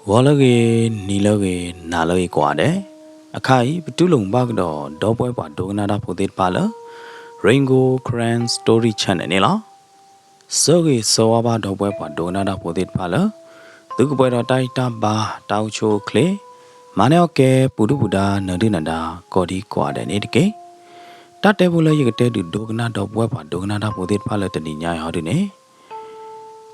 ဂီၤလၢအဂ့ၤ, နံၤလၢအဂ့ၤ, နၤလၢအဂ့ၤကိးဂၤဒဲး, အခါအံၤ ပတူၢ်လိာ်ဘၣ်ကဒီး ဒီပုၢ်ဝဲၢ်ပှၤဒိကနၣ်တၢ်ဖိသ့ၣ်တဖၣ်လၢ Rain Gold Karen Story Channel န့ၣ်လီၤ. ဆၢဂ့ၤဆၢဝါဘၣ်ဒီပုၢ်ဝဲၢ်ပှၤဒိကနၣ်တၢ်ဖိသ့ၣ်တဖၣ်လၢ သုကပှဲၤဒီးတၢ်ဂံၢ်တၢ်ဘါ တၢ်အိၣ်ဆူၣ်အိၣ်ချ့, မၤန့ၢ်အီၣ်ကဲ ပူၤဒုၣ်ပူၤဒါ နၢၤဒုၣ်နၢၤဒါ ကိးဒံကိးဂၤဒဲးန့ၣ်တက့ၢ်. တၢ်တဲဖိလၢယကတဲဒုးဒိကနၣ်ဒီပုၢ်ဝဲၢ်ပှၤဒိကနၣ်တၢ်ဖိသ့ၣ်တဖၣ်လၢတနံၤညါအံၤဟီဒုန့ၣ်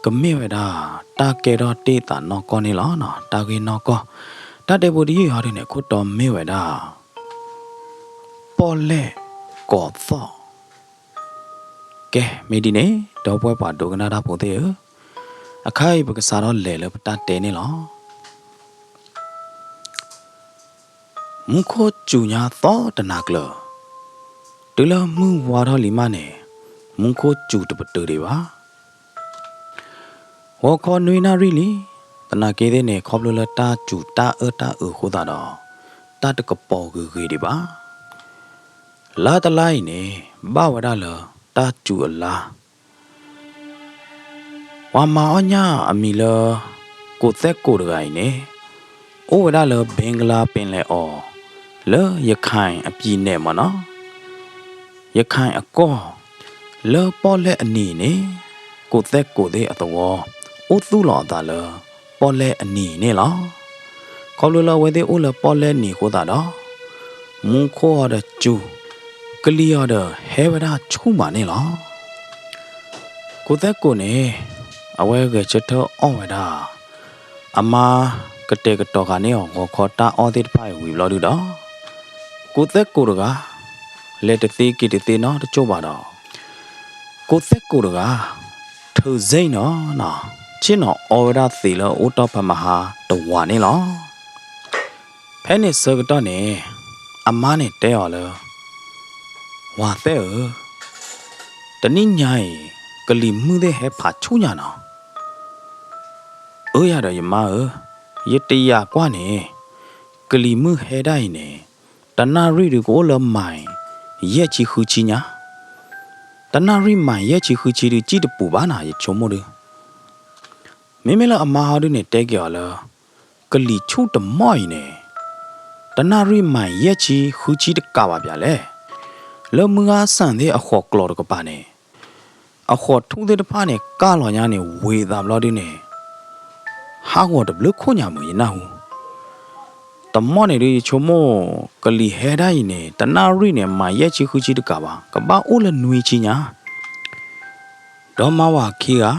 ကမ့ၢ်ဝဲဒၣ် တၢ်ကဲထီၣ်တ့ၢ်သးနီၢ်ကီၢ်န့ၣ်လီၤ. တၢ်ဂ့ၢ်နီၢ်ကီၢ်, တၢ်တဲဖိတယုၢ်အံၤဟီဒုန့ၣ် အခိၣ်တီမ့ၢ်ဝဲဒၣ် ပီၣ်လဲၣ်ကိးသီၣ်. ကဲ မ့ၢ်ဒ်န့ၣ် ဒီပုၢ်ဝဲၢ်ပှၤဒိကနၣ်တၢ်ဖိသ့ၣ်ဧၢ, အခါအံၤပကစးထီၣ်လဲၤလၢပတၢ်တဲန့ၣ်လီၤ. မူခိၣ်စူၤညါသီတနၤကျၢၤ, တုၤလၢမုၢ်ဝါထီၣ်လံမးန့ၣ် မူခိၣ်စူၤတပတုာ်ဒံးဘၣ်. ဂီၤခီနွံနၣ်ရံၣ်လံ, သနာ်က့သ့ၣ်န့ၣ် ခီဖျိလၢတၢ်စူၤတၢ်အၢတၢ်အၢအဃိသတးဒီး တၢ်တကပီၤဂ့ၤဂ့ၤဒံးဘၣ်. လါတလါအံၤန့ၣ် ဘၣ်ဝဲဒၣ်လၢတၢ်စူၤအလါ ပှၤမၤအီၣ်ညၣ်အမံၤလၢ ကိးသဲးကိးတဂၤအံၤန့ၣ် အိၣ်ဝဲဒၣ်လၢ ဘ့ကလါပ့ၤလဲၤအီၤ လၢရခၢၣ်အပံၤနဲၣ်မ့ၢ်နီၤ, ရခၢၣ်အကီၢ် လၢပီၣ်လဲၣ်အနံၤန့ၣ် ကိးသဲးကိးသ့ၣ်အသဝီ အိၣ်သူၣ်လီၤအသးလၢ ပီၣ်လဲၣ်အနံၤန့ၣ်လီၤ. ခီဖျိလၢအဝဲသ့ၣ်အိၣ်လၢပီၣ်လဲၣ်နံၤအဃိသတးဒီး မူခိၣ်အီၤဒီးစူၤ, ကလံၤအီၤဒီးဟဲဝဲဒၣ်ဆူၣ်မးန့ၣ်လီၤ. ကိးသဲးကိးန့ၣ် အဝဲဂဲၤဆၢထၢၣ်အီၣ်ဝဲဒၣ် အမါကတဲာ်ကတီၤဃာ်န့ၢ်အီၤ ဂီၤခီတၢ်အီၣ်သ့ၣ်တဖၣ်အံၤဝံၤဘျီဒုဒီး ကိးသဲးကိးတဂၤ လဲၤတသ့က့ၤတသ့နီတကၠိၢ်ဘၣ်ဒီး ကိးသဲးကိးတဂၤ ထုးစ့ၣ်နီၤနီၤ ဆ့ၣ်နီၤအီဝဲဒၣ်သံးလၢအအိၣ်တ့ၢ်ဖဲမဟါတဝးန့ၣ်လီၤ. ဖဲန့ၣ်ဆၢကတီၢ်န့ၣ် အမါန့ၣ်တဲအီၤလၢ ဝၤသဲးဧၢ, တနံၣ်ညါအံၤ ကလံၤမုၢ်သ့ၣ်ဟဲဖးဆူၣ်ညါနီၤ. အၢ ယၤဒီးယမါဧၢ, ယတယာ်ကွၢ်န့ၣ် ကလံၤမုၢ်ဟဲဒၣ်အံၤန့ၣ် တနၣ်ရံၣ်ဒုးကအိၣ်လၢမံၤ ယဲၢ်ဆံဃုဆံညါ, တနၣ်ရံၣ်မံၤယဲၢ်ဆံဃုဆံဒုး စံၣ်တပူၤဘၣ်နၤ ယဆိကမိၣ်ဒုး. မ့မ့ၢ်လၢအမါဟီဒုန့ၣ် တဲက့ၤအီၤလၢ ကလံၤဆူၣ်တမီၢ်အံၤန့ၣ် တနၣ်ရံၣ်မံၤယဲၢ်ဆံဃုဆံတကးဘၣ်ပၠးလဲၣ်. လၢမုၢ်ဂၤစၢ်သ့ၣ်အဃိးကျိးတကပၤန့ၣ် အဃိးထူၣ်သ့ၣ်တဖၣ်န့ၣ် ကၢ်လီၤညါန့ၣ် ဝံၤအသးဘျီဒုန့ၣ် ဟးဂီၤတဘျုးခိၣ်ညါမုာ်ယနၢ်ဟူ. တမီၢ်န့ၣ်ဒုးယဆိကမိၣ် ကလံၤဟဲဒၣ်အံၤန့ၣ် တနၣ်ရံၣ်န့ၣ် မံၤယဲၢ်ဆံဃုဆံတကးဘၣ် ကဘၣ်အိၣ်လၢနွံဆံညါ. ဒီးမါဝၤခံဂၤ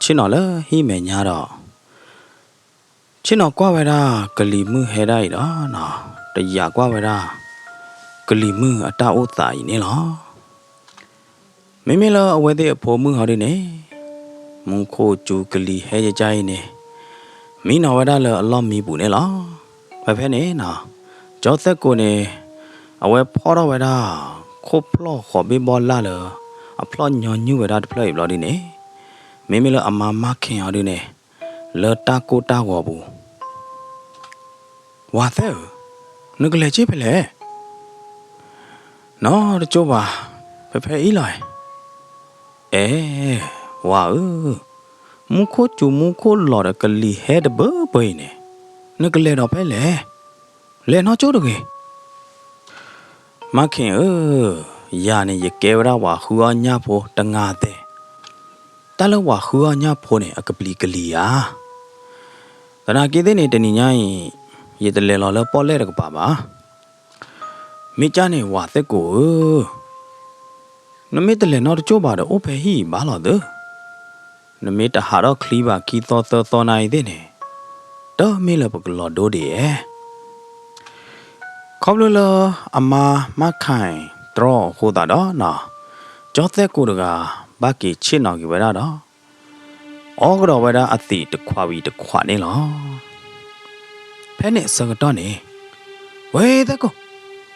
ဆ့ၣ်နီၤလၢဟံၣ်မဲာ်ညါဒီး ဆ့ၣ်နီၤကွၢ်ဝဲဒၣ်ကလံၤမုၢ်ဟဲဒၣ်အံၤဒီး တယာ်ကွၢ်ဝဲဒၣ် ကလံၤမုၢ်အတၢ်အိၣ်သးအံၤန့ၣ်လီၤ. မ့မ့ၢ်လၢအဝဲသ့ၣ်အဖိမုၣ်ဟီဒုန့ၣ် မူခိၣ်စူၤကလံၤဟဲယကါအံၤန့ၣ် မံနီၤဝဲဒၣ်လၢအလီၢ်မံပူၤန့ၣ်လီၤ. ဖဲဖဲန့ၣ် ကၠီသဲးကိးန့ၣ် အဝဲဖီၣ်ထီၣ်ဝဲဒၣ် ခိၣ်ဖျီၣ်ဃိးဘ့ၣ်ဘီလၢ်လၢ အဖျီၣ်ညီနုၢ်ဝဲဒၣ်တဖျၢၣ်အံၤဘျီဒုန့ၣ် မ့မ့ၢ်လၢအမါမါခ့ၣ်ဟီဒုန့ၣ် လၢတၢ်ကိၢ်တၢ်ဂီၤပူၤ ဝၤသဲးဧၢ, နကလဲၤက့ၤဖဲလဲၣ်. နီတကၠိၢ်ဘၣ်, ဖဲဖဲအံၤလီၤ. အဲ, ဝၤဧၢ, မူခိၣ်စူၤမူခိၣ်လီၤဒီးကလံၤဟဲတဘၢဘၢအံၤန့ၣ် နကလဲၤဒီးဖဲလဲၣ်. လဲၤနီတကၠိၢ်တဂ့ၤ. မါခ့ၣ်ဧၢ, ယၤန့ၣ် ယကဲဝဲဒၣ်ပှၤဃုအီၣ်ညၣ်ဖိတဂၤသ့ၣ်, တၢ်လၢပှၤဃုအီၣ်ညၣ်ဖိန့ၣ် အကပျံၤကလံၤဧါ. သနာ်က့သ့ၣ်န့ၣ် တနံၤညါအံၤ ယတလဲၤလီၤလၢပီၣ်လဲၣ်တကပၤဘၣ်. မ့ၢ်ကၢ်န့ၣ် ဝၤသဲးကိးဧၢ, နမ့ၢ်တလဲၤနီတကၠိၢ်ဘၣ်ဒီး အိၣ်ဖဲဟံၣ်အံၤဘၣ်လီၤသၢ. နမ့ၢ်တဟးထီၣ်ချံဘၣ်ခံသီသၢသီနၤအံၤသ့ၣ်န့ၣ် တမ့ၢ်လၢပကလီၤဒိဒံးဧါ. ခီဖျိလၢအမါမါခ့ၣ်တြီအဃိသတးဒီး ကၠီသဲးကိးတဂၤ ဘၣ်က့ၤဆ့ၣ်နီၤက့ၤဝဲဒၣ်ဒီး အီကဒီးဝဲဒၣ်အသံးတခွးဝံၤတခွးန့ၣ်လီၤ. ဖဲန့ၣ်အဆၢကတီၢ်န့ၣ် ဝ့သဲးကိး,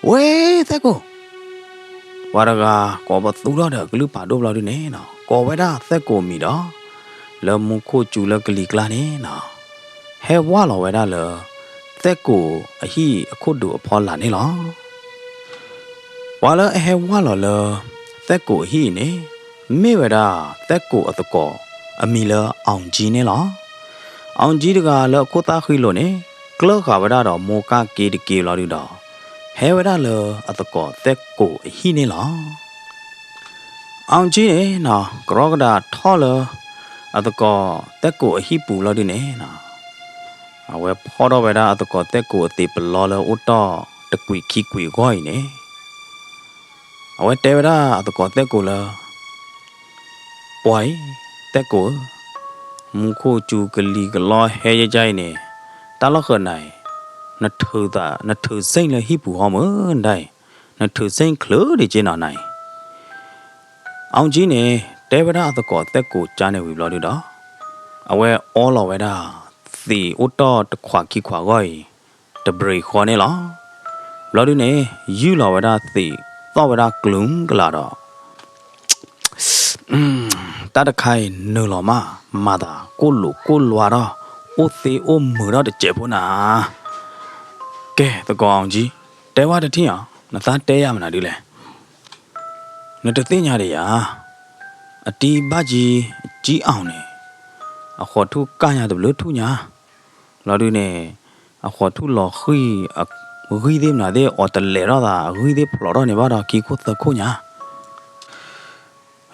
ဝ့သဲးကိး, ပှၤတဂၤကိးပသူထီၣ်ဒီးအကလုၢ်ဖးဒိၣ်ဘျီဒုန့ၣ် ကိးဝဲဒၣ်သဲးကိးမံၤဒီး လၢမူခိၣ်စူၤလၢကလံၤကျါန့ၣ် ဟဲဝၢ်လီၤဝဲဒၣ်လၢ သဲးကိးအဟံၣ်အခိၣ်ဒူးအဖီလာ်န့ၣ်လီၤ. ပှၤလၢအဟဲဝၢ်လီၤလၢ သဲးကိးအဟံၣ်အံၤန့ၣ် မ့ၢ်ဝဲဒၣ်သဲးကိးအသကိး အမံၤလၢ အောင်ကြီး န့ၣ်လီၤ. အီၣ်ကၠံတဂၤလၢအခိၣ်သၣ်ဃံလိၤန့ၣ် ကျၢဃာ်ဝဲဒၣ်ဒီးမိၢ်ကၢ်က့တက့ဘျီဒုဒီး ဟဲဝဲဒၣ်လၢအသကိးသဲၣ်ကိာ်အဟံၣ်န့ၣ်လီၤ. အီၣ်ကၠံန့ၣ်နီၤ ကရီကဒးထီၣ်လၢ အသကိးသဲၣ်ကိာ်အဟံၣ်ပူၤလီၤဒုန့ၣ်နီၤ အဝဲဖီၣ်ထီၣ်ဝဲဒၣ်အသကိးသဲၣ်ကိာ်အသံးပလီလၢအိၣ်တီၢ်တကွံာ်ခံကွံာ်အဂီၢ်အံၤန့ၣ် အဝဲတဲဝဲဒၣ်အသကိးသဲၣ်ကိာ်လၢ ပှၤအံၤ သဲၣ်ကိာ်ဧၢ, မူခိၣ်စူၤကလံၤကလီဟဲယဲယါအံၤန့ၣ် တၢ်လီၢ်ဃၢၤနၤအံၤ နထုးသး နထုးစ့ၣ်လၢဟံၣ်ပူၤဟီမ့ၢ်နဒၣ်အံၤ, နထုးစ့ၣ်ချုးဒံးက့နီၤနၤအံၤ. အီၣ်ကၠံန့ၣ် တဲဝဲဒၣ်အသကိးသဲၣ်ကိာ်ကါန့ၣ်ဝံၤဘျီဒုဒီး အဝဲအီလီၤဝဲဒၣ် သံးအိၣ်တီၢ်တခွးခံခွးအဂီၢ်အံၤ တဘြ့းဃီန့ၣ်လီၤ. ဘျီဒုန့ၣ် ယုၢ်လီၤဝဲဒၣ်သံး သီၣ်ဝဲဒၣ်ကျူၤကလာ်ဒီး တၢ်တခါအံၤနုာ်လီၤမး မၤသးကိၣ်လိာ်ကိၣ်လွါထီၣ် အိၣ်သ့အိၣ်မုာ်ထီၣ်တစဲးဖိနၤ. ကဲ သကိးအီၣ်ကၠံ, တဲဝဲတထံၣ်အီၤ နသးတဲယၤမနုၤဒ်လဲၣ်. နတသ့ၣ်ညါဒံးဧါ. အတံၤဘၣ်ကၠံ ကၠံအီၣ်န့ၣ် အဃိးထူၣ်ကၢ်ညါတဘျုးထူၣ်ညါ လီၤဒုန့ၣ် အဃိးထူၣ်လီၤဃံၢ် အဂံၢ်သ့ၣ်မနုၤသ့ၣ် အီၣ်တလဲးထီၣ်သး အဂံၢ်သ့ၣ်ဖျိးထီၣ်န့ၣ်ဘၣ်ဒီးခံခိၣ်သၢခိၣ်ညါ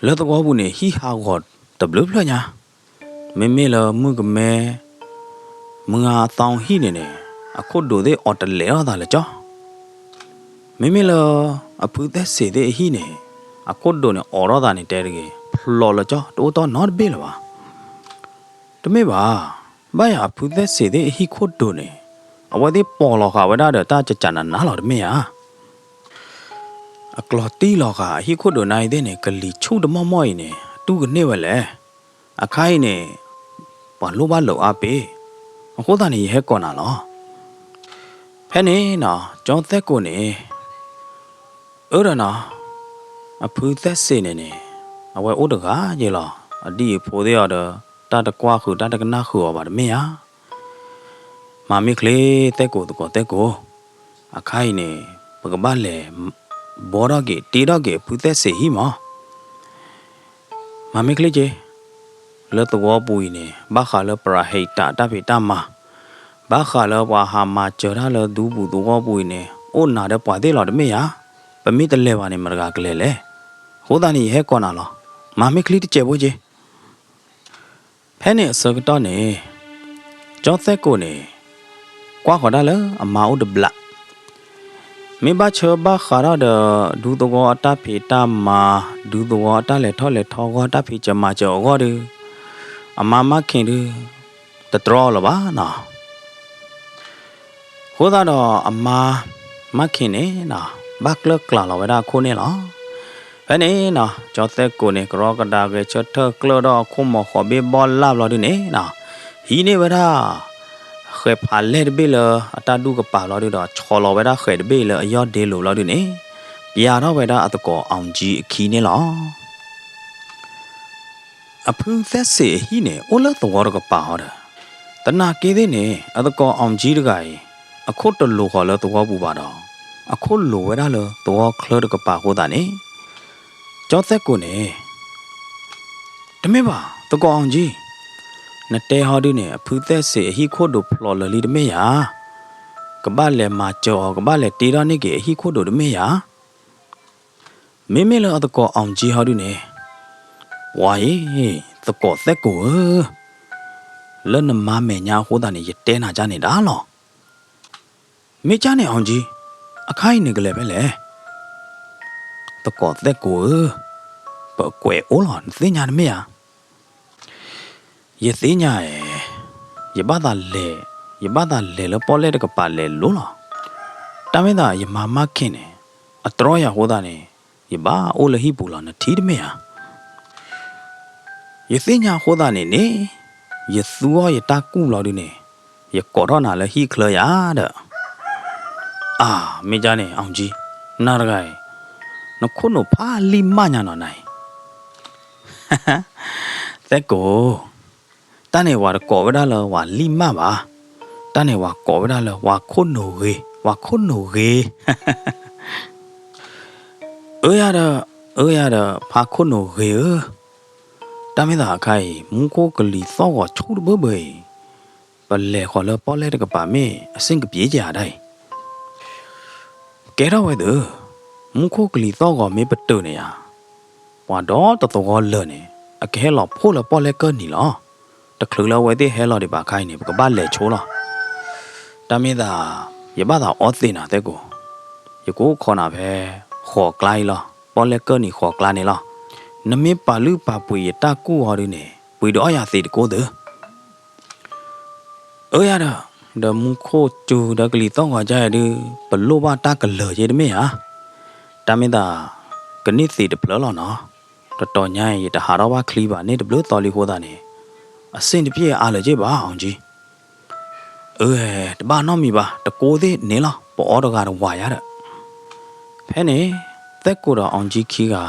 လၢသဝီပူၤန့ၣ် ဟံၣ်ဟးဂီၤတဘျုးဖျၢၣ်ညါ, မ့မ့ၢ်လၢမုၢ်ကမဲ မုၢ်ဂၤအသီဟံၣ်န့ၣ်န့ၣ် အခိၣ်ဒိးသ့ၣ်အီၣ်တလဲးထီၣ်သးလၢကၠီ, မ့မ့ၢ်လၢ အဖုသဲစ့းသ့ၣ်အဟံၣ်န့ၣ် အခိၣ်ဒိးန့ၣ် အိးထီၣ်သးန့ၣ်တဲတဂ့ၤ ဖျိးလၢကၠီ တအိၣ်တီၢ်နီတဘ့ၣ်လၢၤဘၣ်. တမ့ၢ်ဘၣ်, ဘၣ်ယၤအဖုသဲစ့းသ့ၣ်အဟံၣ်ခိၣ်ဒိးန့ၣ် အဝဲသ့ၣ်ပိာ်လီၤဃာ်ဝဲဒၣ်ဒီးတၢ်ကစၢ်နးနးလီၤတမ့ၢ်ဧါ. အကျိၤတံၢ်လီၤဃာ်အဟံၣ်ခိၣ်ဒိးနၤအံၤသ့ၣ်န့ၣ် ကလံၤဆူၣ်တမီၢ်မီၢ်အံၤန့ၣ် အတူၢ်ကန့ၢ်ဝဲလဲၣ်. အခါအံၤန့ၣ် ပှၤလိၣ်ဘၣ်လိာ်အါပ့ၤ, အဃိသတးန့ၣ် ယဟဲကိးနၤလီၤ. ဖဲန့ၣ်နီၤ ကၠီသဲကိးန့ၣ် အၢဒီးနီၤ အဖုသဲစ့းန့ၣ်န့ၣ် အဝဲအိၣ်တဂၤယဲလီၤ. အဒံၣ်အဖိသ့ၣ်အီၤဒီး တၢ်တကွၢ်ဃုာ်တၢ်တကနၣ်ဃုာ်အီၤဘၣ်တမ့ၢ်ဧါ. မၤမ့ၢ်ချ့သဲကိးသကိးသဲကိး, အခါအံၤန့ၣ် ပကဘၣ်လဲၤ ဘှီထီၣ်က့ၤ တ့ထီၣ်က့ၤအဖုသဲစ့းဟံၣ်မး. မၤမ့ၢ်ချ့က့ၤ, လၢသဝီပူၤအံၤန့ၣ် ဘၣ်ဃးလၢပရၤဟံးတၢ်တၢ်ဖံးတၢ်မၤ, ဘၣ်ဃးလၢပှၤဟးမၤစၢၤတၢ်လၢဒူပူၤသဝီပူၤအံၤန့ၣ် အိၣ်နၤဒီးပှၤသ့ၣ်လီၤတမ့ၢ်ဧါ. ပမ့ၢ်တလဲၤဘၣ်န့ၣ် မတဂၤကလဲၤလဲၣ်. အဃိသတးန့ၣ် ယဟဲကိးနၤလီၤ. မၤမ့ၢ်ချ့တစဲးဖိက့ၤ. ဖဲန့ၣ်အဆၢကတီၢ်န့ၣ် ကၠီသဲကိးန့ၣ် ကွၢ်ဃီၤတၢ်လၢအမါအိၣ်တဘျး, မ့ၢ်ဘၣ်ဆၢဘၣ်ဃးထီၣ်ဒီး ဒူသဝီအတၢ်ဖံးတၢ်မၤ, ဒူသဝီအတၢ်လဲၤထီၣ်လဲၤထီအဂီၢ် တၢ်ဖံးစၢၤမၤစၢၤအဂီၢ်ဒီး အမါမါခ့ၣ်ဒုး တတြီလၢၤဘၣ်နီၤ. အဃိသတးဒီးအမါ မါခ့ၣ်န့ၣ်နီၤ ဘၣ်ကျၢၢ်ကျၢ်လီၤဝဲဒၣ်အခိၣ်န့ၣ်လီၤ. ဖဲန့ၣ်နီၤ ကၠီသဲကိးန့ၣ် ကရီကဒါဂဲၤဆၢထၢၣ်ကျၢၢ်ဒီးအခိၣ်မီၤဃိးဘ့ၣ်ဘီလၢ်ဘျီဒုန့ၣ်နီၤ ဟံးန့ၢ်ဝဲဒၣ် ဃဲးဖးလဲၢ်တဘ့ၣ်လၢအတၢ်ဒူၣ်ကပၤဘျီဒုဒီး ဆီလီၤဝဲဒၣ်ဃဲးတဘ့ၣ်လၢအယီၢ်ဒ့လိၤဘျီဒုန့ၣ် ပျးထီၣ်ဝဲဒၣ်အသကိးအီၣ်ကၠံအခံန့ၣ်လီၤ. အဖုသဲစ့းအဟံၣ်န့ၣ် အိၣ်လၢသဝီတကပၤဟီဒီး သနာ်က့သ့ၣ်န့ၣ် အသကိးအီၣ်ကၠံတဂၤအံၤ အခိၣ်တလိၤဃီၤလၢသဝီပူၤဘၣ်ဒီး အခိၣ်လိၤဝဲဒၣ်လၢသဝီချၢတကပၤအဃိသတးန့ၣ် ကၠီသဲကိးန့ၣ် တမ့ၢ်ဘၣ် သကိးအီၣ်ကၠံ, နတဲဟီဒုန့ၣ် အဖုသဲစ့းအဟံၣ်ခိၣ်ဒိးဖျိးလၢာ်လံတမ့ၢ်ဧါ. ကဘၣ်လဲၤမၤစၢၤအီၤ ကဘၣ်လဲၤတ့ထီၣ်န့ၢ်က့ၤအဟံၣ်ခိၣ်ဒိးတမ့ၢ်ဧါ. မ့မ့ၢ်လၢအသကိးအီၣ်ကၠံဟီဒုန့ၣ် ပှၤအံၤ သကိးသဲကိးဧၢ, လၢနမါမဲာ်ညါအဃိသတးန့ၣ် ယတဲနၤကၢ်န့ၣ်ဒၣ်လီၤ. မ့ၢ်ကၢ်န့ၣ်အီၣ်ကၠံ, အခါအံၤန့ၣ်ကလဲၤဖဲလဲၣ်. သကိးသဲကိးဧၢ, ပကွဲးအိၣ်လီၤ နသ့ၣ်ညါတမ့ၢ်ဧါ. ယသ့ၣ်ညါဧါ, ယဘၣ်သးလဲၤ, ယဘၣ်သးလဲၤလၢပီၣ်လဲၣ်တကပၤလဲၤလိၤလီၤ. တၢ်မ့ၢ်သးယမါမါခ့ၣ်န့ၣ် အတြီယၤအဃိသတးန့ၣ် ယဘၣ်အိၣ်လၢဟံၣ်ပူၤလီၤ နထံၣ်တမ့ၢ်ဧါ. ယသ့ၣ်ညါအဃိသတးန့ၣ်န့ၣ် ယသူအီၣ်ယတၢ်ကူၣ်ဘျီဒုန့ၣ် ယကိးထီၣ်နၤလၢဟံၣ်ချၢယၤဒီး အၢ မ့ၢ်ကၢ်န့ၣ် အီၣ်ကၠံ, နၤတဂၤအံၤ နခိၣ်နူာ်ဖးလံၢ်မးညါနီၤနၤအံၤ. သဲကိး, တၢ်န့ၣ်ပှၤတကိးဝဲဒၣ်လၢပှၤလံၢ်မးဘၣ်. တၢ်န့ၣ်ပှၤကိးဝဲဒၣ်လၢပှၤခိၣ်နူာ်ဂ့ၤ, ပှၤခိၣ်နူာ်ဂ့ၤ. အၢယၤဒီး, အၢယၤဒီး ဖးခိၣ်နူာ်ဂ့ၤဧၢ. တၢ်မ့ၢ်သးအခါအံၤ မူခိၣ်ကလံၤသီၣ်ဂီၤဆူၣ်တဘၢဘၢအံၤ ပလဲၤဃီၤလၢပီၣ်လဲၣ်တကပၤမ့ၢ်အဆ့ၣ်ကပံးဧါဒၣ်အံၤ, ကဲထီၣ်ဝဲသ့ၣ်, မူခိၣ်ကလံၤသီၣ်ဂီၤမ့ၢ်ပတုာ်န့ၣ်ဧါ, ပှၤဒီတသဝီလၢာ်န့ၣ် အကဟဲလီၤဖှိၣ်လၢပီၣ်လဲၣ်ကၢၢ်နံၤလီၤ. တချုးလၢအဝဲသ့ၣ်ဟဲလီၤဒံးဘၣ်ခါအံၤန့ၣ် ပကဘၣ်လဲၤဆိလီၤ. တၢ်မ့ၢ်သး, ယဘၣ်သးအီသံးနၤသဲကိး, ယကအိၣ်ခိးနၤဖဲ ဃိးကျါအံၤလီၤ, ပီၣ်လဲၣ်ကၢၢ်နံၤဃိးကျါန့ၣ်လီၤ. နမ့ၢ်ပာ်လုၢ်ပာ်ပှ့ၤယတၢ်ကူၣ်အီၤဒုန့ၣ် ပှ့ၤဒီးအီၣ်ယၤသံးတကိးသ့ၣ် အၢယၤဒီး, ဒီးမူခိၣ်စူၤဒီးကလံၤသီၣ်ဂီၤကါအံၤဒု, ပလိၣ်ဘၣ်တၢ်ကလၢၤက့တမ့ၢ်ဧါ. တၢ်မ့ၢ်သး, ကန့ၢ်သံးတဖျၢၣ်လီၤနီၤ. တတီၤညါအံၤ ယတဟးထီၣ်ဘၣ်ချံဘၣ်န့ၣ်တဘျုးသီလံအဃိသတးန့ၣ်, အဆ့ၣ်တပျဲၢ်အါလၢၤက့ဘၣ် အောင်ကြီး. အၢ, တဘၣ်နီတမံၤဘၣ်, တကိးသ့ၣ်န့ၣ်လီၤ, ပအီတဂၤတဝၤယၤဒီး. ဖဲန့ၣ်, သဲကိးဒီး အောင်ကြီး ခံဂၤ,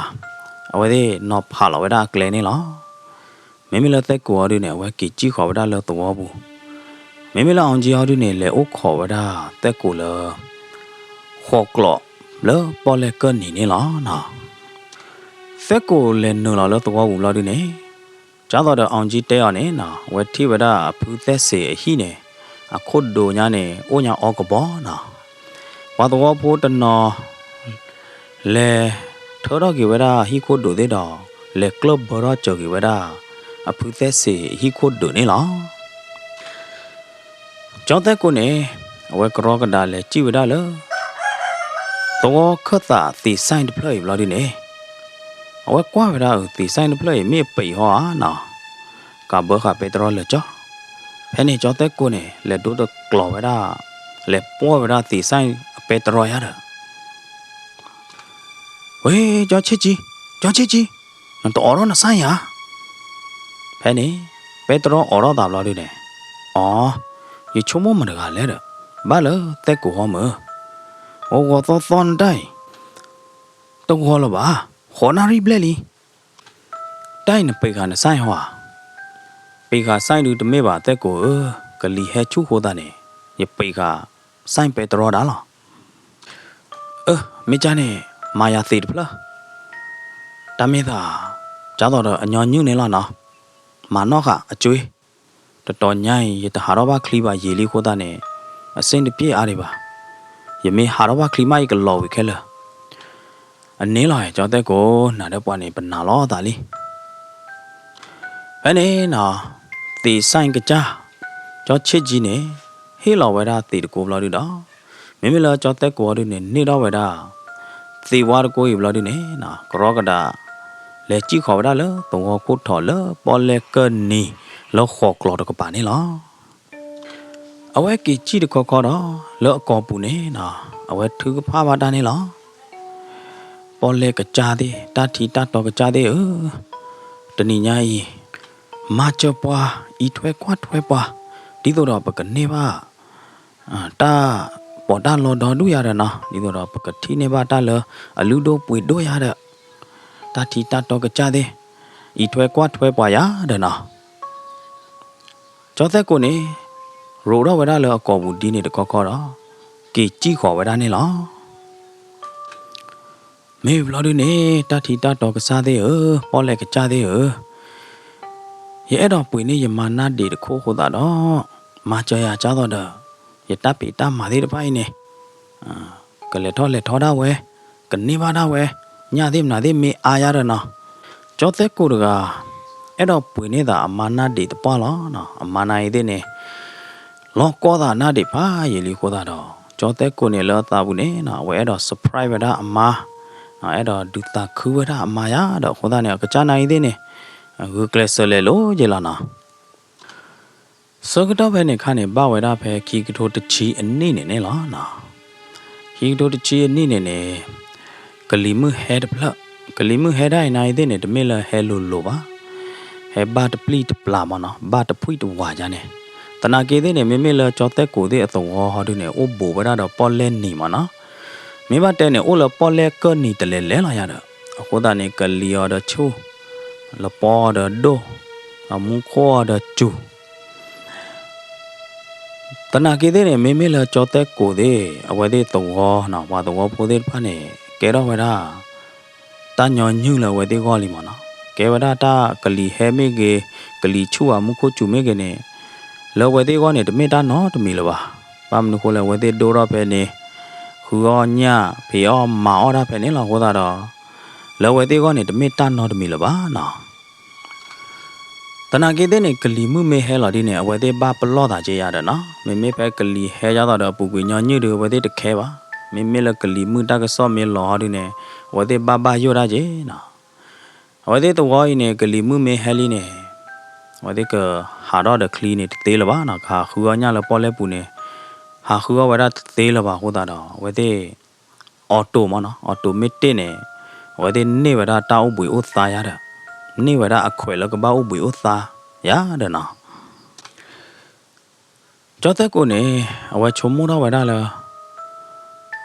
အဝဲသ့ၣ်နီၤဖးလီၤဝဲဒၣ်အကျဲန့ၣ်လီၤ. မ့မ့ၢ်လၢသဲကိးအီၤဒုန့ၣ် အဝဲက့ၤစံၣ်ဃီၤဝဲဒၣ်လၢသဝီပူၤ, မ့မ့ၢ်လၢ အောင်ကြီး အီၤဒုန့ၣ် လဲၤအိၣ်ခိးဝဲဒၣ်သဲကိးလၢ ဃိးကျိးလၢပီၣ်လဲၣ်ကၢၢ်နံၤန့ၣ်လီၤ. သဲကိးလဲၤနုာ်လီၤလၢသဝီပူၤဘျီဒုန့ၣ်, ကၢ်သိးဒီး အောင်ကြီး တဲအီၤန့ၣ်နီၤ, အဝဲထံၣ်ဝဲဒၣ်အဖုသဲစ့ၤအဟံၣ်န့ၣ်, အခိၣ်ဒိးညါန့ၣ် အိၣ်ညါအီကဘီနီၤ. ပှၤသဝီဖိတနီၤ လဲၤထၢထီၣ်က့ၤဝဲဒၣ်ဟံၣ်ခိၣ်ဒိးသ့ၣ်ဒီး, လဲၤကျၢၢ်ဘၢထီၣ်စၢၤက့ၤဝဲဒၣ် အဖုသဲစ့ၤဟံၣ်ခိၣ်ဒိးန့ၣ်လီၤ. ကၠီသဲကိးန့ၣ်, အဝဲကရီကဒါလဲၤစံၣ်ဝဲဒၣ်လၢ သဝီခၢၣ်သးသံးစဲၣ်တဖျၢၣ်အံၤဘျီဒုန့ၣ်, အဝဲကွၢ်ဝဲဒၣ်အသံးစဲၣ်တဖျၢၣ်အံၤ မ့ၢ်အပံးဟီဧါနီၤ, ကးဘၢဃာ်ပဲတြီလၢာ်ကၠီ. ဖဲန့ၣ်ကၠီသဲကိးန့ၣ် လဲၤဒိတကျိးဝဲဒၣ်, လဲၤပှီၢ်ဝဲဒၣ်သံးစဲၣ်အပဲတြီယၤဒီး ဝ့, ကၠီဆ့ၣ်ကၠံ, ကၠီဆ့ၣ်ကၠံ, နတအိးထီၣ်နစဲၣ်ဧါ. ဖဲန့ၣ်, ပဲတြီအိးထီၣ်သးဘျီဒုန့ၣ်, အိ, ယဆိကမိၣ်မတဂၤလဲၣ်ဒီး, ဘၣ်လၢသဲကိးဟီမၢ်, ဂီၤဂီၤသီသီနတၢ်အံၤ, တဂီၤလၢၤဘၣ်, ဃိးနၣ်ရံၣ်ဘျဲၣ်လံ. တၢ်အံၤနပံးဃာ်နစဲၣ်ဟီဧါ. ပံးဃာ်စဲၣ်ဒုတမ့ၢ်ဘၣ်သဲကိးဧၢ, ကလံၤဟဲဆူၣ်ဃိသတးန့ၣ်, ယပံးဃာ်စဲၣ်ပဲတြီဒၣ်လီၤ. အၢ, မ့ၢ်ကၢ်န့ၣ်, မၤယၤသံးတဖျၢၣ်. တၢ်မ့ၢ်သး, ကၢ်သိးဒီးအညီနုၢ်န့ၣ်လီၤနီၤ, မၤနီၣ်ဃာ်အကွ့, တတီၤညါအံၤ ယတဟးထီၣ်ဘၣ်ချံဘၣ်ယံာ်လံအဃိသတးန့ၣ်, အဆ့ၣ်တပျဲၢ်အါဒံးဘၣ်. ယမ့ၢ်ဟးထီၣ်ဘၣ်ချံမး ယကလီၤဝံၤခဲလၢာ်. အန့ၣ်လီၤ ကၠီသဲကိး, နၤဒီးပှၤန့ၣ် ပနာ်လီၤအသးလံ. ဖဲန့ၣ်နီၤ, သံးစဲၣ်ကစၢ်, ကၠီဆ့ၣ်ကၠံန့ၣ်, ဟ့ၣ်လီၤဝဲဒၣ်သံးတကိးဘျီဒုဒီး, မ့မ့ၢ်လၢကၠီသဲကိးအီၤဒုန့ၣ် န့ၢ်ထီၣ်ဝဲဒၣ် သံးဝါတကိးအံၤဘျီဒုန့ၣ်, ကရီကဒါ လဲၤစံၣ်ဃီၤဝဲဒၣ်လၢသဝီခိၣ်ထီၣ်လၢပီၣ်လဲၣ်ကၢၢ်နံၤလၢဃိးကျိးတကပၤန့ၣ်လီၤ. အဝဲက့ၤစံၣ်တခီခီဒီး လၢအကိာ်ပူၤန့ၣ်နီၤ, အဝဲထုကဖၣ်ဘၣ်တၢ်န့ၣ်လီၤ. ပီၣ်လဲၣ်ကစၢ်သ့ၣ်, တၢ်ထံတၢ်တီကစၢ်သ့ၣ်ဧၢ, တနံၤညါအံၤ, မၤစၢၤပှၤ, အံးထွဲကွၢ်ထွဲပှၤ, ဒ်သိးဒီးပကန့ၢ်ဘၣ် တၢ်ပီးတၢ်လီဒီဒူၣ်ယၤဒီးနီၤ, ဒ်သိးဒီးပကထံၣ်န့ၢ်ဘၣ်တၢ်လၢအလုၢ်ဒိၣ်ပှ့ၤဒိၣ်ယၤဒီး, တၢ်ထံတၢ်တီကစၢ်သ့ၣ်, အံးထွဲကွၢ်ထွဲပှၤယၤဒီးနီၤ. ကၠီသဲကိးန့ၣ်, ရိးထီၣ်ဝဲဒၣ်လၢအကိာ်ပူၤဒ်န့ၣ်တခီခီဒီး, က့ၤစံၣ်ဃီၤဝဲဒၣ်န့ၣ်လီၤ. မ့ၢ်ဘျီဒုန့ၣ် တၢ်ထံတၢ်တီကစၢ်သ့ၣ်ဧၢ, ပီၣ်လဲၣ်ကစၢ်သ့ၣ်ဧၢ, ယအဲၣ်ဒိးပှ့ၤန့ၢ်ယမါနါဒံးတခိၣ်အဃိသတးဒီး, မၤစၢၤယၤကၢ်သိးဒီး, ယတၢ်ဖံးတၢ်မၤသ့ၣ်တဖၣ်အံၤန့ၣ်, ကလဲၤထီၣ်လဲၤထီဒၣ်ဝဲ, ကန့ၢ်ဘၣ်ဒၣ်ဝဲ, ညၣ်သ့ၣ်မနုၤသ့ၣ်မ့ၢ်အါယၤဒီးနီၤ. ကၠီသဲကိးတဂၤ, အဲၣ်ဒိးပှ့ၤန့ၢ်သးအမါနါဒံးတပှၢ်လီၤ. အမါနါအံၤသ့ၣ်န့ၣ် လီၤကီသးနါဒံးဖးယံာ်လံအဃိသတးဒီး, ကၠီသဲကိးန့ၣ်လၢအသးပူၤန့ၣ် အဝဲအဲၣ်ဒိး surprise ဝဲဒၣ်အမါ, အဲၣ်ဒိးဒုးသးခုဝဲဒၣ်အမါယၤဒီးအဃိသတးန့ၣ် အကစၢ်နါအံၤသ့ၣ်န့ၣ်, ဂုာ်ကျဲးစၢးလဲၤလိၤယဲလီၤနီၤ. ဆၢကတီၢ်ဖဲန့ၣ်အခါန့ၣ် ဘၣ်ဝဲဒၣ်ဖဲခံကထိတဆံအနံၣ်န့ၣ်န့ၣ်လီၤ. ခံကထိတဆံအနံၣ်န့ၣ်န့ၣ်, ကလံၤမုၢ်ဟဲတဖျၢၣ်, ကလံၤမုၢ်ဟဲဒၣ်အံၤနါအံၤသ့ၣ်န့ၣ် တမ့ၢ်လၢဟဲလိၤလိၤဘၣ်, ဟဲဘၣ်တပျံၤတပျၢ်မးနီၤ, ဘၣ်တဖှံတဝးယါန့ၣ်, သနာ်က့သ့ၣ်န့ၣ် မ့မ့ၢ်လၢကၠီသဲကိးသ့ၣ်အသဝီဟီဒုန့ၣ် အိၣ်ဘူးဝဲဒၣ်ဒီးပီၣ်လဲၣ်နံၤမးနီၤ, မ့ၢ်ဘၣ်တဲန့ၣ် အိၣ်လၢပီၣ်လဲၣ်ကၢၢ်နံၤတလဲၤလဲၤလီၤယၤဒီး, အဃိသတးန့ၣ် ကလံၤအီၤဒီးဆူၣ်, လပီအီၤဒီးဒိၣ်, အမူခိၣ်အီၤဒီးစူၤ သနာ်က့သ့ၣ်န့ၣ် မ့မ့ၢ်လၢကၠီသဲကိးသ့ၣ် အဝဲသ့ၣ်သဝီနီၤ, ပှၤသဝီဖိသ့ၣ်တဖၣ်န့ၣ် ကဲထီၣ်ဝဲဒၣ် တၢ်ညီနုၢ်လၢအဝဲသ့ၣ်ဂီၢ်လံမးနီၤ, ကဲဝဲဒၣ်တၢ်ကလံၤဟဲမ့ၢ်ဂ့ၤ, ကလံၤဆူၣ်ဧါ မူခိၣ်စူၤမ့ၢ်ဂ့ၤန့ၣ်, လၢအဝဲသ့ၣ်အဂီၢ်န့ၣ် တမ့ၢ်တၢ်နီတမံၤလၢၤဘၣ်. ဘၣ်မနုၤအဃိလဲၣ် အဝဲသ့ၣ်ဒိၣ်ထီၣ်ဖဲန့ၣ် ဃုအီၣ်ညၣ် ဖံးအီၣ်မၤအီၣ်တၢ်ဖဲန့ၣ်လီၤ. အဃိသတးဒီး လၢအဝဲသ့ၣ်အဂီၢ်န့ၣ် တမ့ၢ်တၢ်နီတမံၤလၢၤဘၣ်နီၤ. သနာ်က့သ့ၣ်န့ၣ် ကလံၤမုၢ်မ့ၢ်ဟဲလီၤဒ်န့ၣ် အဝဲသ့ၣ်ဘၣ်ပလီၢ်သးက့ယါဒီးနီၤ. မ့မ့ၢ်ဖဲကလံၤဟဲယါသီးဒီး အပူၤကွံာ်ညီနုၢ်ဒုး အဝဲသ့ၣ်တခဲဘၣ်. မ့မ့ၢ်လၢကလံၤမုၢ်တၢ်ကစီၣ်မ့ၢ်လီၤဟီဒုးန့ၣ် အဝဲသ့ၣ်ဘၣ်ဘၣ်ယိၣ်တၢ်က့နီၤ. အဝဲသ့ၣ်သဝီအံၤန့ၣ် ကလံၤမုၢ်မ့ၢ်ဟဲလံန့ၣ် အဝဲသ့ၣ်ကဟးထီၣ်ဒီးချံန့ၣ်တသ့လၢၤဘၣ်နီၤ. ကဟးဃုအီၣ်ညၣ်လၢပီၣ်လဲၣ်ပူၤန့ၣ် ဟးဃုအီၣ်ဝဲဒၣ်တသ့လၢၤဘၣ်အဃိသတးဒီး အဝဲသ့ၣ် automatic မ့ၢ်နီၤ, automatic န့ၣ် အဝဲသ့ၣ်န့ၢ်ဝဲဒၣ်တၢ်အိၣ်ဘှံးအိၣ်သါယါဒီး န့ၢ်ဝဲဒၣ်အခွဲးလၢကဘၣ်အိၣ်ဘှံးအိၣ်သါယါဒီးနီၤ. ကၠီသဲကိးန့ၣ် အဝဲဆိကမိၣ်ထီၣ်ဝဲဒၣ်လၢ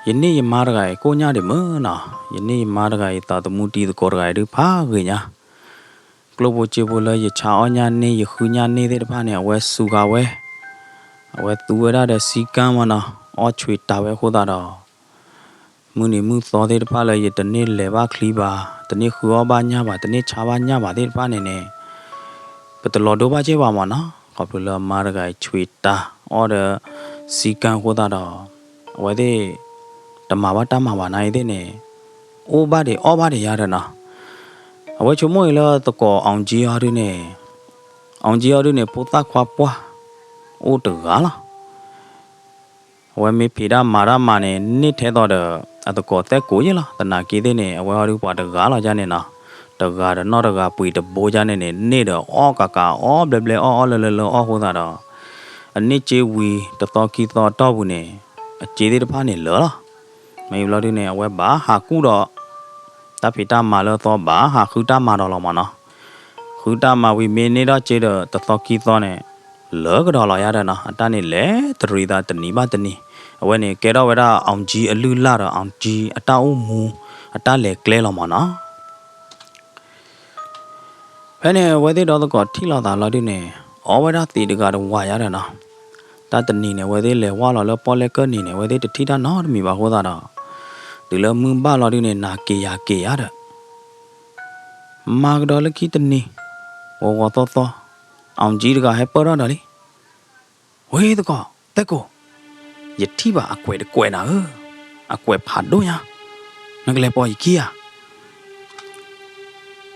ယန့ၢ်ယမါတဂၤအံၤ ကိၣ်ညၣ်ဒံးမ့ၢ်နီၤ, ယန့ၢ်ယမါတဂၤအံၤ သးသမူတံၤသကိးတဂၤအံၤဒုးဖးဂ့ၤညါ, ကျိၣ်ဖိစ့ဖိလၢယဆါအီၣ်ညၣ်န့ၢ် ယဃုညၣ်န့ၢ်သ့ၣ်တဖၣ်န့ၣ် အဝဲစူၤဃာ်ဝဲ, အဝဲသူဝဲဒၣ်ဒီးစံကၢၣ်မ့ၢ်နီၤ, အီၣ်ဆွံးတၤဝဲအဃိသတးဒီး မုၢ်နံၤမုၢ်သီသ့ၣ်တဖၣ်လၢယတန့ၢ်လဲၤဘၣ်ချံဘၣ်, တန့ၢ်ဃုအီၣ်ဘၣ်ညၣ်ဘၣ်, တန့ၢ်ဆါဘၣ်ညၣ်ဘၣ်သ့ၣ်တဖၣ်န့ၣ်န့ၣ် ပတလီၤဒိဘၣ်က့ဘၣ်မ့ၢ်နီၤ. ခီဖျိလၢအမါတဂၤအံၤဆွံးတၤအီၣ်ဒီးစံကၢၣ်အဃိသတးဒီး အဝဲသ့ၣ် တမၤဘၣ်တၢ်မၤဘၣ်နာ်အံၤသ့ၣ်န့ၣ် အိၣ်ဘၣ်ဒံးအီၣ်ဘၣ်ဒံးယါဒီးနီၤ. အဝဲဆိကမိၣ်အံၤလၢသကိး အောင်ကြီး ဟီဒုန့ၣ်, အောင်ကြီး ဟီဒုန့ၣ် ဖိသၣ်ခွါပှၢ် အိၣ်တဂၤလီၤ. အဝဲမ့ၢ်ဖံးတၢ်မၤတၢ်မၤန့ၣ် န့ၢ်ထဲသိးဒီး အသကိးသဲကိးယဲလီၤ. သနာ်က့သ့ၣ်န့ၣ် အဝဲဟီဒုပှၤတဂၤလီၤယါန့ၣ်နီၤ, တဂၤဒီးနီၢ်တဂၤပှ့ၤတဘိယါန့ၣ်န့ၣ် န့ၢ်ဒီးအီၣ်ကးကးအီၣ်ဘျဲဘျဲအီၣ်အီၣ်လၢလၢလၢအီၣ်အဃိသတးဒီး အန့ၢ်စ့ဝံၤတသီခံသီအတီၢ်ပူၤန့ၣ် အစ့သ့ၣ်တဖၣ်န့ၣ်လၢာ်လီၤ. မ့ၢ်ဘျီဒုန့ၣ် အဝဲဘၣ်ဟးကူၣ်ဒီး တၢ်ဖံးတၢ်မၤလၢအသီ ဘၣ်ဟးဃုတၢ်မၤဒီးလီၤမ့ၢ်နီၤ. ဃုတၢ်မၤဝံၤမ့ၢ်န့ၢ်ထီၣ်စ့ဒီးတသီခံသီန့ၣ် လၢာ်ကဒီးလီၤယါဒီးနီၤ, အတၢ်န့ၣ်လဲၤတရံးသးတနံၤဘၣ်တနံၤ. အဝဲန့ၣ်ကဲထီၣ်ဝဲဒၣ် အောင်ကြီး အလုၢ်အလၢ်ဒီး အောင်ကြီး အတၢ်အိၣ်မူ အတၢ်လဲၤကျဲလီၤမ့ၢ်နီၤ. ဖဲန့ၣ် အဝဲသ့ၣ်ဒီသကိးထံၣ်လိာ်သးလီၤဒုန့ၣ် အီၣ်ဝဲဒၣ်သံးတဂၤတဝးယါဒီးနီၤ. တၢ်တနံၤန့ၣ် အဝဲသ့ၣ်လဲၤဝဲလီၤလၢပီၣ်လဲၣ်ကၢၢ်နံၤန့ၣ် အဝဲသ့ၣ်တထံၣ်တၢ်နီတမံၤဘၣ်အဃိသတးဒီး တုၤလၢမုၢ်ဘၣ်လီၤဒုန့ၣ် နၤက့ၤယၤက့ၤယါဒီး မၤကဒီးလၢခံတနံၤ ဂီၤဂီၤသီသီ အောင်ကြီး တဂၤဟဲပၢၢ်ထီၣ်ဒီးလံ. ဝ့သကိး သဲကိး, ယထံၣ်ဘၣ်အကွဲးတကွဲးနၤဧၢ, အကွဲးဖးဒိၣ်ညါ, နကလဲၤပိာ်ယခံဧါ.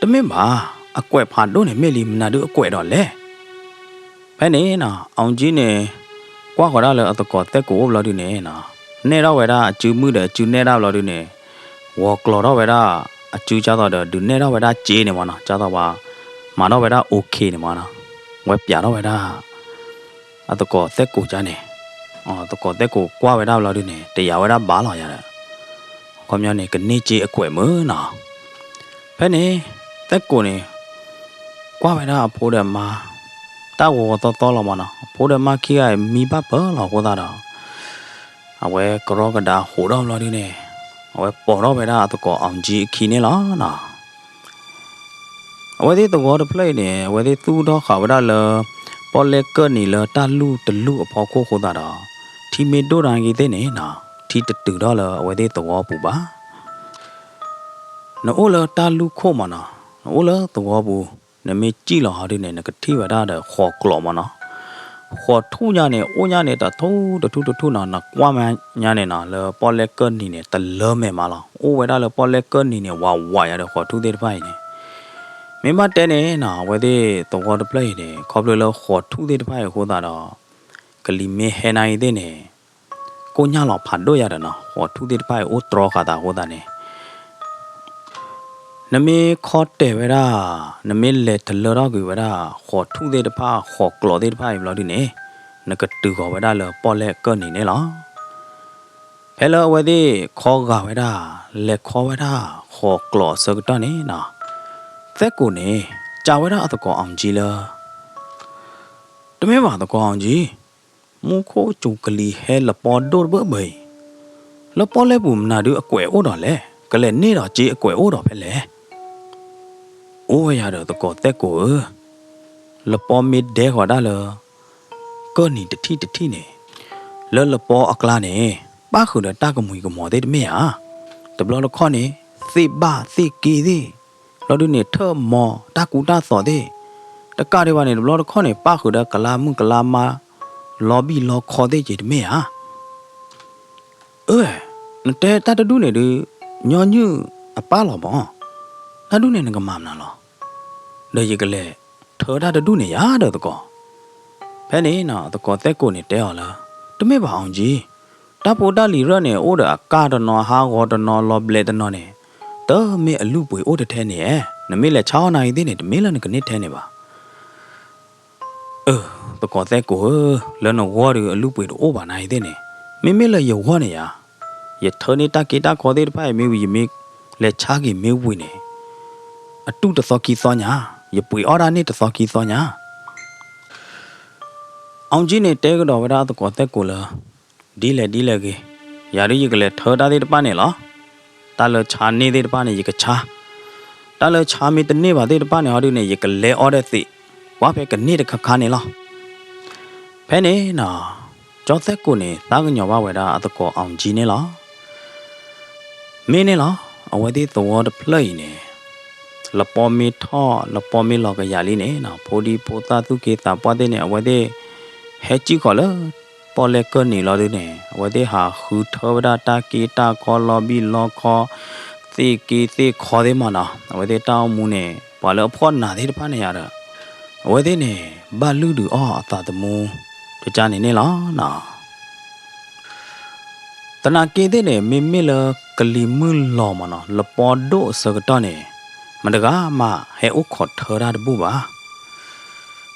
တမ့ၢ်ဘၣ်, အကွဲးဖးဒိၣ်န့ၣ်မ့ၢ်လံ မနုၤဒုအကွဲးဒီးလဲၣ်. ဖဲန့ၣ်နီၤ အောင်ကြီး န့ၣ် ကွၢ်ဃီၤဒၣ်လၢအသကိးသဲကိးအိၣ်ဘျီဒုန့ၣ်နီၤ နဲၣ်ထီၣ်ဝဲဒၣ်အစုမုၣ်ဒီးအစုနဲၣ်ဒၣ်ဘျီဒုန့ၣ် ဂီၤကျိၤထီၣ်ဝဲဒၣ်အစုကၢ်သိးဒီး ဒုးနဲၣ်ထီၣ်ဝဲဒၣ်စ့န့ၣ်မ့ၢ်နီၤ, ကၢ်သိးပှၤမၤထီၣ်ဝဲဒၣ် OK န့ၣ်မ့ၢ်နီၤ, ဝဲပျးထီၣ်ဝဲဒၣ် အသကိးသဲကိးကါန့ၣ်, သကိးသဲကိးကွၢ်ဝဲဒၣ်ဘျီဒုန့ၣ် တယာ်ဝဲဒၣ်ဘၣ်လီၤယၤဒီး ခီပညီန့ၣ် ကန့ၢ်စ့အကွဲးမ့ၢ်နီၤ. ဖဲန့ၣ် သဲကိးန့ၣ် ကွၢ်ဝဲဒၣ်အဖိဒီးမါ တၢ်ဂီၤဂီၤသီသီလီၤမ့ၢ်နီၤ, အဖိဒီးမါခံဂၤအံၤမံဘၣ်ပၢၢ်လီၤအဃိသတးဒီး အဝဲကရီကဒါဟိးထီၣ်ဘျီဒုန့ၣ် အဝဲပိာ်ထီၣ်ဝဲဒၣ်အသကိး အောင်ကြီး အခံန့ၣ်လီၤနီၤ. အဝဲသ့ၣ်သဝီတဖျၢၣ်အံၤန့ၣ် အဝဲသ့ၣ်သူၣ်ထီၣ်ဃာ်ဝဲဒၣ်လၢ ပီၣ်လဲၣ်ကၢၢ်နံၤလၢတၢ်လူၢ်တလူၢ်အဖီခိၣ်အဃိသတးဒီး ထံမ့ၢ်ဒိၣ်တၢ်ဂ့ၤသ့ၣ်န့ၣ်နီၤ ထံတတုၤထီၣ်လၢအဝဲသ့ၣ်သဝီပူၤဘၣ်. နအိၣ်လၢတၢ်လူၢ်ခိၣ်မ့ၢ်နီၤ, နအိၣ်လၢသဝီပူၤ နမ့ၢ်စံၣ်လီၤဟီဒုန့ၣ် နကထံၣ်ဝဲဒၣ်ဒီးဃိးကျိးမ့ၢ်နီၤ. ဃိးထူၣ်ညါန့ၣ် အိၣ်ညါန့ၣ် တထူၣ်တထူၣ်တထူၣ်နီၤ, နကွၢ်မးညါန့ၣ်နီၤ လၢပီၣ်လဲၣ်ကၢၢ်နံၤန့ၣ် တလၢမဲာ်မးလီၤ. အိၣ်ဝဲဒၣ်လၢပီၣ်လဲၣ်ကၢၢ်နံၤန့ၣ် ဝးဝးယၤဒီးဃိးထူၣ်သ့ၣ်တဖၣ်အံၤန့ၣ် မ့ၢ်ဘၣ်တဲန့ၣ်နီၤ အဝဲသ့ၣ်သဝီတဖျၢၣ်အံၤန့ၣ် ခီဖျိလၢဃိးထူၣ်သ့ၣ်တဖၣ်အံၤအဃိသတးဒီး ကလံၤမ့ၢ်ဟဲနၤအံၤသ့ၣ်န့ၣ် ကိၣ်ညၣ်လီၤဖးဒိၣ်ယၤဒီးနီၤ, ဃိးထူၣ်သ့ၣ်တဖၣ်အံၤအိၣ်တြီဃာ်သးအဃိသတးန့ၣ် နမ့ၢ်ခီတဲာ်ဝဲဒၣ်, နမ့ၢ်လဲၤတလၢထီၣ်ကွံာ်ဝဲဒၣ် ဃိးထူၣ်သ့ၣ်တဖၣ် ဃိးကျိးသ့ၣ်တဖၣ်အံၤဘျီဒုန့ၣ် နကတုၤဃီၤဝဲဒၣ်လၢပီၣ်လဲၣ်ကၢၢ်နံၤန့ၣ်လီၤ. ဖဲလၢအဝဲသ့ၣ်ခီဂာ်ဝဲဒၣ်, လဲၤခီဝဲဒၣ် ဃိးကျိးအဆၢကတီၢ်န့ၣ်နီၤ, သဲကိးန့ၣ် ကးဝဲဒၣ်အသကိး အောင်ကြီး လၢ တမ့ၢ်ဘၣ်သကိး အောင်ကြီး, မူခိၣ်စူၤကလံၤဟဲလပီဒိၣ်တဘၢဘၢအံၤ, လၢပီၣ်လဲၣ်ပူၤမနုၤဒုအကွဲးအိၣ်ဒီးလဲၣ်, ကလဲၤန့ၢ်ဒီးစ့အကွဲးအိၣ်ဒီးဖဲလဲၣ်. အိၣ်ဝဲယၤဒီးသကိးသဲကိးဧၢ, လပီမ့ၢ်ဒဲဃီၤဒၣ်လၢ ကၢၢ်နံၤတထံၣ်တထံၣ်န့ၣ်, လၢလပီအကျါန့ၣ် ပၣ်ဃုာ်ဒီးတၢ်ကမှံၤကမီၤသ့ၣ်တမ့ၢ်ဧါ. တဘျီတခီၣ်န့ၣ် သ့ၣ်ဘၣ်သ့ၣ်က့သ့ၣ်, ဘျီဒုန့ၣ် ထၢၣ်မီၤတၢ်ကူတၢ်သိးသ့ၣ်, တကးဒံးဘၣ်န့ၣ် တဘျီတခီၣ်န့ၣ် ပၣ်ဃုာ်ဒီးကလါမုၣ်ကလါမါ လီၤဘံၣ်လီၤခီသ့ၣ်က့ၤတမ့ၢ်ဧါ. အၢ, နတဲတၢ်တဒူၣ်န့ၣ်ဒုး ညီနုၢ်အပၢ်လီၤမး, တၢ်ဒူၣ်န့ၣ်နကမၤမနုၤလီၤ. ဒီးယကလဲၤထၢတၢ်တဒူၣ်န့ၣ်ယၤဒီးသကိး. ဖဲန့ၣ်နီၤ သကိးသဲၣ်ကိာ်န့ၣ်တဲအီၤလၢ တမ့ၢ်ဘၣ်အီၤကံ, တၢ်ဖိတၢ်လံၤရၢၢ်န့ၣ် အိၣ်ဒီးအကၢ်တနီၤ ဟးဂီၤတနီၤ လီၤဘျဲးတနီၤန့ၣ် တမ့ၢ်အလုၢ်ပှ့ၤအိၣ်တထဲန့ၣ်ဧါ. နမ့ၢ်လဲၤဆါအီၣ်နၤဂ့ၤသ့ၣ်န့ၣ် တမ့ၢ်လၢနကန့ၢ်ထဲန့ၣ်ဘၣ်. အၢ, သကိးသဲၣ်ကိာ်ဧၢ, လၢနဂီၢ်ဒီးအလုၢ်ပှ့ၤတအိၣ်ဘၣ်နၤဂ့ၤသ့ၣ်န့ၣ်, မ့မ့ၢ်လၢယဂီၢ်န့ၣ်ယၤ, ယထၢန့ၢ်တၢ်က့တၢ်ခီသ့ၣ်တဖၣ်အံၤမ့ၢ်ဝံၤ ယမ့ၢ်လဲၤဆါက့ၤမ့ၢ်ဝံၤန့ၣ်, အတူၢ်တသီခံသီညါ, ယပှ့ၤအီၣ်ဒၣ်န့ၢ်တသီခံသီညါ. အီၤကံန့ၣ်တဲကဒီးဝဲဒၣ်သကိးသဲၣ်ကိာ်လၢ ဒ်လဲၣ်ဒ်လဲၣ်ဂ့ၤ, ယၤဒုးယကလဲၤထၢတၢ်သ့ၣ်တဖၣ်န့ၣ်လီၤ. တၢ်လၢဆါန့ၢ်သ့ၣ်တဖၣ်န့ၣ် ယကဆါ, တၢ်လၢဆါမ့ၢ်တန့ၢ်ဘၣ်သ့ၣ်တဖၣ်န့ၣ်ဟီဒုးန့ၣ် ယကလဲၤအီၣ်ဒီးသ့ၣ်, ကွၢ်ဖဲကန့ၢ်တခါခါန့ၣ်လီၤ. ဖဲန့ၣ်နီၤ, ကၠီသဲၣ်ကိာ်န့ၣ် သးကညီၤဘၣ်ဝဲဒၣ်အသကိးအီၤကံန့ၣ်လီၤ. မ့ၢ်န့ၣ်လီၤ, အဝဲသ့ၣ်သဝီတဖျၢၣ်အံၤန့ၣ် လပီမ့ၢ်ထီၣ် လပီမ့ၢ်လီၤကယၤလံန့ၣ်နီၤ, ဖိဒံဖိသၣ်သူၣ်က့သးပှၢ်သ့ၣ်န့ၣ် အဝဲသ့ၣ် ဟဲကံၣ်ဃီၤလၢ ပီၣ်လဲၣ်ကၢၢ်နံၤလီၤဒုးန့ၣ် အဝဲသ့ၣ်ဟးဃုထၢဝဲဒၣ်တၢ်က့တၢ်ခီလီၤဘံၣ်လီၤခီ သ့ၣ်က့သ့ၣ်ခီသ့ၣ်မးနီၤ, အဝဲသ့ၣ်တၢ်အိၣ်မူန့ၣ် ပှၤလၢအဖှီၣ်နးသ့ၣ်တဖၣ်န့ၣ်ယၤဒီး အဝဲသ့ၣ်န့ၣ် ဘၣ်လုၢ်ဒုးအီၣ်အသးသမူ တကၢ်န့ၣ်န့ၣ်လီၤနီၤ. သနာ်က့သ့ၣ်န့ၣ် မ့မ့ၢ်လၢကလံၤမုၢ်လီၤမးနီၤ လပီဒိၣ်အဆၢကတီၢ်န့ၣ် မတဂၤမးဟဲအိၣ်ခိးထၢတၢ်တဘူၣ်ဘၣ်.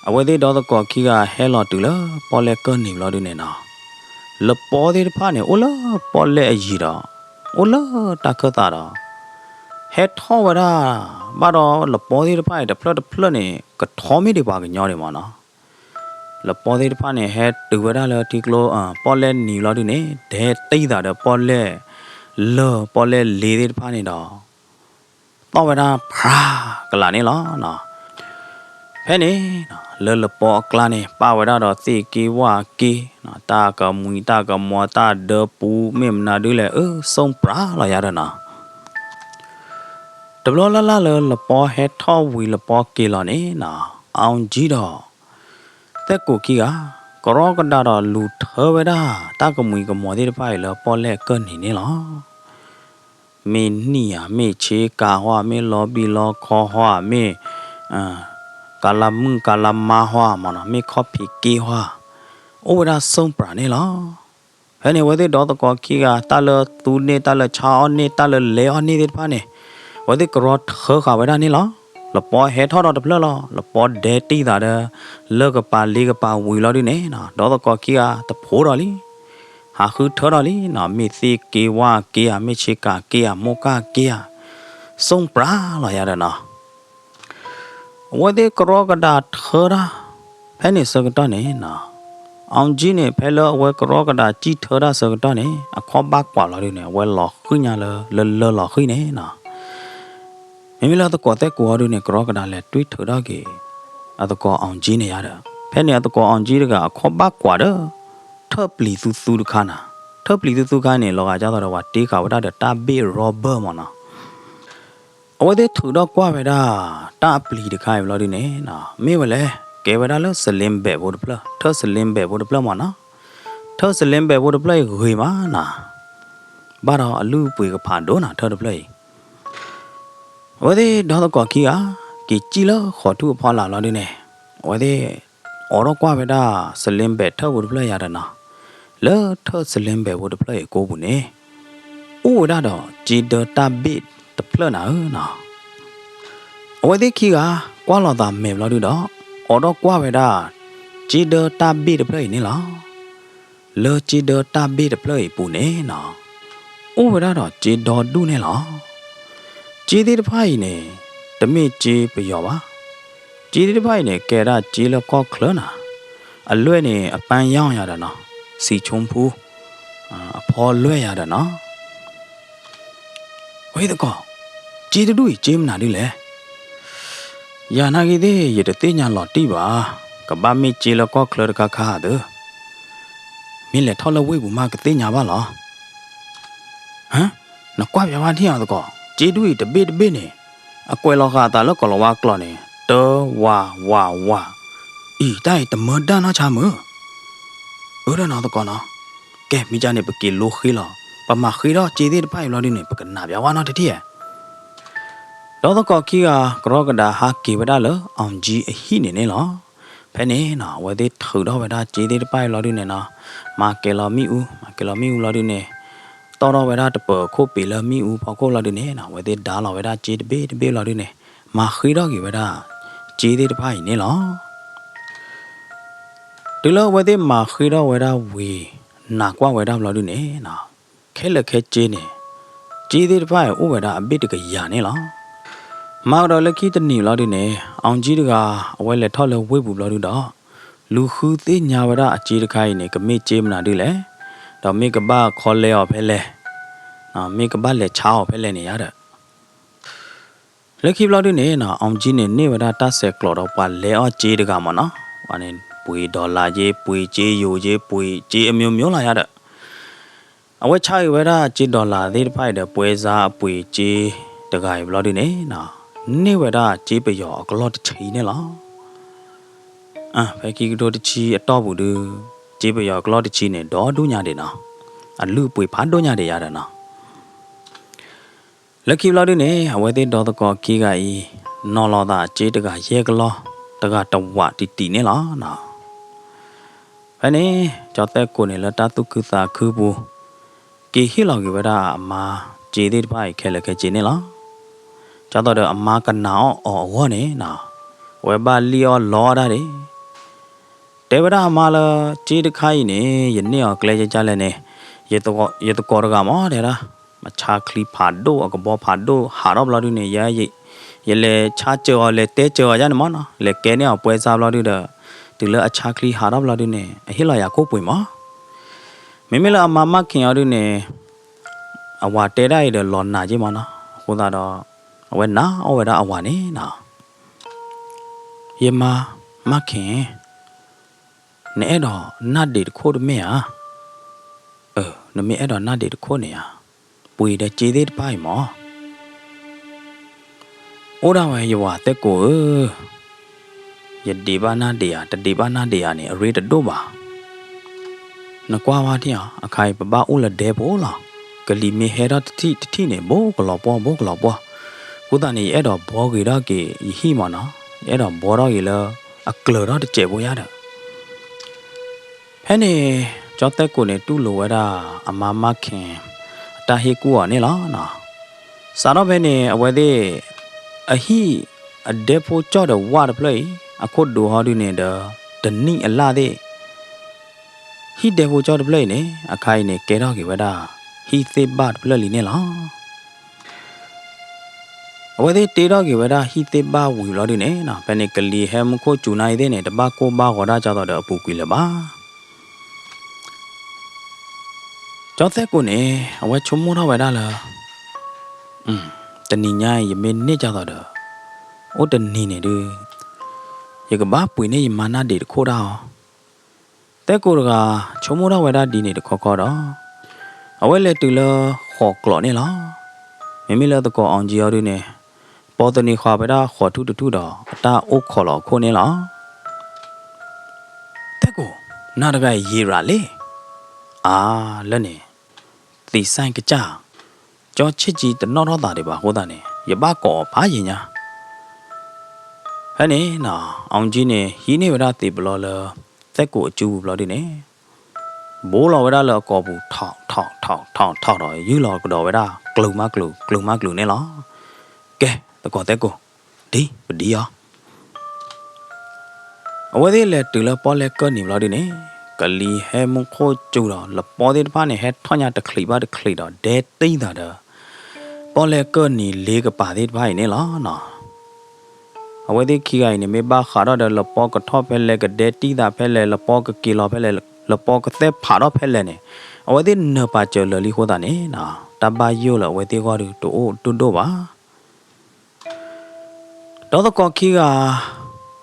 အဝဲသ့ၣ်ဒီသကိးခံဂၤဟဲလီၤတုၤလၢပီၣ်လဲၣ်ကၢၢ်နံၤဘျီဒုးန့ၣ်နီၤ, လပီသ့ၣ်တဖၣ်န့ၣ် အိၣ်လၢပီၣ်လဲၣ်အယံၤဒီး အိၣ်လၢတၢ်ခၢၣ်သးဒီး ဟဲထီၣ်ဝဲဒၣ် ဘၣ်ဒီးလပီသ့ၣ်တဖၣ်အံၤတဖျၢၣ်တဖျၢၣ်န့ၣ် ကထီမ့ၢ်ဒံးပှၤကညီဒံးမးနီၤ. လပီသ့ၣ်တဖၣ်န့ၣ် ဟဲတုၤဝဲဒၣ်လၢထံကျိ ပီၣ်လဲၣ်နံၤလီၤဒုးန့ၣ် ဒဲတံၢ်သးဒီးပီၣ်လဲၣ်လၢၢ် ပီၣ်လဲၣ်လ့သ့ၣ်တဖၣ်န့ၣ်ဒီး သီၣ်ဝဲဒၣ်ဖြါကလာ်န့ၣ်လီၤ. ဖဲန့ၣ် လၢလပီအကျါန့ၣ် ပာ်ဝဲဒၣ်ဒီးသ့ၣ်က့ဝၣ်က့ တၢ်ကမှံၤတၢ်ကမီၤ တၢ်ဒၢပူၤ မ့ၢ်မနုၤဒုးလဲၣ် အၢ စိၣ်ပြးလီၤယၤဒီးနီၤ. တဘျီလၢ်လၢ်လၢလပီဟဲထီၣ်ဝံၤလပီက့ၤလီၤန့ၣ်နီၤ, အီၤကံဒီး သဲၣ်ကိာ်ခံဂၤ ကရီကဒါဒီးလူၤထၢဝဲဒၣ် တၢ်ကမှံၤကမီၤသ့ၣ်တဖၣ်အံၤလၢပီၣ်လဲၣ်ကၢၢ်နံၤန့ၣ်လီၤ. မ့ၢ်နံၣ်ဧါ, မ့ၢ်ဆ့ကၤဟီ, မ့ၢ်လီၤဘံၣ်လီၤခီဟီ, မ့ၢ် ကလးမုၣ်ကလးမါဟီမးနီၤ, မ့ၢ်ခီၣ်ဖံးက့ဟီ, အိၣ်ဝဲဒၣ်စိၣ်ပြးန့ၣ်လီၤ. ဖဲန့ၣ် အဝဲသ့ၣ်ဒီသကိးခံဂၤ တၢ်လၢသူန့ၢ် တၢ်လၢဆါအီၣ်န့ၢ် တၢ်လၢလဲၤအီၣ်န့ၢ်သ့ၣ်တဖၣ်န့ၣ် အဝဲသ့ၣ်ကရီထၢဃာ်ဝဲဒၣ်န့ၣ်လီၤ. လပီဟဲထီၣ်ဒီးတဖျၢၣ်လီၤ. လပီဒဲတံၢ်သးဒီး လၢကပၤလ့ကပၤဝံၤလီၤဒုးန့ၣ် ဒီသကိးခံဂၤတဖိးဒီးလံ ဟးဃုထၢဒီးလံနီၤ, မ့ၢ်သ့ၣ်က့ဝၣ်က့ဧါ, မ့ၢ်ဆ့ကၤက့ဧါ, မိၢ်ကၢ်က့ဧါ, စိၣ်ပြးလီၤယၤဒီးနီၤ. အဝဲသ့ၣ်ကရီကဒါထၢတၢ် ဖဲန့ၣ်ဆၢကတီၢ်န့ၣ်နီၤ, အီၤကံန့ၣ် ဖဲလၢအဝဲကရီကဒါကံၣ်ထၢတၢ်ဆၢကတီၢ်န့ၣ် အခီၣ်ဘၣ်ကွၢ်လီၤဒုးန့ၣ် အဝဲလီၤဃံၣ်ညါလၢ လၢလၢလီၤဃံၣ်န့ၣ်နီၤ. မ့မ့ၢ်လၢသကိးသဲၣ်ကိာ်အီၤဒုးန့ၣ် ကရီကဒါလဲၤတွံၢ်ထုးထီၣ်က့ၤ အသကိးအီၤကံန့ၣ်ယၤဒီး ဖဲန့ၣ်အသကိးအီၤကံတဂၤ အခီၣ်ဘၣ်ကွၢ်ဒီး ထၢၣ်ပျံၤသူသူတခါနီၤ. ထၢၣ်ပျံၤသူသူခါန့ၣ် လီၤဂာ်ဒ်သိးဒီး ပှၤတ့ဃာ်ဝဲဒၣ်ဒီးတၢ်ဘ့ၣ်ရီဘၢၣ်မးနီၤ. အဝဲသ့ၣ်ထုးထီၣ်ကွၢ်ဝဲဒၣ် တၢ်အပျံၤတခါအံၤဘျီဒုးန့ၣ်နီၤ မ့ၢ်ဝဲလဲၣ် ကဲဝဲဒၣ်လၢစလ့ဘဲးဖိတဖျၢၣ်, ထၢၣ်စလ့ဘဲးဖိတဖျၢၣ်မးနီၤ. ထၢၣ်စလ့ဘဲးဖိတဖျၢၣ်အံၤဂ့ၤမးနီၤ, ဘၣ်ဒီးအလုၢ်အပှ့ၤကဖးဒိၣ်နီၤ ထၢၣ်တဖျၢၣ်အံၤ. အဝဲသ့ၣ်ဒီသကိးခံဂၤ က့ၤစံၣ်လၢဃီၤထူၣ်အဖီလာ်လီၤဒုးန့ၣ် အဝဲသ့ၣ် အိးထီၣ်ကွၢ်ဝဲဒၣ် စလ့ဘဲးထၢၣ်ဖိတဖျၢၣ်ယၤဒီးနီၤ, လၢထၢၣ်စလ့ဘဲးဖိတဖျၢၣ်အံၤကိးပူၤန့ၣ် အိၣ်ဝဲဒၣ်ဒီးစ့ဒၢတၢ်ဘ့ၣ်တဖျၢၣ်နၤဧၢနီၤ. အဝဲသ့ၣ်ခံဂၤ ကွၢ်လီၤသးမဲာ်ဘျီဒုးဒီး အိးထီၣ်ကွၢ်ဝဲဒၣ် စ့ဒၢတၢ်ဘ့ၣ်တဖျၢၣ်အံၤန့ၣ်လီၤ. လၢစ့ဒၢတၢ်ဘ့ၣ်တဖျၢၣ်အံၤပူၤန့ၣ်နီၤ အိၣ်ဝဲဒၣ်ဒီးစ့ဒီဒူၣ်န့ၣ်လီၤ. စ့သ့ၣ်တဖၣ်အံၤန့ၣ် တမ့ၢ်စ့ပယီၤဘၣ်. စ့သ့ၣ်တဖၣ်အံၤန့ၣ် ကဲဒၣ်စ့လၢကီၢ်ချၢနၤ, အလွဲၢ်န့ၣ် အပန်းရောင်ယၤဒီးနီၤ, စံးဆိဖူ အဖီလွဲၢ်ယၤဒီးနီၤ. ဝဲသကိး, စ့တဒူၣ်အံၤစ့မနုၤဒ်လဲၣ်. ယၤနာ်က့သ့ၣ် ယတသ့ၣ်ညါလီၤတံၢ်ဘၣ်, ကဘၣ်မ့ၢ်စ့လၢကီၢ်ချၢတခါခါဧါသၢ, မ့ၢ်လဲၤထီၣ်လၢဝ့ၢ်ပူၤမးကသ့ၣ်ညါဘၣ်လီၤ. ဟါ, နကွၢ်ပျးဝဲထံၣ်အီၤသကိး, စ့ဒူၣ်အံၤတဘ့ၣ်တဘ့ၣ်န့ၣ် အကွဲးလီၤဃာ်အသးလၢကိၤလၤဝါကျိာ်န့ၣ် တၢ ဝၤ ဝၤ ဝၤ, အံၤတၢ်အံၤတမၢဒၣ်နီၢ်ဆါမုၢ်. အၢ ဒီးနီၤသကိးနီၤ, ကဲ မ့ၢ်ကန့ၣ် ပက့ၤလိဃ့လီၤ, ပမၤဃ့ထီၣ်စ့သ့ၣ်တဖၣ်အံၤဘျီဒုန့ၣ် ပကနၣ်ပျးဝဲနီတထံၣ်ဧါ. ဒီးသကိးခံဂၤ ကရီကဒးဟးက့ၤဝဲဒၣ်လၢ အောင်ကြီး အဟံၣ်န့ၣ်န့ၣ်လီၤ. ဖဲန့ၣ်နီၤ အဝဲသ့ၣ်ထုးထီၣ်ဝဲဒၣ်စ့သ့ၣ်တဖၣ်အံၤဘျီဒုန့ၣ်နီၤ, မၤကဲၤလီၤမ့ၣ်အူ, မၤကဲၤလီၤမ့ၣ်အူဘျီဒုန့ၣ် တီၣ်ထီၣ်ဝဲဒၣ်တပၢၤခိၣ်ပ့ၤလၢမ့ၣ်အူဖီခိၣ်ဘျီဒုန့ၣ်နီၤ အဝဲသ့ၣ်ဒါလီၤဝဲဒၣ်စ့တဘ့ၣ်တဘ့ၣ်ဘျီဒုန့ၣ် မၤဃ့ထီၣ်က့ၤဝဲဒၣ် စ့သ့ၣ်တဖၣ်အံၤန့ၣ်လီၤ. တုၤလၢအဝဲသ့ၣ်မၤဃ့ထီၣ်ဝဲဒၣ်ဝံၤ နာ်ကွၢ်ဝဲဒၣ်ဘျီဒုန့ၣ်နီၤ, ခဲလၢာ်ခဲဆ့န့ၣ် စ့သ့ၣ်တဖၣ်အံၤအိၣ်ဝဲဒၣ်အဘ့ၣ်တကယၤန့ၣ်လီၤ. မၤကဒီးလၢခံတနံၤဘျီဒုန့ၣ် အောင်ကြီးတဂၤ အဝဲလဲၤထီၣ်လၢဝ့ၢ်ပူၤဘျီဒုဒီး လူၤဃုသ့ၣ်ညါဝဲဒၣ်အစ့တခါအံၤန့ၣ် ကမ့ၢ်စ့မနုၤဒုလဲၣ်, ဒီးမ့ၢ်ကဘၣ်ခီလဲအီၤဖဲလဲၣ်, မ့ၢ်ကဘၣ်လဲၤဆါအီၤဖဲလဲၣ်န့ၣ်ယါဒီး လၢခံဘျီဒုန့ၣ်နီၤ အောင်ကြီးန့ၣ် န့ၢ်ဝဲဒၣ်တၢ်ဆဲးကျိးဒီးပှၤလဲအီၣ်စ့တဂၤမ့ၢ်နီၤ, ပှၤန့ၣ် ပှ့ၤ dollar က့ ပှ့ၤစ့ယိၤက့ ပှ့ၤစ့အမျိုးမျိုးလီၤယါဒီး အဝဲဆါအံၤဝဲဒၣ်စ့ dollar သ့ၣ်တဖၣ်အံၤဒီး ပွဲစားအပှ့ၤစ့တဂၤအံၤဘျီဒုန့ၣ်နီၤ, န့ၢ်ဝဲဒၣ်စ့ပယီၤအကလီၢ်တဆံန့ၣ်လီၤ. ဖဲခံကထိတဆံအတီၢ်ပူၤဒု စ့ပယီၤအကလီၢ်တဆံန့ၣ် ဒီဒူၣ်ညါဒံးနီၤ, အလုၢ်အပှ့ၤဖးဒိၣ်ညါဒံးယါဒီးနီၤ လၢခံဘျီဒုန့ၣ် အဝဲသ့ၣ်ဒီသကိးခံဂၤအံၤ နီၤလီၤသးစ့တဂၤယဲၢ်ကလီၢ်, တဂၤတဝးတံၢ်တံၢ်န့ၣ်လီၤ. ဖဲန့ၣ် ကၠီသဲကိးန့ၣ်လၢတၢ်သူၣ်ခုသးခုပူၤ က့ၤဟ့ၣ်လီၤက့ၤဝဲဒၣ်အမါစ့သ့ၣ်တဖၣ်အံၤခဲလၢာ်ခဲဆ့န့ၣ်လီၤ. ကၠီသိးဒီးအမါကနၣ်အီၣ်အီၤအဂီၢ်န့ၣ်နီၤ, အဝဲဘၣ်လံၣ်အီၣ်လီအီၣ်ဒၣ်ဒံး တဲဝဲဒၣ်အမါလၢ စ့တခါအံၤန့ၣ် ယန့ၢ်အီၤကျဲကကလဲၣ်န့ၣ် ယသကိးတဂၤမ့ၢ်တဲဒၣ် မဆါချံဖးဒိၣ် အကဘီဖးဒိၣ် ဟးထီၣ်ဘျီဒုန့ၣ် ယ ယလဲၤဆါစၢၤအီၤ လဲၤတဲစၢၤအီၤယါန့ၣ်မ့ၢ်နီၤ လဲၤကဲန့ၢ်အီၤပွဲစားဘျီဒုဒီး တုၤလၢအဆါချံဟးထီၣ်ဘျီဒုန့ၣ် အဟ့ၣ်လီၤယၤကိၣ်ပှ့ၤမး မ့မ့ၢ်လၢအမါမၢ်ခ့အီၤဒုန့ၣ် အဝၤတဲဒၣ်အံၤဒီးလီၤနာ်က့မ့ၢ်နီၤ အဃိသတးဒီး အဝဲနာ်အီၣ်ဝဲဒၣ်အဝၤန့ၣ်နီၤ ယမါမၢ်ခ့ နအဲၣ်ဒိးနၢ်ဒံးတခိၣ်တမ့ၢ်ဧါ. အၢ နမ့ၢ်အဲၣ်ဒိးနၢ်ဒံးတခိၣ်န့ၣ်ဧါ, ပှ့ၤဒီးစ့သ့ၣ်တဖၣ်အံၤမး. အိၣ်ဒၣ်ဝဲယဝၤသဲကိးဧၢ, ယဒံးဘၣ်နၢ်ဒံးဧါ, တဒံးဘၣ်နၢ်ဒံးဧါန့ၣ် အရ့တဒိၣ်ဘၣ်. နကွၢ်ဝဲဒၣ်ဧါ, အခါအံၤပဘၣ်အိၣ်လၢဒဲဖိလီၤ. ကလံၤမ့ၢ်ဟဲထီၣ်တထံၣ်တထံၣ်န့ၣ် ဘိကလီၤပှီၢ် ဘိကလီၤပှီၢ်. အဃိသတးန့ၣ် ယအဲၣ်ဒိးဘှီဂ့ၤထီၣ်က့ၤယဟံၣ်မးနီၤ, ယအဲၣ်ဒိးဘှီထီၣ်က့ၤလၢ အကျၢၤထီၣ်တစဲးဖိယါဒီး ဖဲန့ၣ် ကၠီသဲကိးန့ၣ် တူၢ်လိာ်ဝဲဒၣ် အမါမၢ်ခ့ အတၢ်ဟ့ၣ်ကူၣ်အီၤန့ၣ်လီၤ. စးထီၣ်ဖဲန့ၣ် အဝဲသ့ၣ် အဟံၣ်အဒဲဖိကၠီၣ်ဒီးဝၣ်တဖျၢၣ်အံၤ အခိၣ်ဒိးဟီဒုန့ၣ်ဒီး တနံၣ်အလၣ်သ့ၣ် ဟံၣ်ဒဲဖိကၠီၣ်တဖျၢၣ်အံၤန့ၣ် အခါအံၤန့ၣ် ကဲထီၣ်က့ၤဝဲဒၣ် ဟံၣ်သ့ၣ်ဘၣ်တဖျၢၣ်လံန့ၣ်လီၤ. အဝဲသ့ၣ်တ့ထီၣ်က့ၤဝဲဒၣ်ဟံၣ်သ့ၣ်ဘၣ်ဝံၤဘျီဒုန့ၣ် ဖဲန့ၣ်ကလံၤဟဲမူခိၣ်စူၤနၤအံၤသ့ၣ်န့ၣ် တဘၣ်ကိၢ်ဘၣ်ဂီၤဒၣ်ကၠီသိးဒီးအပူၤကွံာ်လၢၤဘၣ်. ကၠီသဲကိးန့ၣ် အဝဲဆိကမိၣ်ထီၣ်ဝဲဒၣ်လၢ တနံၤညါအံၤ ယမ့ၢ်န့ၢ်ကၠီသိးဒီး အိၣ်တနံၤန့ၣ်ဒုး ယကဘၣ်ပှ့ၤန့ၢ်ယမါနၢ်ဒံးတခိၣ်ဒၣ်အီၤ. သဲကိးတဂၤ ဆိကမိၣ်ထီၣ်ဝဲဒၣ်ဒ်န့ၣ်တခီခီဒီး အဝဲလဲၤတုၤလၢဃိးကျိးန့ၣ်လီၤ. မ့မ့ၢ်လၢသကိးအီၤကံအီၤဒုန့ၣ် ပိာ်သနံးဃာ်ဝဲဒၣ်ဃိးထူၣ်တထူၣ်ဒီး အတၢ်အိၣ်ခိးလီၤအခိၣ်န့ၣ်လီၤ. သဲကိး, နၤတဂၤအံၤယံာ်ရၤလံ. အါ, လၢန့ၣ် သံးစဲကစၢ်, ကၠီဆ့ၣ်ကံတနီၣ်ထီၣ်သးဒံးဘၣ်အဃိသတးန့ၣ် ယဘၣ်ကိးအီၤဖးယံာ်ညါ. ဖဲန့ၣ် အီၤကံန့ၣ် ဟံးန့ၢ်ဝဲဒၣ်သံးပလီလၢ သဲကိးအစုပူၤဘျီဒုန့ၣ် ဘိလီၤဝဲဒၣ်လၢအကိာ်ပူၤ ထီၣ်ထီၣ်ထီၣ်ထီၣ်ထီၣ်ဒီး ယုၢ်လီၤကဒီးဝဲဒၣ် ကျုၤမးကျုၤ ကျုၤမးကျုၤန့ၣ်လီၤ. ကဲ သကိးသဲကိး, ဒ်ပဒံအီၤ အဝဲသ့ၣ်လဲၤတုၤလၢပီၣ်လဲၣ်ကၢၢ်နံၤဘျီဒုန့ၣ် ကလံၤဟဲမူခိၣ်စူၤဒီး လပီသ့ၣ်တဖၣ်န့ၣ် ဟဲထီၣ်ညါတချံးဘၣ်တချံးဒီး ဒဲတံၢ်သးဒီး ပီၣ်လဲၣ်ကၢၢ်နံၤလ့ကပၤသ့ၣ်တဖၣ်အံၤန့ၣ်လီၤ. အဝဲသ့ၣ်ခံဂၤအံၤန့ၣ် မ့ၢ်ဘၣ်ဃးထီၣ်ဒီး လပီကထီၣ်ဖဲလဲၣ် ကဒဲတံၢ်သးဖဲလဲၣ် လပီကက့ၤလီၤဖဲလဲၣ် လပီကသဲဖးထီၣ်ဖဲလဲၣ်န့ၣ် အဝဲသ့ၣ်နၢၤပာ်စၢၤလၢာ်လံအဃိသတးန့ၣ် တၢ်ဘၣ်ယိၣ်လၢအဝဲသ့ၣ်ဂီၢ်ဒုးတအိၣ်ဒိၣ်ဒိၣ်ဘၣ်. ဒီးသကိးခံဂၤ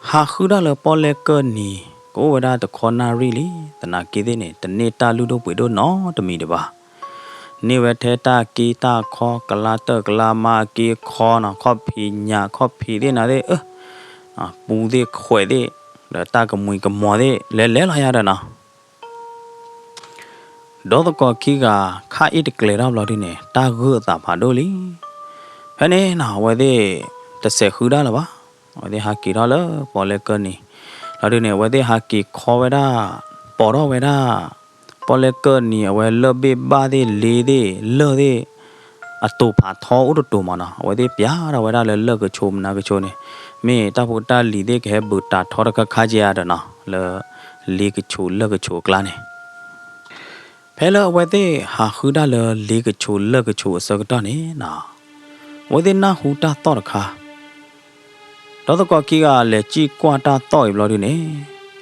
ဟးဃုတၢ်လၢပီၣ်လဲၣ်ကၢၢ်နံၤ ကအိၣ်ဝဲဒၣ်တခီနၣ်ရံၣ်လံ. သနာ်က့သ့ၣ်န့ၣ် တန့ၢ်တၢ်လုၢ်ဒိၣ်ပှ့ၤဒိၣ်နီတမံၤဒံးဘၣ်. န့ၢ်ဝဲထဲတၢ်က့တၢ်ခီ ကလါတၢၢ်ကလါမါအက့အခီနီၤ ခီၣ်ဖံးညၣ်ခီၣ်ဖံးသ့ၣ်နၤသ့ၣ် ပူသ့ၣ်ခွဲးသ့ၣ် ဒီးတၢ်ကမှံၤကမီၤသ့ၣ် လဲၤလဲၤလီၤယါဒီးနီၤ ဒီးသကိးခံဂၤ ခါအ့ၣ်တကျဲၤထီၣ်ဘျီဒုန့ၣ် တၢ်ဂုာ်အသးဖးဒိၣ်လံ. ဖဲန့ၣ်နီၤ အဝဲသ့ၣ်တစဲးဃုဒၣ်လၢၤဘၣ်. အဝဲသ့ၣ်ဟးက့ၤထီၣ်လၢပီၣ်လဲၣ်ကၢၢ်နံၤ ဘျီဒုန့ၣ် အဝဲသ့ၣ်ဟးက့ၤခီဝဲဒၣ် ပိာ်ထီၣ်ဝဲဒၣ် ပီၣ်လဲၣ်ကၢၢ်နံၤ အဝဲလၢၢ်ဘ့ၣ်ဘၣ်သ့ၣ် လ့သ့ၣ် လၢၢ်သ့ၣ် အတိာ်ဖးထီအိၣ်တတိာ်မးနီၤ. အဝဲသ့ၣ်ပျးထီၣ်ဝဲဒၣ်လၢလၢၢ်ကဆိးမနုၤကဆိးန့ၣ် မ့ၢ်တၢ်ဖိတၢ်လံၤသ့ၣ်ကဟဲဘုးတးထီတခါခါကဲဧါဒီးနီၤ လၢလ့ကဆိးလၢၢ်ကဆိးအကျါန့ၣ် ဖဲလၢအဝဲသ့ၣ်ဟးဃုတၢ်လၢလ့ကဆိးလၢၢ်ကဆိးအဆၢကတီၢ်န့ၣ်နီၤ အဝဲသ့ၣ်နၢ်ဟူတၢ်သီၣ်တခါ ဒီးသကိးခံဂၤလဲၤစံၣ်ကွၢ်တၢ်သီၣ်အံၤဘျီဒုန့ၣ်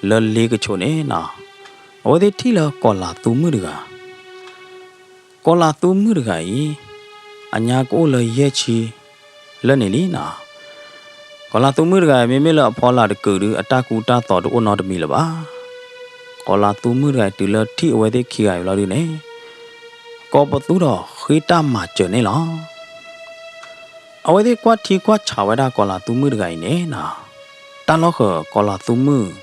လၢလ့ကဆိးန့ၣ်နီၤ အဝဲသ့ၣ်ထံၣ်လၢကီၤလၤသူမုၣ်တဂၤ ကီၤလၤသူမုၣ်တဂၤအံၤ အညါကအိၣ်လၢယဲၢ်ဆံ လၢန့ၣ်လံနီၤ. ကီၤလၤသူမုၣ်တဂၤအံၤ မ့မ့ၢ်လၢအဖီလာ်တကုာ်ဒု အတၢ်ကူတၢ်သိးတအိၣ်နီတမံၤလၢၤဘၣ်. ကီၤလၤသူမုၣ်တဂၤအံၤ တုၤလၢထံၣ်အဝဲသ့ၣ်ခံဂၤအံၤဘျီဒုန့ၣ် ကိးပသူဒီးဃ့တၢ်မၤစၢၤန့ၣ်လီၤ. အဝဲသ့ၣ်ကွၢ်ထံကွၢ်ဆးဝဲဒၣ်ကီၤလၤသူမုၣ်တဂၤအံၤန့ၣ်နီၤ တၢ်လီၢ်ဃၢၤကီၤလၤသူမုၣ်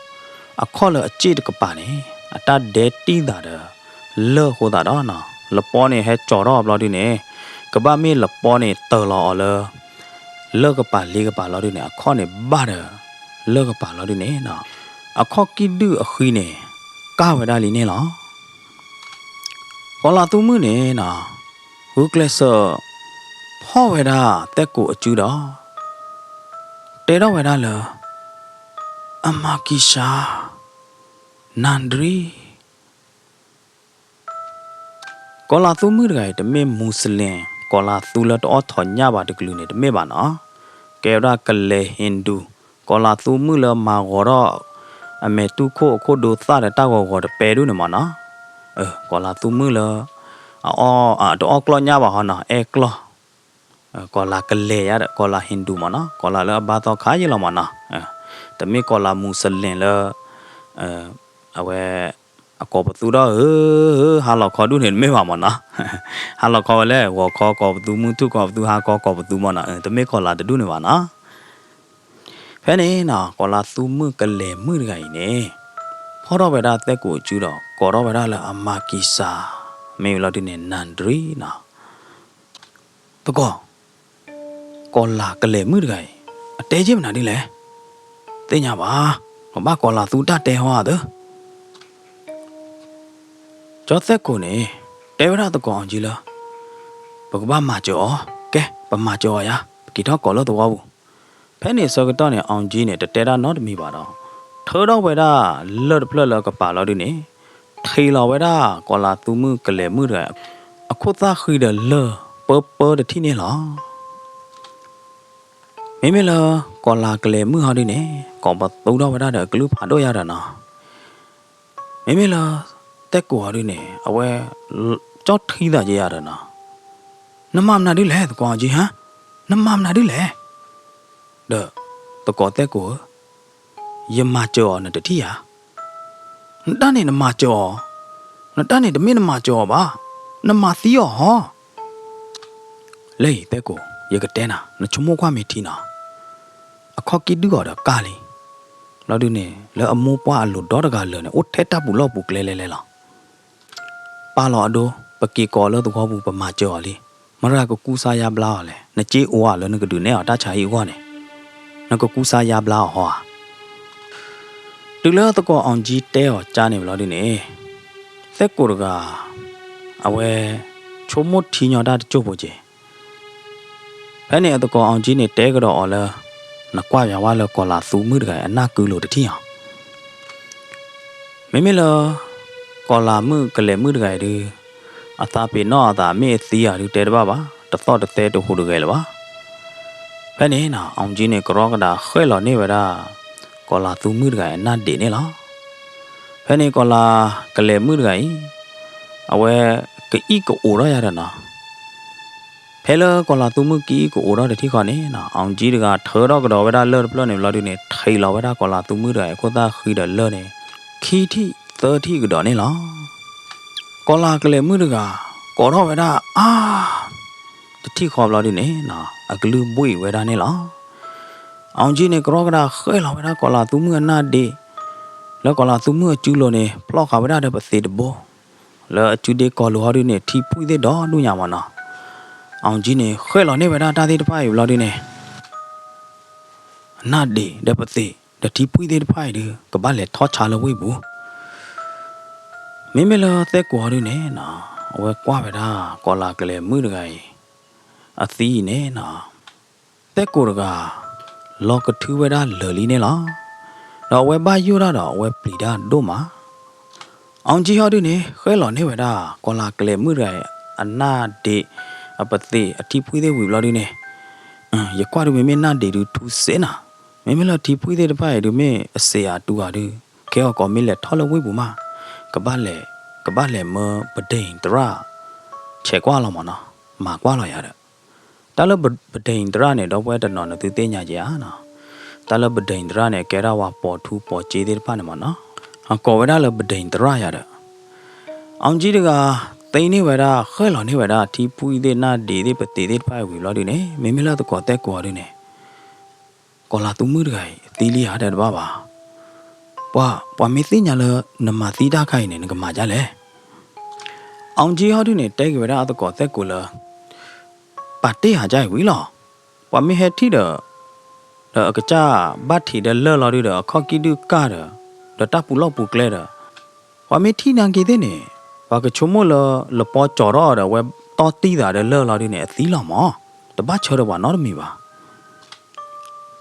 အခီၣ်လၢအစ့ၣ်တကပၤန့ၣ် အတၢ်ဒဲတံၢ်သးဒီး လၢၢ်အဃိသတးဒီးနီၤ လပီန့ၣ်ဟဲကၠီၤထီၣ်အဘျီဒုန့ၣ် ကဘၣ်မ့ၢ်လပီန့ၣ် တၢၤလီၤအီၤလၢ လၢၢ်ကပၤလ့ကပၤလီၤဒုန့ၣ် အခီၣ်န့ၣ်ဘၣ်ဒီး လၢၢ်ကပၤလီၤဒုန့ၣ်နီၤ အခီၣ်ကံၢ်ဒုၣ်အဃံန့ၣ် ကၢ်ဝဲဒၣ်လံန့ၣ်လီၤ. ကီၤလၤသူမုၣ်န့ၣ်နီၤ ဂုာ်ကျဲးစၢး ဖီၣ်ဝဲဒၣ်သဲကိးအစုဒီး တဲထီၣ်ဝဲဒၣ်လၢ အမၤကံၢ်စၢ် နၤဒရံ ကီၤလၤသူမုၣ်တဂၤအံၤ တမ့ၢ်မူၤစလ့ၣ် ကီၤလၤသူလၢတအီၣ်ထိးညၣ်ဘၣ်တကလုာ်န့ၣ် တမ့ၢ်ဘၣ်နီၤ. ကဲဝဲဒၣ်ကလဲၤဟ့ၣ်ဒူၣ် ကီၤလၤသူမုၣ်လၢမၤဂီၤထီၣ် အမဲာ်တူၢ်ခိၣ်အခိၣ်ဒိသၣ်ဒီးတၢ်ဂီၤဂီၤတပဲဒူၣ်န့ၣ်မးနီၤ. ကီၤလၤသူမုၣ်လၢ အအီၣ် တအီၣ်ကျီၢ်ညၣ်ဘၣ်ဟီနီၤ အဲၣ်ကျီၢ် ကီၤလၤကလဲၤယါဒီး ကီၤလၤဟ့ၣ်ဒူၣ်မးနီၤ ကီၤလၤလၢအဘါသီခါယဲၢ်လီၤမးနီၤ. တမ့ၢ်ကီၤလၤမူၤစလ့ၣ်လၢ အဝဲ အကိးပသူဒီးဧၢ ဟါလီၤခီဒူၣ်န့ၣ်တမ့ၢ်ဘၣ်မးနီၤ. ဟါလီၤခီဝဲလဲၣ် ဂီၤခီကိးပသူ မုၢ်ထူၣ်ကိးပသူ ဟါခီကိးပသူမးနီၤ တမ့ၢ်ကီၤလၤတဒူၣ်န့ၣ်ဘၣ်နီၤ. ဖဲန့ၣ်နီၤ ကီၤလၤသူမုၣ်ကလဲၤမုၣ်တဂၤအံၤန့ၣ် ဖီၣ်ထီၣ်ဝဲဒၣ်သဲကိးအစုဒီး ကိးထီၣ်ဝဲဒၣ်လၢအမၤကံၢ်စၢ် မ့ၢ်ဝံၤလီၤဒုန့ၣ် နၤဒရံနီၤ. သကိး ကီၤလၤကလဲၤမုၣ်တဂၤအံၤ အတဲက့ၢ်မနုၤဒ်လဲၣ်. သ့ၣ်ညါဘၣ်, ကဘၣ်ကီၤလၤသူတၢ်တဲဟီဧါသၢ. ကၠီသဲကိးန့ၣ် တဲဝဲဒၣ်သကိးအီၤကံလၢ ပကဘၣ်မၤစၢၤအီၤ, ကဲ ပမၤစၢၤအီၤယါ, ပက့ၤထီၣ်ကိးလၢသဝီပူၤ. ဖဲန့ၣ်အဆၢကတီၢ်န့ၣ် အီၤကံန့ၣ် တတဲတၢ်နီတမံၤဘၣ်ဒီး ထၢထီၣ်ဝဲဒၣ်လၢၢ်တဖျၢၣ်လၢကပၤလီၤဒုန့ၣ် ထံးလီၤဝဲဒၣ်ကီၤလၤသူမုၣ်ကလဲၤမုၣ်တဂၤ အခိၣ်သၣ်ဃံဒီးလၢၢ်ပၢပၢတထံၣ်န့ၣ်လီၤ. မ့မ့ၢ်လၢ ကီၤလၤကလဲၤမုၣ်ဟီဒုန့ၣ် ကိးပသူထီၣ်ဝဲဒၣ်ဒီးအကလုၢ်ဖးဒိၣ်ယါဒီးနီၤ. မ့မ့ၢ်လၢ သဲကိးဟီဒုန့ၣ် အဝဲ ကၠီထံသးက့ယါဒီးနီၤ. နမၤမနုၤဒ်လဲၣ် သကိးအီၤကံဟါ, နမၤမနုၤဒ်လဲၣ်. ဒီး သကိးသဲကိးဧၢ, ယမၤစၢၤအီၤနတထံၣ်ဧါ. နတၢ်န့ၣ်နမၤစၢၤအီၤ, နတၢ်န့ၣ်တမ့ၢ်နမၤစၢၤအီၤဘၣ်, နမၤသံအီၤဟီ. လၢအံၤသဲကိး ယကတဲနၤ နဆိကမိၣ်ကွၢ်မ့ၢ်ထံနီၤ. အခီၣ်ကံၢ်ဒုၣ်အီၤဒီးကၢ်လံ. လီၤဒုန့ၣ် လၢအမိၢ်ပှၢ်အလိၤဒီတဂၤလၢာ်န့ၣ် အိၣ်ထဲတၢ်ပူၤလီၢ်ပူၤကျဲလဲၤလဲၤလီၤ. ပာ်လီၤအဒိ ပက့ၤကိးလၢသဝီပူၤ ပမၤစၢၤအီၤလံ. မတၤကကူစါယါဘျါအီၤလဲၣ်, နစ့အိၣ်ဧါလၢနကဒုးနဲၣ်အီၤတၢ်ဆါဟံၣ်အဂီၢ်န့ၣ်, နကကူစါယါဘျါအီၤဟီဧါ. တုၤလၢသကိးအီၤကံတဲအီၤကါန့ၣ်ဘျီဒုန့ၣ် သဲကိးတဂၤ အဝဲ ဆိကမိၣ်ထံညီတၢ်တစိၢ်ဖိက့ၤ ဖဲန့ၣ်အသကိးအီၤကံန့ၣ် တဲကဒီးအီၤလၢ နကွၢ်ယၤဝဲလၢကီၤလၤသူမုၣ်တဂၤအံၤ အနၢ်ကုလိၤတထံၣ်ဧါ. မ့မ့ၢ်လၢ ကီၤလၤမုၣ်ကလဲၤမုၣ်တဂၤအံၤဒု အသးပ့ၤနီၣ်အသး မ့ၢ်အသံဧါဒု တဲတဘၣ်ဘၣ်, တသီၣ်တသဲတဟူးတဂဲၤလၢၤဘၣ်. ဖဲန့ၣ်နီၤ အီၤကံန့ၣ် ကရီကဒးဃဲၣ်လီၤန့ၢ်ဝဲဒၣ် ကီၤလၤသူမုၣ်တဂၤအံၤအနၢ်ဒ့းန့ၣ်လီၤ. ဖဲန့ၣ်ကီၤလၤကလဲၤမုၣ်တဂၤအံၤ အဝဲကအံၣ်ကအိးထီၣ်ယါဒီးနီၤ. ဖဲလၢကီၤလၤသူမုၣ်ကအံၣ်ကအိးထီၣ်တထံၣ်ဃီန့ၣ်နီၤ အီၤကံတဂၤထၢထီၣ်ကဒီးဝဲဒၣ်လၢၢ်တဖျၢၣ်န့ၣ်ဘျီဒုန့ၣ် ထံးလီၤဝဲဒၣ်ကီၤလၤသူမုၣ်တဂၤအံၤအခိၣ်သၣ်ဃံဒီးလၢၢ်န့ၣ် ခံထံၣ်သၢထံၣ်ကဒီးန့ၣ်လီၤ. ကီၤလၤကလဲၤမုၣ်တဂၤ ကိးထီၣ်ဝဲဒၣ်အါ တထံၣ်ဃီဘျီဒုန့ၣ်နီၤ အကလုၢ်ဘှံးဝဲဒၣ်န့ၣ်လီၤ. အီၤကံန့ၣ် ကရီကဒးဃဲၣ်လီၤဝဲဒၣ်ကီၤလၤသူမုၣ်အနၢ်ဒ့း လၢကီၤလၤသူမုၣ်အစုလိၤန့ၣ် ဖျီဃာ်ဝဲဒၣ်ဒီးပသံးတဘိ လၢအစုဒ့ကီၢ်လိၤဟီဒုန့ၣ် ထံဖှံသ့ၣ်ဒီဒူၣ်ညါမၢ်နီၤ. အီၣ်ကၠံန့ၣ် ဃဲၣ်လီၤန့ၢ်ဝဲဒၣ်တၢ်သ့ၣ်တဖၣ်အံၤဘျီဒုန့ၣ် နၢ်ဒံးဒီးပသံး ဒီးထံဖှံသ့ၣ်တဖၣ်အံၤဒု ကဘၣ်လဲၤထီၣ်ဆါလၢဝ့ၢ်ပူၤ. မ့မ့ၢ်လၢသဲကိးအီၤဒုန့ၣ်နီၤ အဝဲကွၢ်ဝဲဒၣ်ကီၤလၤကလဲၤမုၣ်တဂၤအံၤ အသံအံၤန့ၣ်နီၤ သဲကိးတဂၤ လီၤကထုဝဲဒၣ်လၢာ်လံန့ၣ်လီၤ. ဒီးအဝဲဘၣ်ယိၣ်တၢ်ဒီးအဝဲပျံၤတၢ်ဒိၣ်မး. အီၣ်ကၠံဟီဒုန့ၣ် ဃဲၣ်လီၤန့ၢ်ဝဲဒၣ် ကီၤလၤကလဲၤမုၣ်တဂၤအံၤ အနၢ်ဒံး အပသံး အထံဖှံသ့ၣ်ဝံၤဘျီဒုန့ၣ် ယကွၢ်ဒုမ့မ့ၢ်နၢ်ဒံးဒုထူစဲးနီၤ. မ့မ့ၢ်လၢထံဖှံသ့ၣ်တဖၣ်အံၤဒုမ့ၢ်အစံးအတူဂၤဒု ခဲအီၤကိးမ့ၢ်လဲၤထီၣ်လၢဝ့ၢ်ပူၤမး ကဘၣ်လဲၤ ကဘၣ်လဲၤမၢပဒ့ၣ်သရၣ် ဆဲးကွၢ်လီၤမၢ်နီၤ မၤကွၢ်လီၤယၤဒီး တၢ်လၢပဒ့ၣ်သရၣ်န့ၣ် ဒီပုၢ်ဝဲၢ်တနီၤန့ၣ်သုသ့ၣ်ညါက့ၤဧါနီၤ. တၢ်လၢပဒ့ၣ်သရၣ်န့ၣ် ကဲဒၣ်ဝဲပိာ်ထူပိာ်စ့သ့ၣ်တဖၣ်န့ၣ်မၢ်နီၤ. အကိးဝဲဒၣ်လၢပဒ့ၣ်သရၣ်ယၤဒီး အီၣ်ကၠံတဂၤ သ့န့ၢ်ဝဲဒၣ် ဃဲၣ်လီၤန့ၢ်ဝဲဒၣ် ထံဖှံသ့ၣ်နၢ်ဒံးသ့ၣ်ပသံးသ့ၣ်တဖၣ်အံၤဝံၤဘျီဒုန့ၣ် မ့မ့ၢ်လၢသကိးသဲကိးအီၤဒုန့ၣ် ကီၤလၤသူမုၣ်တဂၤအံၤ သံလံဧါတဲတဘၣ်ဘၣ်. ပှၤ ပှၤမ့ၢ်သ့ၣ်ညါလၢနမၤသံတၢ်ခါအံၤန့ၣ် နကမၤဒ်လဲၣ်. အီၣ်ကၠံဟီဒုန့ၣ် တဲက့ၤဝဲဒၣ်အသကိးသဲကိးလၢ ပာ်တ့ၢ်ဧါဒ်အံၤဝံၤလီၤ. ပှၤမ့ၢ်ဟဲထံၣ်ဒီး ဒီးအကစၢ်ဘၣ်ထံးဒီးလၢၢ်လီၤဒုဒီး အခီၣ်ကံၣ်ဒုၣ်ကၢ်ဒီး ဒီးတၢ်ပူၤလီၢ်ပူၤကျဲဒီး ပှၤမ့ၢ်ထံၣ်နာ်က့ၤသ့ၣ်န့ၣ် ပှၤကဆိကမိၣ်လၢ လပီကၠီၤထီၣ်အီၤဒီး အဝဲတီၢ်တံၢ်သးဒီးလၢၢ်လီၤဒုန့ၣ် အသံလီၤမၢ်. တဘၣ်ဆၢဒီးပှၤနီတမံၤဘၣ်.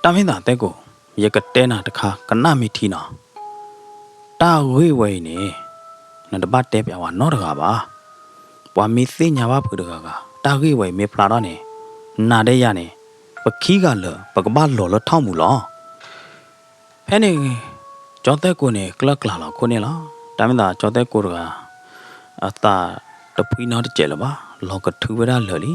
တၢ်မ့ၢ်သးသဲကိး, ယကတဲနၤတခါ ကနၣ်မ့ၢ်ထံနီၤ. တၢ်ဂ့ၢ်ဝဲအံၤန့ၣ် နတဘၣ်တဲပျးဝဲနီတဂၤဘၣ်. ပှၤမ့ၢ်သ့ၣ်ညါဘၣ်ဖုးတဂၤဂၤ တၢ်ဂ့ၢ်ဝဲအံၤမ့ၢ်ဖျါထီၣ်န့ၣ် နၤဒီးယၤန့ၣ် ပခံဂၤလၢာ် ပကဘၣ်လီၤလၢထီၣ်မူလီၤ. ဖဲန့ၣ် ကၠီသဲကိးန့ၣ် ကျၢၢ်ကျးလီၤခိၣ်န့ၣ်လီၤ. တၢ်မ့ၢ်သးကၠီသဲကိးတဂၤ အသးတဖှံနီတစဲးလၢၤဘၣ်, လီၤကထုဝဲဒၣ်လၢာ်လံ.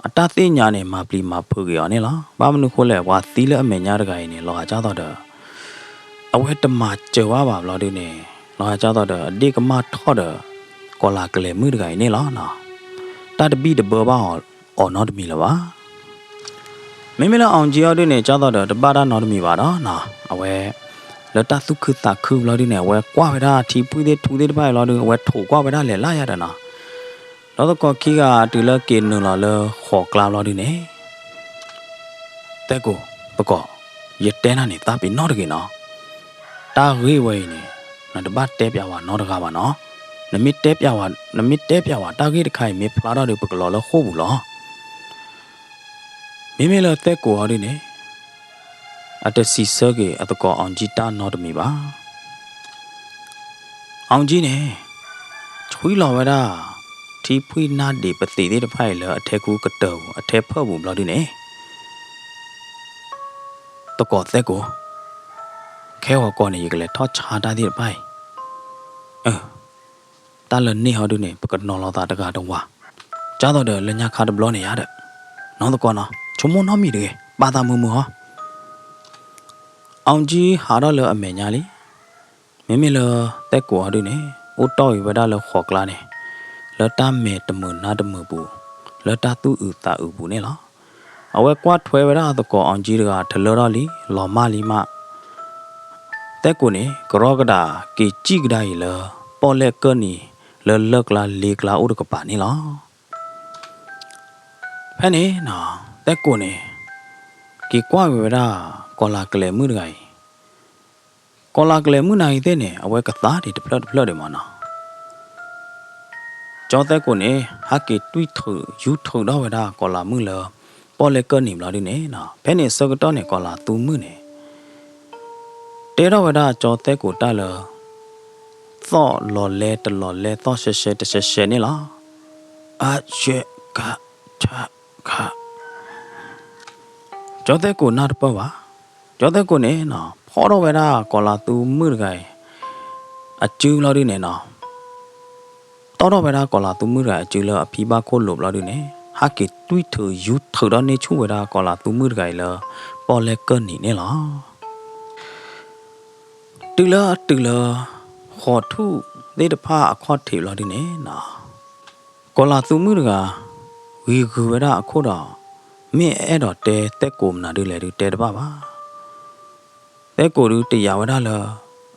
အတၢ်သ့ၣ်ညါန့ၣ် မၤပျံၤမၤဖုးက့ၤအီၤန့ၣ်လီၤ. ဘၣ်မနုၤဃိလဲၣ် ပှၤသံလၢအမဲာ်ညါတဂၤအံၤန့ၣ် လီၤဂာ်ကၢ်သိးဒီး အဝဲတမၤစၢၤဝဲဘၣ်ဘျီဒုန့ၣ် လီၤဂာ်ကၢ်သိးဒီး အဒ့ၣ်ကမၢ်ထီၣ်ဒီး ကီၤလၤကလဲၤမုၣ်တဂၤအံၤန့ၣ်လီၤ. တၢ်တဘံၣ်တဘၢဘၣ်အီၤနီတမံၤလၢၤဘၣ်. မ့မ့ၢ်လၢအီၣ်ကၠံအီၤဒုန့ၣ် ကၢ်သိးဒီး တဘၣ်တၢ်နီတမံၤဘၣ်ဒီးနီၤ, အဝဲ လၢတၢ်သူၣ်ခုသးခုဘျီဒုန့ၣ် အဝဲကွၢ်ဝဲဒၣ်ထံဖှံသ့ၣ်ထူသ့ၣ်တဖၣ်အံၤလီၤဒု အဝဲထိးကွၢ်ဝဲဒၣ်လဲာ်လၢယၤဒီးနီၤ. ဒီးသကိးခံဂၤတုၤလၢက့ၤနုာ်လီၤလၢဃိးကျါဘျီဒုန့ၣ် သဲကိး, သကိး, ယတဲနၤန့ၣ်သးပ့ၤနီၣ်တဂ့ၤနီၤ. တၢ်ဂ့ၢ်ဝဲအံၤန့ၣ် နတဘၣ်တဲပျးဝဲနီတဂၤဘၣ်နီၤ. နမ့ၢ်တဲပျးဝဲ, နမ့ၢ်တဲပျးဝဲတၢ်ဂ့ၢ်တခါအံၤမ့ၢ်ဖျါထီၣ်ဒီး ပကလီၤလၢဃိာ်ပူၤလီၤ. မ့မ့ၢ်လၢသဲကိးအီၤဒုန့ၣ် အတစံးဆၢက့ၤအသကိးအီၣ်ကၠံတၢ်နီတမံၤဘၣ်. အီၣ်ကၠံန့ၣ် ဆွံလီၤဝဲဒၣ် ထံဖှံနၢ်ဒံးပသံးသ့ၣ်တဖၣ်အံၤလၢအထဲကူကတၢၢ်ပူၤ အထဲဖၢၣ်ပူၤဘျီဒုန့ၣ် သကိးသဲကိး, ခဲဂီၤကီၢ်န့ၣ် ယကလဲၤထီၣ်ဆါတၢ်သ့ၣ်တဖၣ်အံၤ, တၢ်လၢန့ၢ်ဟီဒုန့ၣ် ပကနီၤလီၤသးတဂၤတဝၤ, ကၢ်သိးဒီးလၢညါခါတဘျီန့ၣ်ယါဒီး နီသကိးနီၤ ဆိကမိၣ်နီတမံၤတဂ့ၤ ပာ်သးမုာ်မုာ်ဟီ. အီၣ်ကၠံဟးထီၣ်လၢအမဲာ်ညါလံ. မ့မ့ၢ်လၢသဲကိးအီၤဒုန့ၣ် အိၣ်တီၢ်အံၤဝဲဒၣ်လၢဃိးကျါန့ၣ် လၢတၢ်မဲာ်တမုာ်နါတမုာ်ပူၤ လၢတၢ်သူၣ်အုးသးအုးပူၤန့ၣ်လီၤ. အဝဲကွၢ်ထွဲဝဲဒၣ်အသကိးအီၣ်ကၠံတဂၤ ထလၢထီၣ်လံ လီၤမၢ်လံမး သဲကိးန့ၣ် ကရီကဒးက့ၤစံၣ်ကဒါအံၤလၢ ပီၣ်လဲၣ်ကၢၢ်နံၤ လၢလၢၢ်ကျါလ့ကျါအိၣ်တကပၤန့ၣ်လီၤ. ဖဲန့ၣ်နီၤ သဲကိးန့ၣ် က့ၤကွၢ်က့ၤဝဲဒၣ် ကီၤလၤကလဲၤမုၣ်တဂၤအံၤ, ကီၤလၤကလဲၤမုၣ်နၤဂ့ၤသ့ၣ်န့ၣ် အဝဲကသါဒံးတဖျၢၣ်တဖျၢၣ်ဒံးမးနီၤ. ကၠီသဲကိးန့ၣ် ဟးက့ၤတွံၢ်ထုးယူၤထုးထီၣ်ဝဲဒၣ်ကီၤလၤမုၣ်လၢ ပီၣ်လဲၣ်ကၢၢ်နံၤဘျီဒုန့ၣ်နီၤ ဖဲန့ၣ်အဆၢကတီၢ်န့ၣ် ကီၤလၤသူမုၣ်န့ၣ် တဲထီၣ်ဝဲဒၣ်ကၠီသဲကိးတၢ်လၢ သီၣ်လီၤလဲတလီၤလဲ သီၣ်ရှဲရှဲတရှဲရှဲန့ၣ်လီၤ. အၢ ကၢ ထ ခ ကၠီသဲကိးနၢ်တပၢၢ်ဘၣ်. ကၠီသဲကိးန့ၣ်နီၤ ဖီၣ်ထီၣ်ဝဲဒၣ်ကီၤလၤသူမုၣ်တဂၤအံၤ အစုဘျီဒုန့ၣ်နီၤ တီၣ်ထီၣ်ဝဲဒၣ်ကီၤလၤသူမုၣ်တဂၤအံၤ အစုလၢအဖံဘၣ်ခိၣ်လိၤဘျီဒုန့ၣ် ဟးက့ၤတွံၢ်ထုးယူၤထုးဒီးန့ၢ်ဆူၣ်ဝဲဒၣ်ကီၤလၤသူမုၣ်တဂၤအံၤလၢ ပီၣ်လဲၣ်ကၢၢ်နံၤန့ၣ်လီၤ. တုၤလၢအတုၤလၢ ဃိးထူၣ်သ့ၣ်တဖၣ်အခီၣ်ထံးဘျီဒုန့ၣ်နီၤ ကီၤလၤသူမုၣ်တဂၤ ဂံၤဂုၤဝဲဒၣ်အခိၣ်ဒီး မ့ၢ်အအဲၣ်ဒိးတဲသဲကိးမနုၤဒုလဲၣ်ဒုတဲတဘၣ်ဘၣ်. သဲကိးဒုတယာ်ဝဲဒၣ်လၢ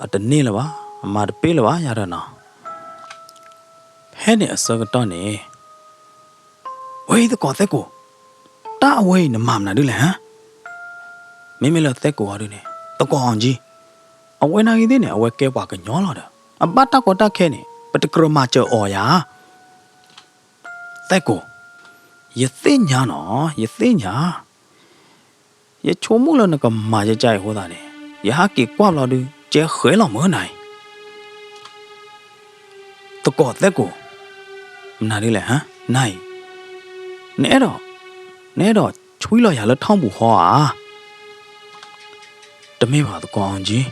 အတန့ၢ်လၢၤဘၣ်, အမၤတပ့ၢ်လၢၤဘၣ်ယၤဒီးနီၤ. ဖဲန့ၣ်အဆၢကတီၢ်န့ၣ်, ဝဲအံၤသကိးသဲကိာ်, တၢ်အဝဲအံၤနမၤမနုၤဒ်လဲၣ်ဟါ. မ့မ့ၢ်လၢသဲကိာ်အီၤဒုန့ၣ်, သကိးအီၤကၠံ, အဝဲနာ်ဂ့ၤသ့ၣ်န့ၣ် အဝဲကဲပှၤကညီလီၤဒီး အဘၣ်တၢ်ကီတၢ်ခဲန့ၣ် ပတကြၢးမၤစၢၤအီၤယၤ သဲကိာ်, ယသ့ၣ်ညါနီၤ, ယသ့ၣ်ညါ, ယဆိကမိၣ်လၢနကမၤကကါအံၤအဃိသတးန့ၣ်, ယဟးက့ၤကွၢ်ဘျီဒု ကဲဃဲလီၤမၢနၤအံၤ. သကိးသဲကိာ်, မနုၤဒ်လဲၣ်ဟါ, နၤအံၤ, နအဲၣ်ဒိး, နအဲၣ်ဒိးဆွံလီၤယၤလၢထီၣ်ပူၤဟီဧါ. တမ့ၢ်ဘၣ်သကိးအီၤ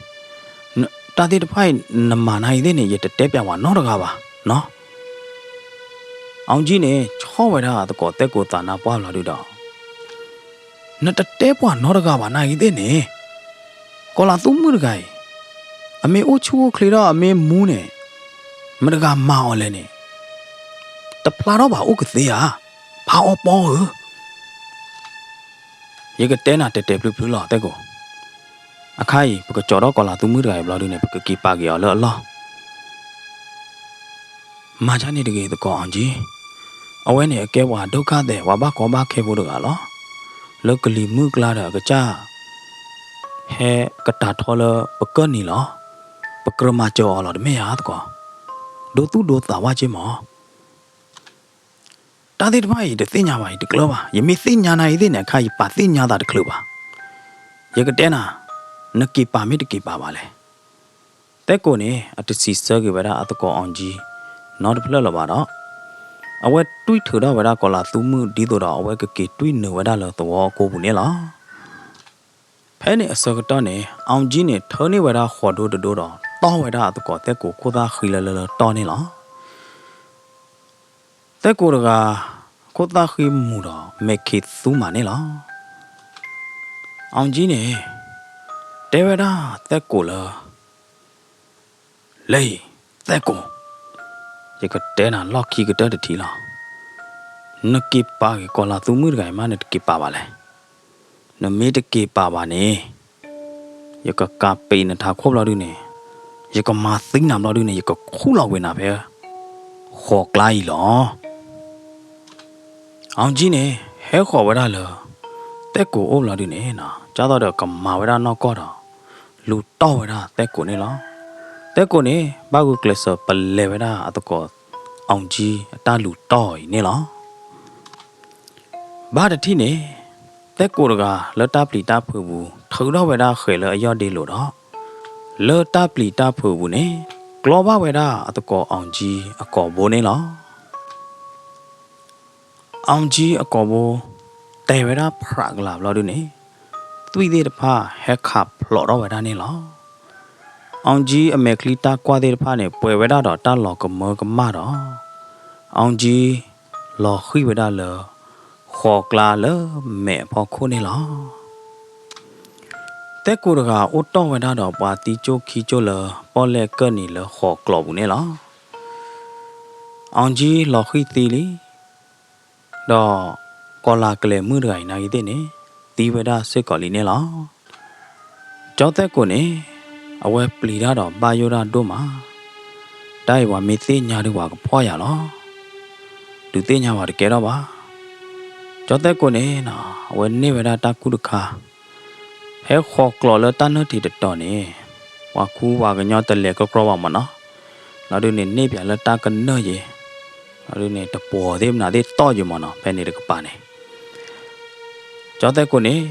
ကၠံ, တၢ်သ့ၣ်တဖၣ်အံၤ နမၤနာ်ဂ့ၤသ့ၣ်န့ၣ် ယတတဲပျးဝဲနီတဂၤဘၣ်နီၤ. အီၤကၠံန့ၣ် ဆီၣ်ဝဲဒၣ်သကိးသဲကိာ်သးနါပှၢ်ဘျီဒုဒီး, နတတဲပှၤနီတဂၤဘၣ်နာ်ဂ့ၤသ့ၣ်န့ၣ်, ကီၤလၤသူမုၣ်တဂၤအံၤ, အမ့ၢ်အိၣ်ဆူၣ်အိၣ်ချ့ဒီးအမ့ၢ်မူန့ၣ်, မတဂၤမၤအီၤလဲၣ်န့ၣ်, တဖျါထီၣ်ဘၣ်အိၣ်ကသ့ဧါ, ဖးအီပီဧၢ. ယကတဲနၤတဲာ်တဲာ်ဖျုးဖျုးလီၤသဲကိာ်, အခါအံၤ ပကကၠီၤထီၣ်ကီၤလၤသူမုၣ်တဂၤအံၤဘျီဒုန့ၣ် ပကက့ၤပာ်က့ၤအီၤလၢအလီၢ် မၤဒ်န့ၣ်တဂ့ၤသကိးအီၤကၠံ, အဝဲန့ၣ်အကဲပှၤဒုက္ခသည် ပှၤဘၣ်ကီဘၣ်ခဲဖိတဂၤလီၤ. လၢကလံၤမုၢ်ကျါဒီးအကစၢ် ဟဲကတၤထီလၢပကၢၢ်နံၤလီၤ. ပကြၢးမၤစၢၤအီၤလီၤတမ့ၢ်ဧါသကိး, ဒိသူၣ်ဒိသးဝဲက့မး. တၢ်သ့ၣ်တဖၣ်အံၤ တသ့ၣ်ညါဘၣ် ယတကျၢၤဘၣ်. ယမ့ၢ်သ့ၣ်ညါနၤအံၤသ့ၣ်န့ၣ် အခါယပာ်သ့ၣ်ညါသးတချုးဘၣ်. ယကတဲနၤ, နက့ၤပာ်မ့ၢ်တက့ၤပာ်ဘၣ်လဲၣ်. သဲကိာ်န့ၣ် အတစံးဆၢက့ၤဝဲဒၣ်အသကိးအီၤကၠံ နီတဖျၢၣ်လၢၤဘၣ်ဒီး, အဝဲတွံၢ်ထုးထီၣ်ဝဲဒၣ်ကီၤလၤသူမုၣ် ဒ်သိးဒီးအဝဲကက့ၤတွံၢ်နုာ်ဝဲဒၣ်လၢသဝီအကိပူၤန့ၣ်လီၤ. ဖဲန့ၣ်အဆၢကတီၢ်န့ၣ် အီၤကၠံန့ၣ် ထၢန့ၢ်ဝဲဒၣ်ဃိးဒိတဒိဒီး တီၢ်ဝဲဒၣ်အသကိးသဲကိာ်ခိၣ်သၣ်ဃံလၢလၢလၢတီၢ်န့ၣ်လီၤ. သဲကိာ်တဂၤ ခိၣ်သၣ်ဃံမူၤဒီး မဲာ်ခံးသူမးန့ၣ်လီၤ. အီၤကၠံန့ၣ် တဲဝဲဒၣ်သဲကိာ်လၢ လၢအံၤ သဲကိာ်, ယကတဲနၤလီၢ်ခံကတၢၢ်တထံၣ်လီၤ. နက့ၤပာ်က့ၤကီၤလၤသူမုၣ်တဂၤအံၤမး နတက့ၤပာ်ဘၣ်လဲၣ်. နမ့ၢ်တက့ၤပာ်ဘၣ်န့ၣ် ယကကးပ့ၤနထးခိၣ်ဘျီဒုန့ၣ်, ယကမၤသံနၤဘျီဒုန့ၣ် ယကခူၣ်လီၤကွံာ်နၤဖဲ ဃိးကျါအံၤလီၤ. အီၤကၠံန့ၣ် ဟဲဃီၤဝဲဒၣ်လၢ သဲကိာ်အိၣ်ဘျီဒုန့ၣ် ကၢ်သိးဒီးကမၤဝဲဒၣ်နီၢ်ကီၢ်ဒီး လူၤတီၢ်ဝဲဒၣ်သဲကိာ်န့ၣ်လီၤ. သဲကိာ်န့ၣ် ဘၣ်ဂုာ်ကျဲးစၢးပလဲၤဝဲဒၣ်အသကိးအီၤကၠံအတၢ်လူၤတီၢ်အံၤန့ၣ်လီၤ. ဘၣ်တထံၣ်န့ၣ် သဲကိာ်တဂၤလၢတၢ်ပျံၤတၢ်ဖုးပူၤ ထုးထီၣ်ဝဲဒၣ်ဃဲၤလၢအယီၢ်ဒ့လိာ်ဒီး လၢတၢ်ပျံၤတၢ်ဖုးပူၤန့ၣ် ကျီဘၣ်ဝဲဒၣ်အသကိးအီၤကၠံအကိာ်ဘိန့ၣ်လီၤ. အီၤကၠံအကိာ်ဘိ တဲာ်ဝဲဒၣ်ဖြးကလာ်ဘျီဒုန့ၣ် သွံၣ်သ့ၣ်တဖၣ်ဟဲခးဖျိးထီၣ်ဝဲဒၣ်န့ၣ်လီၤ. အီၤကၠံအမဲာ်ချံတၢ်ကွၢ်သ့ၣ်တဖၣ်န့ၣ် ပှဲၤဝဲဒၣ်ဒီးတၢ်လီၤကမၢကမၣ်ဒီး အီၤကၠံ လီၤဃံၣ်ဝဲဒၣ်လၢ ဃိးကျါလၢမဲာ်အဖီခိၣ်န့ၣ်လီၤ. သဲကိာ်တဂၤအိၣ်တီၢ်ဝဲဒၣ်ဒီးပှၤသံကၠိခံကၠိလၢ ပီၣ်လဲၣ်ကၢၢ်နံၤလၢဃိးကျိးပူၤန့ၣ်လီၤ. အီၤကၠံလီၤဃံၣ်သံလံ ဒီးကီၤလၤကလဲၤမုၣ်တဂၤအံၤနာ်ဂ့ၤသ့ၣ်န့ၣ် သံဝဲဒၣ်စ့ၢ်ကီးလံန့ၣ်လီၤ. ကၠီသဲကိာ်န့ၣ် အဝဲပျံၤတၢ်ဒီးဘၣ်ယိၣ်တၢ်ဒိၣ်မး, တၢ်အံၤပှၤမ့ၢ်သ့ၣ်ညါဒုးပှၤကဖီၣ်ယၤလီၤ. ဒုးသ့ၣ်ညါပှၤတကဲထီၣ်ဘၣ်. ကၠီသဲကိာ်န့ၣ် အဝဲန့ၢ်ဝဲဒၣ်တၢ်ကူၣ်တခါ ဖဲဃိးကျိးလၢတၢ်နၢၢ်ထံးတတီၤန့ၣ် ပှၤခူပှၤကညီတလဲၤကကြီဘၣ်မၢ်နီၤ, လီၤဒုးန့ၣ် န့ၢ်ပၠးလၢတၢ်ကနၢၢ်ယဲ, လီၤဒုးန့ၣ် တပှီၤသ့ၣ်မနုၤသ့ၣ်တီၢ်ယဲမၢ်နီၤ, ဖဲန့ၣ်တကပၤန့ၣ် ကၠီသဲကိာ်န့ၣ်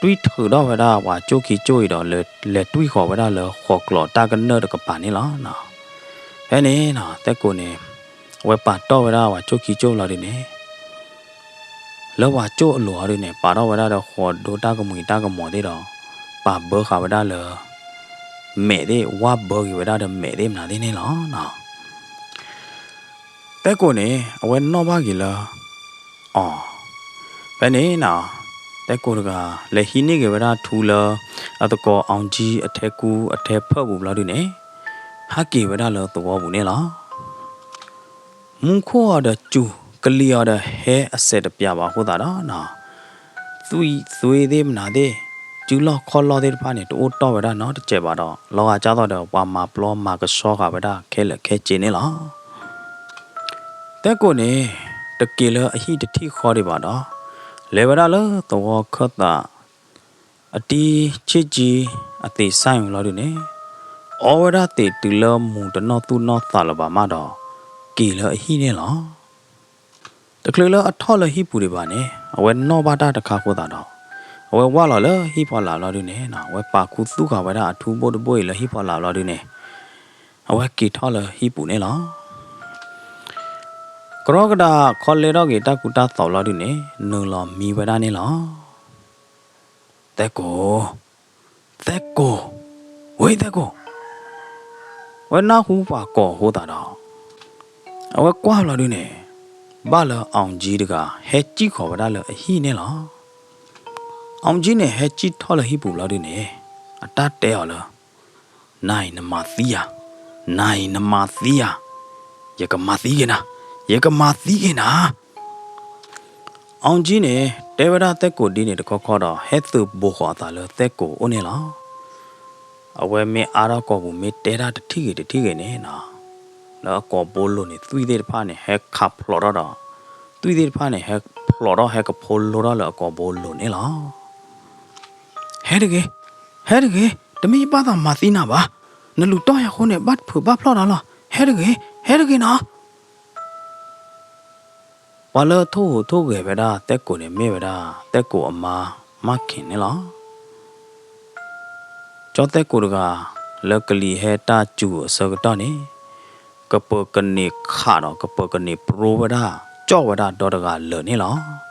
တွံၢ်ထုးထီၣ်ဝဲဒၣ်ပှၤကၠိခံကၠိအံၤဒီး လဲၤတွံၢ်ဃီၤဝဲဒၣ်လၢဃိးကျိးတၢ်ကနၢၢ်တကပၤန့ၣ်လီၤ. ဖဲန့ၣ် သဲကိာ်န့ၣ် အဝဲပာ်တီၢ်ဝဲဒၣ်ပှၤကၠိခံကၠိလီၤဒုးန့ၣ် လၢပှၤကၠိအလိၤအီၤဒုးန့ၣ် ပာ်ထီၣ်ဝဲဒၣ်ဒီးဃိးဒိတၢ်ကမှံၤတၢ်ကမီၤသ့ၣ်ဒီး ပာ်ဘၢဃာ်ဝဲဒၣ်လၢ မဲာ်သ့ၣ် ဝၢ်ဘၢက့ၤဝဲဒၣ်ဒီးမဲာ်သ့ၣ်မနုၤသ့ၣ်န့ၣ်လီၤ. သဲကိာ်န့ၣ် အဝဲနီၣ်ဘၣ်က့ၤလၢ အီၤ, ဖဲန့ၣ် သဲကိာ်တဂၤ လဲၤဟံးန့ၢ်က့ၤဝဲဒၣ်ထူလၢ အသကိးအီၤကၠံအထဲကူအထဲဖၢၣ်ပူၤဘျီဒုးန့ၣ် ဟးက့ၤဝဲဒၣ်လၢသဝီပူၤန့ၣ်လီၤ. မူခိၣ်အီၤဒီးစူၤ ကလံၤအီၤဒီးဟဲအစဲးတပျးဘၣ်အဃိသတးဒီး သွံၣ်သွ့သ့ၣ်မနုၤသ့ၣ် စုလီၢ်ခီၣ်လီၢ်သ့ၣ်တဖၣ်န့ၣ် တအိၣ်တီၢ်ဝဲဒၣ်နီတစဲးဘၣ်ဒီး လီၤဂာ်ကၢ်သိးဒီးပှၤမၤပျီမၤကဆှီဃာ်ဝဲဒၣ်ခဲလၢာ်ခဲဆ့န့ၣ်လီၤ. သဲကိာ်န့ၣ် တက့ၤလၢအဟံၣ်တထံၣ်ဃီဒံးဘၣ်ဒီး လဲၤဝဲဒၣ်လၢသဝီခၢၣ်သး အတံၤဆ့ၣ်ကၠံအသ့ၣ်စဲၣ်ဘျီဒုန့ၣ်, အီဝဲဒၣ်သ့ၣ်တုၤလၢမူၤတနီၢ်သူၣ်နီၢ်သးလၢၤဘၣ်မးဒီး က့ၤလၢအဟံၣ်န့ၣ်လီၤ. တချုးလၢအထီၣ်လၢဟံၣ်ပူၤဒံးဘၣ်န့ၣ် အဝဲနီၣ်ဘၣ်တၢ်တခါဃိသးဒီး အဝဲဝၢ်လီၤလၢဟံၣ်ဖီလာ်ဘျီဒုန့ၣ် အဝဲပာ်ခူသူၣ်ဃာ်ဝဲဒၣ်အထူဘိၣ်တဘိၣ်အံၤလၢဟံၣ်ဖီလာ်ဘျီဒုန့ၣ် အဝဲက့ၤထီၣ်လၢဟံၣ်ပူၤန့ၣ်လီၤ. ကရီကဒးခီလဲထီၣ်က့ၤတၢ်ကူတၢ်သိးဘျီဒုန့ၣ် နုာ်လီၤမံဝဲဒၣ်န့ၣ်လီၤ. သဲကိာ်, သဲကိာ်, ဝဲသဲကိာ်, ဝဲနၢ်ဟူပှၤကိးဃိသးဒီး အဝဲကွၢ်ဘျီဒုန့ၣ် ဘၣ်လၢအီၣ်ကၠံတဂၤ ဟဲစံၣ်ဃီၤဝဲဒၣ်လၢအဟံၣ်န့ၣ်လီၤ. အီၣ်ကၠံန့ၣ် ဟဲစံၣ်ထီၣ်လၢဟံၣ်ပူၤဘျီဒုန့ၣ် အတၢ်တဲအီၤလၢ နၤအံၤနမၤသံယၤ, နၤအံၤနမၤသံယၤ, ယကမၤသံက့ၤနၤ, ယကမၤသံက့ၤနၤ. အီၣ်ကၠံန့ၣ် တဲဝဲဒၣ်သဲကိာ်ဒ်န့ၣ်တခီခီဒီး ဟဲသုးဘိးဃီၤအသးလၢသဲကိာ်အိၣ်န့ၣ်လီၤ. အဝဲမ့ၢ်အါထီၣ်ကိာ်ပူၤ မ့ၢ်တဲတၢ်တထံၣ်ဂ့ၤတထံၣ်ဂ့ၤန့ၣ်နီၤ, လၢအကိာ်ဘိလိၤန့ၣ် သွံၣ်သ့ၣ်တဖၣ်န့ၣ် ဟဲခးဖျိးထီၣ်ဒီး သွံၣ်သ့ၣ်တဖၣ်န့ၣ် ဟဲဖျိးထီၣ်ဟဲကဖိလိထီၣ်လၢအကိာ်ဘိလိၤန့ၣ်လီၤ. ဟဲတဂ့ၤ, ဟဲတဂ့ၤ, တမ့ၢ်ယဘၣ်သးမၤသံနၤဘၣ်, နလူၤတီၢ်ယၤအဃိန့ၣ် ဘၣ်တဖုးဘၣ်ဖျီၣ်တၢ်လီၤ, ဟဲတဂ့ၤ, ဟဲတဂ့ၤနီၤ. ပှၤလၢထိၣ်ဟူးထိၣ်ဂဲၤဝဲဒၣ်သဲကိာ်န့ၣ် မ့ၢ်ဝဲဒၣ်သဲကိာ်အမါမၢ်ခ့ၣ်န့ၣ်လီၤ. ကၠီသဲကိာ်တဂၤ လၢကလံၤဟဲတၢ်စူၤအဆၢကတီၢ်န့ၣ် ကပၢၤကန့ၢ်ခးဒီး ကပၢၤကန့ၢ်ပြိဝဲဒၣ် ကၠီၣ်ဝဲဒၣ်ဒီတဂၤလၢာ်န့ၣ်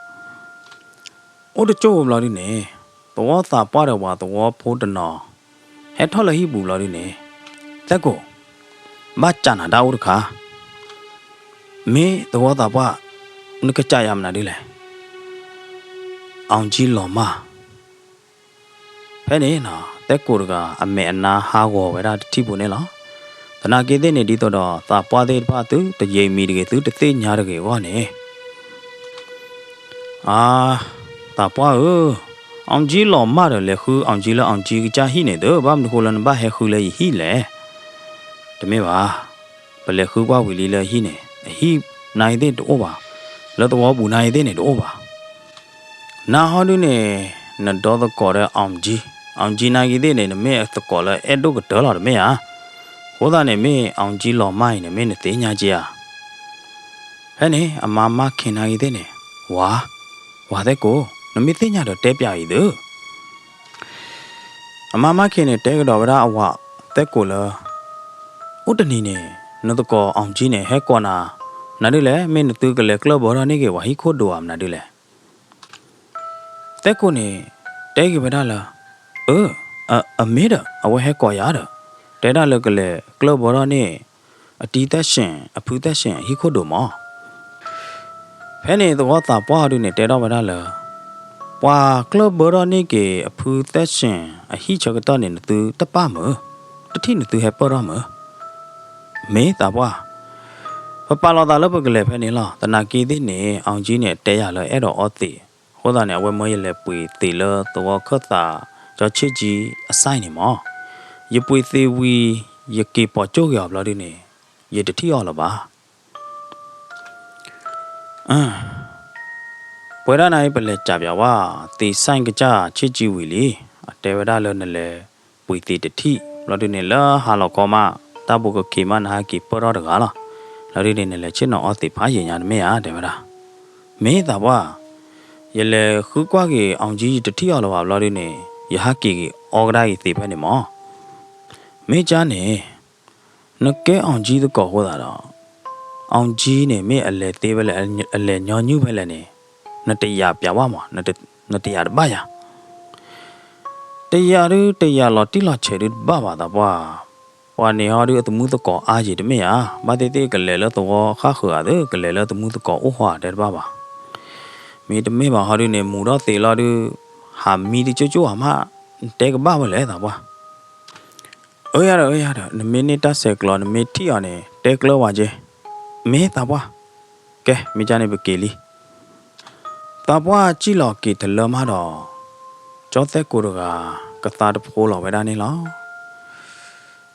လီၤ. အိၣ်တကၠိၢ်ဘျီဒုန့ၣ် သဝီသးပှၢ်ဒီးပှၤသဝီဖိတနီၤ ဟဲထီၣ်လၢဟံၣ်ပူၤဘျီဒုန့ၣ် သဲကိာ်, ဘၣ်ကးနၤတၢ်အိၣ်တခါ, မ့ၢ်သဝီသးပှၢ် နကစးယၤမနုၤဒ်လဲၣ်. အီၣ်ကၠံလီၤမၢ် ဖဲန့ၣ် သဲကိာ်တဂၤ အမဲာ်အနါဟးဂီၤဝဲဒၣ်တထံၣ်ဖိန့ၣ်လီၤ. သနာ်က့သ့ၣ်န့ၣ် ဒ်သိးဒီးသးပှၢ်သ့ၣ်တဖၣ် သုတယံာ်မံၤတဂ့ၤ သုတသ့ၣ်ညါတဂ့ၤအဂီၢ်န့ၣ် အါ, သးပှၢ်ဧၢ, အီၣ်ကၠံလီၤမၢ်ဒီး လဲၤဃုအီၣ်ကၠံလၢအီၣ်ကၠံကစၢ်ဟံၣ်န့ၣ်သု, ဘၣ်မနုၤဃိလၢနဘၣ်ဟဲဃုလၢယဟံၣ်လဲၣ်. တမ့ၢ်ဘၣ်, ပလဲၤဃုကွၢ်ဝံၤလံလၢအဟံၣ်န့ၣ်, အဟံၣ်နာ်ဂ့ၤသ့ၣ်တအိၣ်ဘၣ်, လၢသဝီပူၤနာ်ဂ့ၤသ့ၣ်န့ၣ်တအိၣ်ဘၣ်. နၤဟီဒုန့ၣ် နဒီသကိးဒီးအီၣ်ကၠံ, အီၣ်ကၠံနာ်ဂ့ၤသ့ၣ်န့ၣ် နမ့ၢ်သကိးလၢအဲၣ်ဒိၣ်ကတၢၢ်လီၤတမ့ၢ်ဧါ. အဃိသတးန့ၣ် မ့ၢ်အီၣ်ကၠံလီၤမၢ်အံၤန့ၣ် မ့ၢ်နသ့ၣ်ညါက့ၤဧါ. ဖဲန့ၣ် အမါမၢ်ခ့ၣ်နာ်ဂ့ၤသ့ၣ်န့ၣ်, ဝၤ, ဝၤသဲကိာ်, နမ့ၢ်သ့ၣ်ညါဒီးတဲပျးအံၤသု. အမါမၢ်ခ့ၣ်န့ၣ် တဲကဒီးဝဲဒၣ်အဝၤသဲကိာ်လၢ အိၣ်တနံၤန့ၣ် နသကိးအီၣ်ကၠံန့ၣ် ဟဲကိးနၤ, နၤဒုလဲၣ်, မ့ၢ်နသုကလဲၤကျၢၢ်ဘၢထီၣ်န့ၢ်က့ၤပှၤဟံၣ်ခိၣ်ဒိၣ်ဧါ မနုၤဒုလဲၣ်. သဲကိာ်န့ၣ် တဲက့ၤဝဲဒၣ်လၢ အၢ, အမ့ၢ်ဒီး အဝဲဟဲကိးယၤဒီး တဲဒၣ်လၢကလဲၤကျၢၢ်ဘၢထီၣ်န့ၢ် အတံၤသဲၣ်ၡ့ၣ် အဖုသဲၣ်ၡ့ၣ် အဟံၣ်ခိၣ်ဒိၣ်မး. ဖဲန့ၣ်သဝီသးပှၢ်ဟီဒုန့ၣ် တဲထီၣ်ဝဲဒၣ်လၢ ပှၤကျၢၢ်ဘၢထီၣ်န့ၢ်က့ၤအဖုသဲၣ်ၡ့ၣ်အဟံၣ်ဆၢကတီၢ်န့ၣ် နသုတပၣ်မုာ်, တထံၣ်နသုဟဲပၢၢ်ထီၣ်မုာ်. မ့ၢ်သးပှၢ်, ပပာ်လီၤသးလၢပကလဲၤဖဲန့ၣ်လီၤ. သနာ်က့သ့ၣ်န့ၣ် အီၣ်ကၠံန့ၣ် တဲယၤလၢအဲၣ်ဒိးအီသံး, အဃိသတးန့ၣ် အဝဲမၢယလဲၤပှ့ၤသံးလၢသဝီခၢၣ်သး ကၠီဆ့ကၠံအစဲၣ်န့ၣ်မး. ယပှ့ၤသံးဝံၤ ယက့ၤပိာ်ကၠိၣ်က့ၤအီၤဘျီဒုန့ၣ် ယတထံၣ်အီၤလၢၤဘၣ်. ပဝဲဒၣ်နၤအံၤ ပလဲၤစးပၠးဝဲ သံးစဲၣ်ကစၢ်ဆ့ကၠံဝံၤလံ. အတဲဝဲဒၣ်လၢနလဲၤပှ့ၤသံးတထံၣ် ဘျီဒုန့ၣ် လၢဟါလီၤခီမး တၢ်ဘူးကခံးမး နဟဲက့ၤပၢၢ်ထီၣ်တဂၤလီၤ. ဘျီဒုန့ၣ် နလဲၤဆ့ၣ်နီၤအီသံးဖးယံာ်ညါတမ့ၢ်ဧါ တဲဝဲဒၣ်. မ့ၢ်သးပှၢ်, ယလဲၤဃုကွၢ်က့ၤအီၣ်ကၠံ ယတထံၣ်အီၤလၢၤဘၣ် ဘျီဒုန့ၣ် ယဟးက့ၤက့ၤအီကဒါက့ၤသံးဖဲန့ၣ်မး. မ့ၢ်ကါန့ၣ် နကဲအီၣ်ကၠံသကိးဃိသးဒီး အီၣ်ကၠံန့ၣ် မ့ၢ်အလဲၤသ့ဖဲလဲၣ် အလဲၤညီနုၢ်ဖဲလဲၣ်န့ၣ် နတယာ်ပၠးဝဲမး, နတယာ်တဘၣ်ယၤ. တယာ်ဒု တယာ်လီၤတံၢ်လီၤဆဲးဒုတဘၣ်ဘၣ်သးပှၢ်. ပှၤန့ၣ်ဟီဒု အသမူသကိးအါယံာ်တမ့ၢ်ဧါ. ဘၣ်သ့ၣ်သ့ၣ်ကလဲၤလၢသဝီဃၣ်ဃုာ်ဧါသ့ၣ် ကလဲၤလၢသမူသကိးအိၣ်ဃီဧါ တဲတဘၣ်ဘၣ်. မ့တမ့ၢ်ဘၣ်ဟီဒုန့ၣ် မူၤထီၣ်သံးလီၤဒု ဟးမံတကၠိၣ်ကၠိၣ်ဧါမး တဲကဘၣ်ဝဲလဲၣ်သးပှၢ်. အၢယၤဒီး အၢယၤဒီး နမ့ၢ်န့ၢ်တၢ်ဆဲးကျိး နမ့ၢ်ထံၣ်အီၤန့ၣ် တဲကျၢၢ်ဝဲက့ၤ. မ့ၢ်သးပှၢ်, ကဲ မ့ၢ်ကါန့ၣ် ပက့ၤလံ. သးပှၢ်စံၣ်လီၤက့ၤတလၢမးဒီး ကၠီသဲကိာ်တဂၤ ကသါတဖိလီၤဝဲဒၣ်န့ၣ်လီၤ.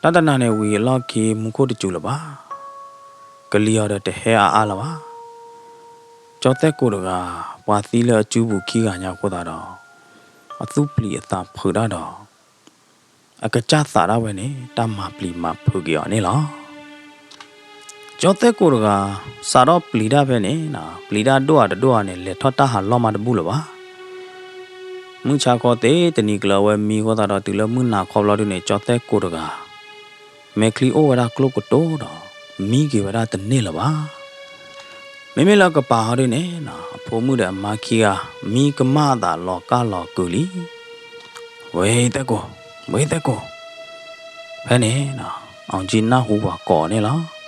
တၢ်တနၤန့ၣ်ဝံၤအလီၢ်ခံ မူခိၣ်တစူၤလၢၤဘၣ်. ကလံၤအီၤဒီးတဟဲအါအါလၢၤဘၣ်. ကၠီသဲကိးတဂၤ ပှၤသံလၢအစုပူၤခံဂၤညါအဃိသတးဒီး အသူၣ်ပျံၤအသးဖုးတၢ်ဒီး အကစၢ်သးဒၣ်ဝဲန့ၣ် တၢ်မၤပျံၤမၤဖုးက့ၤအီၤန့ၣ်လီၤ. ကၠီသဲကိးတဂၤ စးထီၣ်ပျံၤတၢ်ဖဲန့ၣ် ပျံၤတၢ်ဒိၣ်ဧါတဒိၣ်ဧါန့ၣ် လဲၤထီၣ်တၢ်ဟးလီၢ်မးတဘူၣ်လၢၤဘၣ်. မုၢ်ဆါခီသ့တနံၤကျၢၤအဝဲမံအဃိသတးဒီး တုၤလၢမုၢ်နၤခီဘျီဒုန့ၣ် ကၠီသဲကိးတဂၤ မဲာ်ချံအိၣ်ဝဲဒၣ်ကျိၣ်ကတိၤဒီး မံက့ၤဝဲဒၣ်တန့ၢ်လၢၤဘၣ်. မ့မ့ၢ်လၢအကပၤဟီဒုန့ၣ် အဖိမုၣ်ဒီးအမါခံဂၤ မံကမၣ်အသးလီၤကၢ်လီၤကုာ်လံ. ဝဲသဲကိး, ဝဲသဲကိး, ဖဲန့ၣ် အောင်ကြီးနၢ်ဟူပှၤကိးအီၤန့ၣ်လီၤ.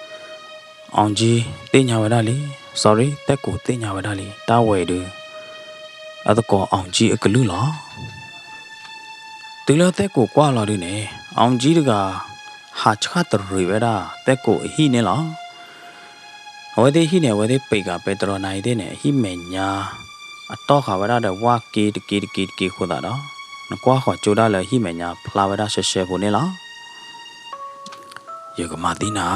အောင်ကြီးသ့ၣ်ညါဝဲဒၣ်လံ, sorry သဲကိးသ့ၣ်ညါဝဲဒၣ်လံ တၢ်ဝဲအံၤဒု အသကိး အောင်ကြီး အကလုၢ်လီၤ. တုၤလၢသဲကိးကွၢ်လီၤဒုန့ၣ် အောင်ကြီး တဂၤ ဟးဆှၣ်တရံးဝဲဒၣ်သဲကိးအဟံၣ်န့ၣ်လီၤ. အဝဲသ့ၣ်ဟံၣ်န့ၣ် အဝဲသ့ၣ်ပံးကးပဲတြီနၤအံၤသ့ၣ်န့ၣ် အဟံၣ်မဲာ်ညါ အတီၢ်ဃာ်ဝဲဒၣ်ဒီးဝၣ်က့တက့တက့တက့အဃိသတးဒီး နကွၢ်ဃီၤကၠိဒၣ်လၢဟံၣ်မဲာ်ညါဖျါဝဲဒၣ်ရှဲရှဲဖိန့ၣ်လီၤ. ယကမၤသံနၤ,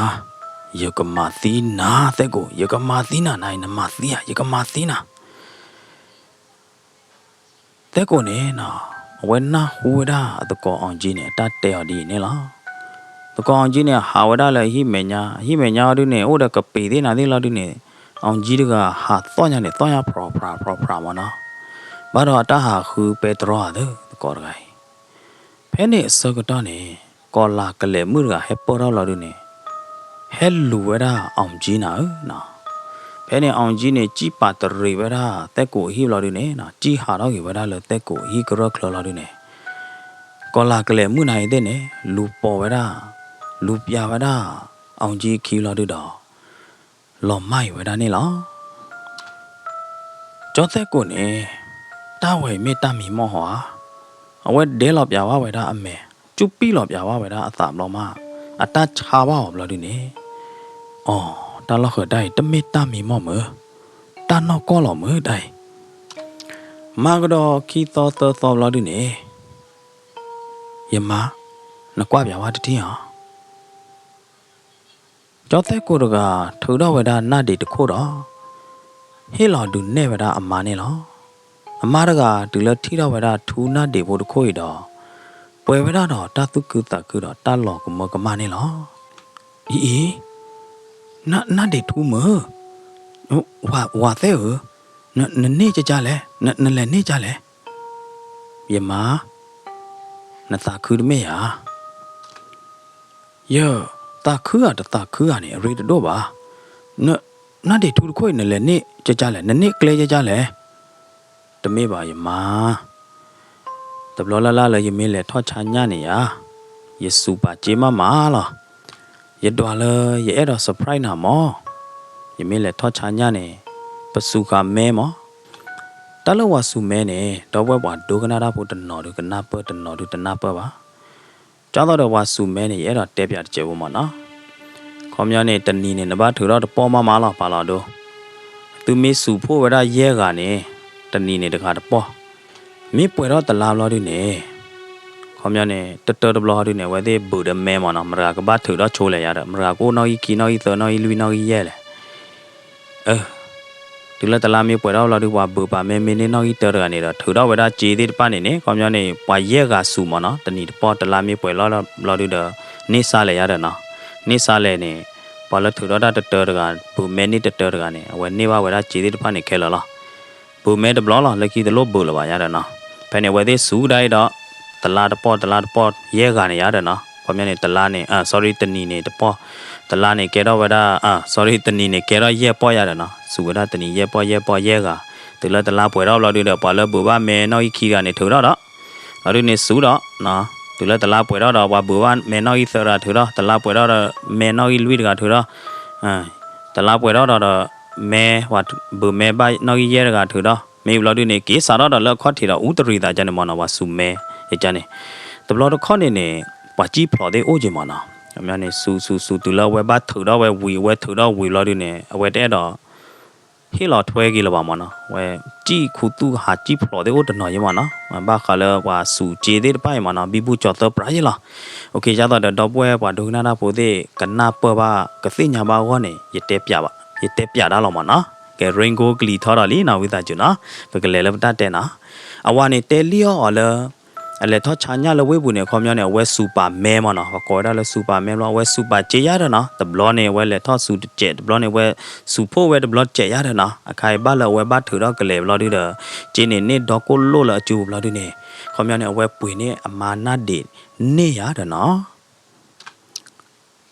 ယကမၤသံနၤ သဲကိး, ယကမၤသံနၤ နအံၤနမၤသံဧါ, ယကမၤသံနၤ. သဲကိးန့ၣ် အဝဲနၢ်ဟူဝဲဒၣ်အသကိး အောင်ကြီး န့ၣ် အတၢ်တဲအီၤဒ်အံၤန့ၣ်လီၤ. သကိး အောင်ကြီး န့ၣ် ဟးဝဲဒၣ်လၢအဟံၣ်မဲာ်ညါ, အဟံၣ်မဲာ်ညါအီၤဒုန့ၣ် အိၣ်ဒီးကပံးသ့ၣ်နၤသ့ၣ်လီၤဒုန့ၣ် အောင်ကြီး တဂၤ ဟးသီၣ်ညါန့ၣ် သီၣ်ညါဖြီဖြးဖြီဖြးမးနီၤ. ဘၣ်ဒီးအတၢ်ဟးဃုပဲတြီဧါသ့ သကိးတဂၤအံၤ ဖဲန့ၣ်အဆၢကတီၢ်န့ၣ် ကီၤလၤကလဲာ်မုၣ်တဂၤဟဲပၢၢ်ထီၣ်လီၤဒုန့ၣ် ဟဲလူၤဝဲဒၣ် အောင်ကြီး နၤဧၢနီၤ. ဖဲန့ၣ် အောင်ကြီး န့ၣ် စံၣ်ပာ်တရံးဝဲဒၣ်သဲကိးအဟံၣ်လီၤဒုန့ၣ်နီၤ, စံၣ်ဟးထီၣ်က့ၤဝဲဒၣ်လၢသဲကိးအဟံၣ်ကရၢၢ်ချၢလီၤဒုန့ၣ် ကီၤလၤကလဲာ်မုၣ်နၤအံၤသ့ၣ်န့ၣ် လူၤပိာ်ဝဲဒၣ်, လူၤပျးဝဲဒၣ် အောင်ကြီး အခံလီၤဒုဒီး လီၤမၢ်အံၤဝဲဒၣ်န့ၣ်လီၤ. ကၠီသဲကိးန့ၣ် တၢ်ဝဲအံၤမ့ၢ်တၢ်မံမီၢ်ဟီဧါ. အဝဲဒဲလီၤပျးဝဲဒၣ်အမဲာ်, ကၠူၣ်ပံၣ်လီၤပျးဝဲဒၣ်အသးဘျီမး, အတၢ်ဆါဘၣ်အီၤဘျီဒုန့ၣ်, အိ, တၢ်လီၢ်ဃၢၤတၢ်အံၤ တမ့ၢ်တၢ်မံမီၢ်မုၢ်, တၢ်နီၢ်ကီၢ်လီၤမုၢ်တၢ်အံၤ. မၤကဒီးခံသီသၢသီဘျီဒုန့ၣ်, ယမါ, နကွၢ်ပျးဝဲတထံၣ်ဧါ. ကၠီသဲကိးတဂၤ ထုးထီၣ်ဝဲဒၣ်နၢ်ဒံးတခိၣ်ဒီး ဟ့ၣ်လီၤဒုးနဲၣ်ဝဲဒၣ်အမါန့ၣ်လီၤ. အမါတဂၤ တုၤလၢထံၣ်ထီၣ်ဝဲဒၣ်ထူနၢ်ဒံးဖိတခိၣ်အံၤဒီး ပှဲၤဝဲဒၣ်ဒီးတၢ်သူၣ်ခုသးခုဒီးတၢ်လီၤကမၢကမၣ်န့ၣ်လီၤ. အံၤအံၤ, နၢ်ဒံးထူမုၢ်, ဝၤသဲဧၢ, နန့ၢ်ကကါလဲၣ်, နလဲၤန့ၢ်ကါလဲၣ်. ယမါ, နသးခုတမ့ၢ်ဧါ. ယ, သးခုဧါတသးခုဧါန့ၣ် အရ့တဒိၣ်ဘၣ်. န, နၢ်ဒံးထူတခိၣ်အံၤ နလဲၤန့ၢ်ကကါလဲၣ်, နန့ၢ်ကျဲကကါလဲၣ်. တမ့ၢ်ဘၣ်ယမါ, တဘျီလၢ်လၢ်လၢယမ့ၢ်လဲၤထီၣ်ဆါညၣ်န့ၣ်ဧါ, ယစူးပာ်စ့မးမးလီၤ. ယဒွးလၢယအဲၣ်ဒိး surprise နၤမး, ယမ့ၢ်လဲၤထီၣ်ဆါညၣ်န့ၣ် ပစူးဃာ်မဲမး. တၢ်လၢပှၤစူးမဲန့ၣ် ဒီပုၢ်ဝဲၢ်ပှၤဒိကနၣ်တၢ်ဖိတနီၤဒုးကနၢ်ပၢၢ် တနီၤဒုးတနၢ်ပၢၢ်ဘၣ်. ကၢ်သိးဒီးပှၤစူးမဲန့ၣ် ယအဲၣ်ဒိးတဲပၠးတစဲးဖိမးနီၤ. ခီပညီန့ၣ် တနံၤန့ၣ် နဘၣ်ထုးထီၣ်တပီၢ်မးမးလီၤ ပာ်လီၤဒိ. သုမ့ၢ်စူးဖှိၣ်ဝဲဒၣ်ယဲၢ်ဂၤန့ၣ် တနံၤန့ၣ်တဂၤတပီၢ်, မ့ၢ်ပှဲၤထီၣ်တလါဘျီဒုန့ၣ် ခီပညီန့ၣ် တတၢတဘျီဒုန့ၣ် အဝဲသ့ၣ်ဘုးဒီးမဲမးနီၤ, မတၤတဂၤကဘၣ်ထုးထီၣ်ဆိလဲၣ်ယၤဒီး မတၤတဂၤကအိၣ်နီၣ်ဂံၢ်ခံ နီၣ်ဂံၢ်သၢ နီၣ်ဂံၢ်လွံၢ် နီၣ်ဂံၢ်ယဲၢ်လဲၣ်. အ, တုၤလၢတလါမ့ၢ်ပှဲၤထီၣ်ဘျီဒု ပှၤဘုးပှၤမဲမ့ၢ်န့ၢ်နီၣ်ဂံၢ်တၢတဂၤန့ၣ်ဒီး ထုးထီၣ်ဝဲဒၣ်စ့သ့ၣ်တဖၣ်န့ၣ်န့ၣ် ခီပညီန့ၣ် ပှၤယဲၢ်ဂၤစူးမးနီၤ, တနံၤတပီၢ် တလါမ့ၢ်ပှဲၤလီၤဘျီဒုဒီး န့ၢ်စါလဲၣ်ယၤဒီးနီၤ, န့ၢ်စါလဲၣ်န့ၣ် ပှၤလၢထုးထီၣ်တၢ်တတၢတဂၤ ဘုးမဲန့ၢ်တတၢတဂၤန့ၣ် အဝဲန့ၢ်ဘၣ်ဝဲဒၣ်စ့သ့ၣ်တဖၣ်န့ၣ်ခဲလၢာ်လီၤ. ဘုးမဲတဘျီလီၤ လၢခံတလိၣ်ဘုးလၢၤဘၣ်ယၤဒီးနီၤ. ဖဲန့ၣ် အဝဲသ့ၣ်စူးကဒါအံၤဒီး တလါတပီၢ် တလါတပီၢ် ယဲၢ်ဂၤန့ၣ်ယၤဒီးနီၤ, ခီပညီန့ၣ် တလါန့ၣ် sorry တနံၤန့ၣ်တပီၢ်, တလါန့ၣ်ကဲထီၣ်ဝဲဒၣ် sorry တနံၤန့ၣ်ကဲထီၣ်ယဲၢ်ပီၢ်ယၤဒီးနီၤ, စူးဝဲဒၣ်တနံၤယဲၢ်ပီၢ် ယဲၢ်ပီၢ် ယဲၢ်ဂၤ, တုၤလၢတလါပှဲၤထီၣ်ဘျီဒုဒီး ပှၤလၢဘုးဘၣ်မဲနီၣ်ဂံၢ်ခံတဂၤန့ၣ်ထုးထီၣ်ဒီး ဘျီဒုန့ၣ်စူးဒီး တုၤလၢတလါပှဲၤထီၣ်ဒီး ပှၤဘုးဘၣ်မဲနီၣ်ဂံၢ်သၢတဂၤထုးထီၣ်, တလါပှဲၤထီၣ်ဒီး မဲနီၣ်ဂံၢ်လွံၢ်တဂၤထုးထီၣ်, တလါပှဲၤထီၣ်ဒီး မဲ ပှၤဘုးမဲဘၣ်နီၣ်ဂံၢ်ယဲၢ်တဂၤထုးထီၣ်, မ့ၢ်ဘျီဒုန့ၣ် က့ၤစးထီၣ်ဒီးလၢအခီၣ်ထံးဒီးအူတရံးသးကန့ၣ်မးနီၤ, ပှၤစူးမဲယကန့ၣ်, တဘျီတခီၣ်န့ၣ်န့ၣ် ပှၤစံၣ်ဖျိးသ့ၣ်အိၣ်က့ၤမးနီၤ, ခီပညီန့ၣ် စူးစူးစူးတုၤလၢအဝဲဘၣ်ထုးထီၣ်ဝဲဝံၤ အဝဲထုးထီၣ်ဝံၤဘျီဒုန့ၣ် အဝဲတအဲၣ်ဒိး ဟ့ၣ်လီၤထွဲက့ၤလၢၤဘၣ်မ့ၢ်နီၤ, ဝဲစံၣ်ခူသူၣ်ဟးစံၣ်ဖျိးသ့ၣ်အိၣ်တနီၤယဲမ့ၢ်နီၤ, ဘၣ်ဃးလၢပှၤစူးစ့သ့ၣ်တဖၣ်အံၤမ့ၢ်နီၤ, ဘံဘူကၠီၤသၢပြးယဲလီၤ. အိၣ်ခ့ယသိးဒီးဒီပုၢ်ဝဲၢ်ပှၤဒိကနၣ်တၢ်ဖိသ့ၣ် ကနၢ်ပၢၢ်ဘၣ်ကသ့ၣ်ညါဘၣ်အဂီၢ်န့ၣ် ယတဲပၠးတၢ်လီၤမ့ၢ်နီၤ. ကဲ ရိၣ်ကိကလံၤထီဒီးလံနီၤ ဝံသးစူၤနီၤ, ပကလဲၤလၢပတၢ်တဲနီၤ. အဝၤန့ၣ်တဲလံအီၤအီၤလၢ အလဲၤထီၣ်ဆါညၣ်လၢဝ့ၢ်ပူၤန့ၣ် အခီပညီန့ၣ် အဝဲစူးပာ်မဲမ့ၢ်နီၤ, ပှၤကိးဝဲဒၣ်လၢစူးပာ်မဲဘျီ အဝဲစူးပာ်စ့ယါဒီးနီၤ, တဘျီန့ၣ် အဝဲလဲၤထီၣ်စူးတစဲး, တဘျီန့ၣ် အဝဲစူးဖှိၣ်ဝဲတဘျီတစဲးယါဒီးနီၤ, အခါအံၤဘၣ်လၢအဝဲဘၣ်ထုးထီၣ်ကလဲၤဘျီဒုဒီး စ့န့ၣ်န့ၢ်ဒီကိၣ်လိၣ်လၢအစုပူၤဘျီဒုန့ၣ်, အခီပညီန့ၣ် အဝဲပှ့ၤန့ၢ်အမါနၢ်ဒံးန့ၢ်ယါဒီးနီၤ.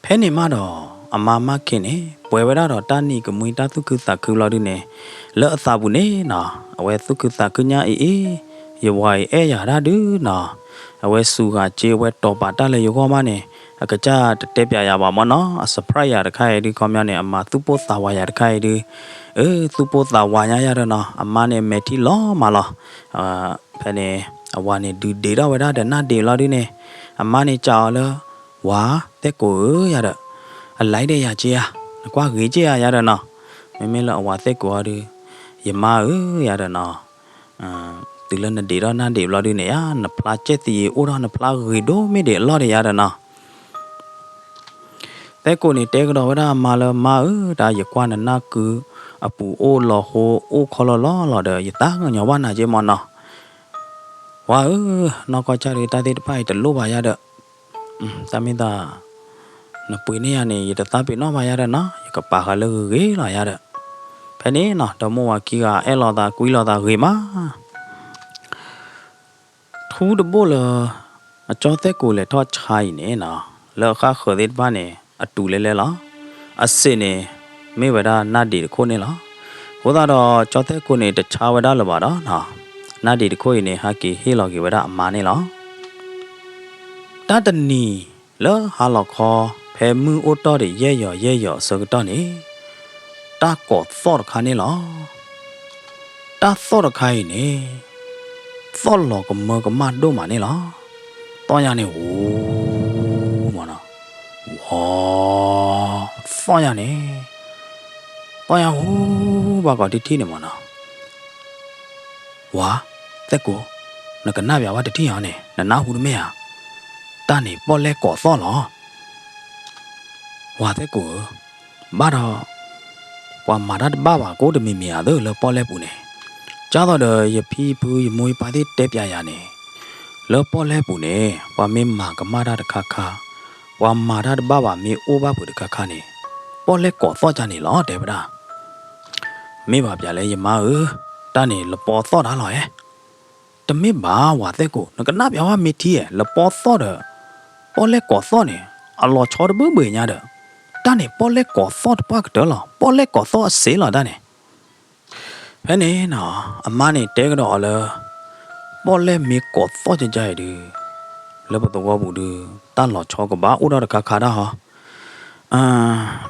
ဖဲန့ၣ်မးဒီး အမါမၢ်ခ့န့ၣ် ပှဲၤဝဲဒၣ်ဒီးတၢ်နံၤကမှံတၢ်သူၣ်ခုသးခုဘျီဒုန့ၣ်, လၢအသးပူၤန့ၣ်နီၤ, အဝဲသူၣ်ခုသးခုညါအံၤအံၤ, ယဝၤအံၤအဲၣ်ယၤဒၣ်ဒုနီၤ, အဝဲစူးဂၤစ့ အဝဲတီၤပာ်တၢ်လၢယဂီၢ်မးန့ၣ်, အကစၢ်တတဲပၠးယၤဘၣ်မ့ၢ်နီၤ, အ surprise ယၤတခါအံၤဒု ခီပညီန့ၣ် အမၤသူၣ်ပိၢ်သးဝးယၤတခါအံၤဒု, အၢ သူၣ်ပိၢ်သးဝးညါယၤဒီးနီၤ, အမါန့ၣ်မဲာ်ထံလီၤမးလီၤ. ဖဲန့ၣ် အဝၤန့ၣ်ဒုးဒ့းထီၣ်ဝဲဒၣ်ဒီးနၢ်ဒံးဘျီဒုန့ၣ်, အမါန့ၣ်စံးအီၤလၢ ဝၤ သဲကိးဧၢ ယၤဒီး, အလဲၤဒံးယၤက့ဧါ, နကွၢ်ဂ့ၤက့ဧါ ယၤဒီးနီၤ. မ့မ့ၢ်လၢအဝၤသဲကိးအီၤဒု, ယမါဧၢ ယၤဒီးနီၤ, တုၤလၢနဒ့းထီၣ်နၢ်ဒံးဘျီဒုန့ၣ်ဧါ, နဖျါကဲၣ်သယံၤအိၣ်ထီၣ် နဖျါဂ့ၤဒိၣ်မ့ၢ်ဒံးအလီၢ်ဒီး ယၤဒီးနီၤ. သဲကိးန့ၣ်တဲကဒီးဝဲဒၣ်အမါလၢ မါဧၢ, တၢ်ယကွၢ်နနၢ်ကုအပူၤအိၣ်လီၤဟိအိၣ်ခီလီၤလီၤလီၤဒီး ယသးကညီၤဘၣ်နၤက့မ့ၢ်နီၤ. ဝၤဧၢ, နီၢ်ကီၢ်ကၢ်ဒု တၢ်သ့ၣ်တဖၣ်အံၤတလိၣ်ဘၣ်ယၤဒီး, တၢ်မ့ၢ်သး နပှ့ၤန့ၢ်ယၤန့ၣ် ယတသးပ့ၤနီၣ်ဘၣ်ယၤဒီးနီၤ, ယကပာ်ဃာ်လၢဂ့ၤဂ့ၤလီၤယၤဒီး. ဖဲန့ၣ်နီၤ ဒီမိၢ်ဝၤခံဂၤအဲၣ်လိာ်သးကွံလိာ်သးဂ့ၤမး. ထူတဘိၣ်လၢ အကၠီသဲကိးလဲၤထီၣ်ဆါအံၤန့ၣ်နီၤ, လၢအဃၣ်ဃၢၤသ့ၣ်တဖၣ်န့ၣ် အတူးလဲလဲလီၤ. အစ့းန့ၣ် မ့ၢ်ဝဲဒၣ်နၢ်ဒံးတခိၣ်န့ၣ်လီၤ. အဃိသတးဒီး ကၠီသဲကိးန့ၣ် တဆါဝဲဒၣ်လၢၤဘၣ်ဒီးနီၤ, နၢ်ဒံးတခိၣ်အံၤန့ၣ် ဟဲက့ၤဟ့ၣ်လီၤက့ၤဝဲဒၣ်အမါန့ၣ်လီၤ. တၢ်တနံၤ လၢဟါလီၤခီ ဖဲမုၢ်အိၣ်တီၢ်ဒီးယဲၢ်ယီၤယဲၢ်ယီၤအဆၢကတီၢ်န့ၣ်, တၢ်ကိးသီၣ်တခါန့ၣ်လီၤ. တၢ်သီၣ်တခါအံၤန့ၣ် သီၣ်လီၤကမၢကမၣ်ဒိၣ်မးန့ၣ်လီၤ. သီၣ်ညါန့ၣ် ဝူ မနီၤ, ဝီ သီၣ်ညါန့ၣ်, သီၣ်ညါဟူဘၣ်ကီးတထံၣ်န့ၣ်မနီၤ. ဝၤ သဲကိး, နကနၣ်ပၠးဝဲတထံၣ်အီၤန့ၣ် နနၢ်ဟူတမ့ၢ်ဧါ. တၢ်န့ၣ်ပီၣ်လဲၣ်ကိးသီၣ်လီၤ. ဝၤသဲကိးဧၢ, ဘၣ်ဒီး ပှၤမၤတၢ်တဘၣ်ဘၣ်ကိးတမံၤမံၤဧါသၢၣ်လၢပီၣ်လဲၣ်ပူၤန့ၣ်, ကၢ်သိးဒီးယဖံယဖုယမိၢ်ယပၢ်သ့ၣ်တဲပၠးယၤန့ၣ်, လၢပီၣ်လဲၣ်ပူၤန့ၣ် ပှၤမ့ၢ်မၤကမၣ်တၢ်တခါခါ, ပှၤမၤတၢ်တဘၣ်ဘၣ်မ့ၢ်အိၣ်ဘၣ်ပူၤတခါခါန့ၣ်, ပီၣ်လဲၣ်ကိးသီၣ်ကၢ်န့ၣ်လီၤ တဲဝဲဒၣ်. မ့ၢ်ဘၣ်ပၠးလဲၣ်ယမါဧၢ, တၢ်န့ၣ်လပီသီၣ်တၢ်လီၤဧါ. တမ့ၢ်ဘၣ်ဝၤသဲကိး, နကနၣ်ပၠးဝဲမ့ၢ်ထံဧါ, လပီသီၣ်ဒီး ပီၣ်လဲၣ်ကိးသီၣ်န့ၣ် အလီၤဆီတဘၣ်ဘၣ်ညါဒီး, တၢ်န့ၣ်ပီၣ်လဲၣ်ကိးသီၣ်တပှၢ်ကတၢၢ်လီၤ, ပီၣ်လဲၣ်ကိးသီၣ်အစ့လီၤတၢ်န့ၣ်. ဖဲန့ၣ်နီၤ အမါန့ၣ်တဲကဒီးအီၤလၢ ပီၣ်လဲၣ်မ့ၢ်ကိးသီၣ်ကၢ်ကၢ်အံၤဒုး, လၢပသဝီပူၤဒုး တၢ်လီၤဆီကဘၣ်အိၣ်ထီၣ်တခါခါတၢ်ဟီ.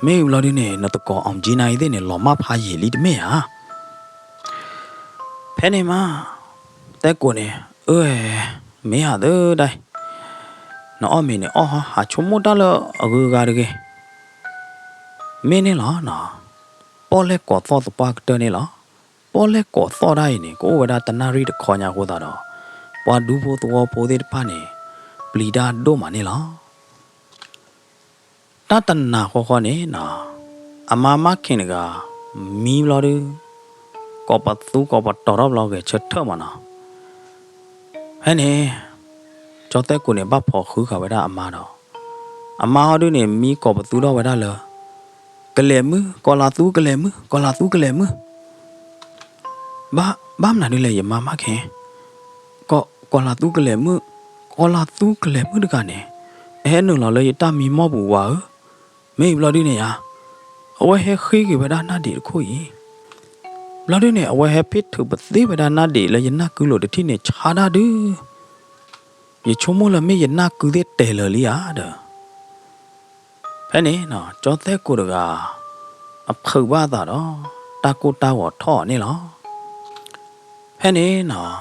မ့ၢ်ဘျီဒုန့ၣ် နသကိးအီၣ်ကၠံနၤအံၤသ့ၣ်န့ၣ် လီၤမၢ်ဖးယံာ်လံတမ့ၢ်ဧါ. ဖဲန့ၣ်မး သဲကိးန့ၣ် အၢ မ့ၢ်ဧါသၢဒၣ်, နအီၣ်မ့ၤန့ၣ်အီၣ်ဟီ ဟးဆိကမိၣ်တၢ်လၢအဂုၤအဂၤတဂ့ၤ. မ့ၢ်န့ၣ်လီၤနီၤ, ပီၣ်လဲၣ်ကိးသီၣ်သပှၢ်ကတၢၢ်န့ၣ်လီၤ. ပီၣ်လဲၣ်ကိးသီၣ်တၢ်အံၤန့ၣ် ကအိၣ်ဝဲဒၣ်တနၣ်ရံၣ်တခီညါအဃိသတးဒီး ပှၤဒူဖိသဝီဖိသ့ၣ်တဖၣ်န့ၣ် ပျံၤတၢ်ဒိၣ်မးန့ၣ်လီၤ. တၢ်တနၤဃီဃီန့ၣ်နီၤ, အမါမၢ်ခ့တဂၤ မံဘျီဒုး ကိးပသူကိးပတီၤထီၣ်ဘျီဂဲၤဆၢထၢၣ်မးနီၤ. ဖဲန့ၣ် ကၠီသဲကိးန့ၣ် ဘၣ်ဖီၣ်ဃုဃာ်ဝဲဒၣ်အမါဒီး အမါဟီဒုန့ၣ် မံကိးပသူထီၣ်ဝဲဒၣ်လၢ ကလဲၤမုၢ်, ကိးလၤသူကလဲၤမုၢ်, ကိးလၤသူကလဲၤမုၢ်. ဘၣ်မနုၤဒ်လဲၣ် ယမါမၢ်ခ့, ကိးလၤသူကလဲၤမုၢ်, ကိးလၤသူကလဲၤမုၢ်တဂၤန့ၣ် အဟဲနုာ်လီၤလၢယတၢ်မံမီၢ်ပူၤဝၤဧၢ. မ့ၢ်အံၤဘျီဒုန့ၣ်ယါ, အဝဲဟဲဃ့က့ၤဝဲဒၣ်နၢ်ဒံးတခိၣ်အံၤ. ဘျီဒုန့ၣ် အဝဲဟဲဖ့ၣ်ထုးပသ့ဝဲဒၣ်နၢ်ဒံးလၢယနၢ်ကုလိၤတထံၣ်န့ၣ် ဆါဒၣ်ဒုး ယဆိကမိၣ်လၢမ့ၢ်ယနၢ်ကုသ့ၣ်တဲာ်လၢာ်လံဧါဒီး ဖဲန့ၣ်နီၤ ကၠီသဲကိးတဂၤ အဖုးဘၣ်အသးဒီး တၢ်ကိၢ်တၢ်ဂီၤထီၣ်အီၤန့ၣ်လီၤ. ဖဲန့ၣ်နီၤ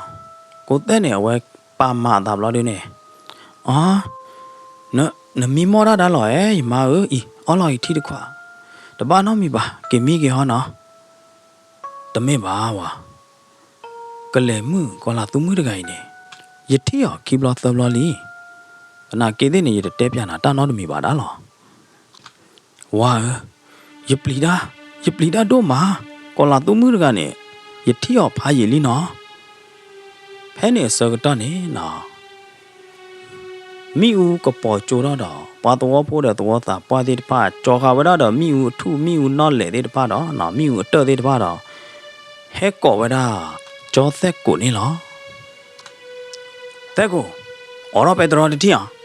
ကိးသဲၣ်န့ၣ် အဝဲပာ်မၤအသးဘျီဒုန့ၣ်, အ နမံမီၢ်တၢ်ဒါလီၤဧါ ယမါဧၢ, အံၤ အီၣ်လီၤအံၤထံတခွး, တဘၣ်နီတမံၤဘၣ်, က့ၤမံက့ၤဟီနီၤ. တမ့ၢ်ဘၣ်ဝၤ, ကလဲၤမုၣ်ကီၤလၤသူမုၣ်တဂၤအံၤန့ၣ်, ယထံၣ်အီၤခံဘျီသၢဘျီလံ. သနာ်က့သ့ၣ်န့ၣ် ယတတဲပၠးနၤတၢ်နီတမံၤဘၣ်ဒၣ်လီၤ. ဝၤဧၢ, ယပျံၤတၢ်, ယပျံၤတၢ်ဒိၣ်မး, ကီၤလၤသူမုၣ်တဂၤန့ၣ်, ယထံၣ်အီၤဖးယံာ်လံနီၤ. ဖဲန့ၣ်အဆၢကတီၢ်န့ၣ်နီၤ မ့ၣ်အူကပီၤကၠိထီၣ်ဒီး ပှၤသဝီဖိဒီးသဝီသးပှၢ်သ့ၣ်တဖၣ် ကၠီၤဃာ်ဝဲဒၣ်ဒီးမ့ၣ်အူအထူၣ်မ့ၣ်အူနီၣ်လဲၣ်သ့ၣ်တဖၣ်ဒီး မ့ၣ်အူအတၢၢ်သ့ၣ်တဖၣ်ဒီး ဟဲကိးဝဲဒၣ် ကၠီသဲၣ်ကိာ်န့ၣ်လီၤ. သဲၣ်ကိာ်, အိးထီၣ်ပဲတြီတထံၣ်ဧါ.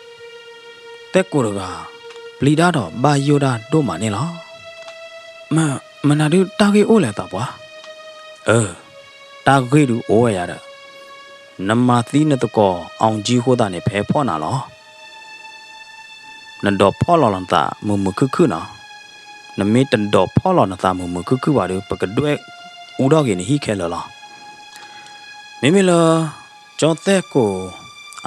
သဲၣ်ကိာ်တဂၤ ပျံၤတၢ်ဒီးဘၣ်ယိၣ်တၢ်ဒိၣ်မးန့ၣ်လီၤ. မ, မနုၤဒုးတၢ်ဂ့ၢ်အိၣ်လဲၣ်သးပှၢ်. အၢ, တၢ်ဂ့ၢ်ဒုးအိၣ်ဝဲယၤဒီး နမၤသံနသကိး အောင်ကြီး အဃိသတးန့ၣ် ပဟဲဖီၣ်နၤလီၤ. နဒိးဖီၣ်လီၤနသးမုာ်မုာ်ခုၣ်ခုၣ်နီၤ. နမ့ၢ်တဒိးဖီၣ်လီၤနသးမုာ်မုာ်ခုၣ်ခုၣ်ဘၣ်ဒီး ပကဒွဲၣ်အူထီၣ်က့ၤနဟံၣ်ခဲလၢာ်လီၤ. မ့မ့ၢ်လၢ ကၠီသဲၣ်ကိာ်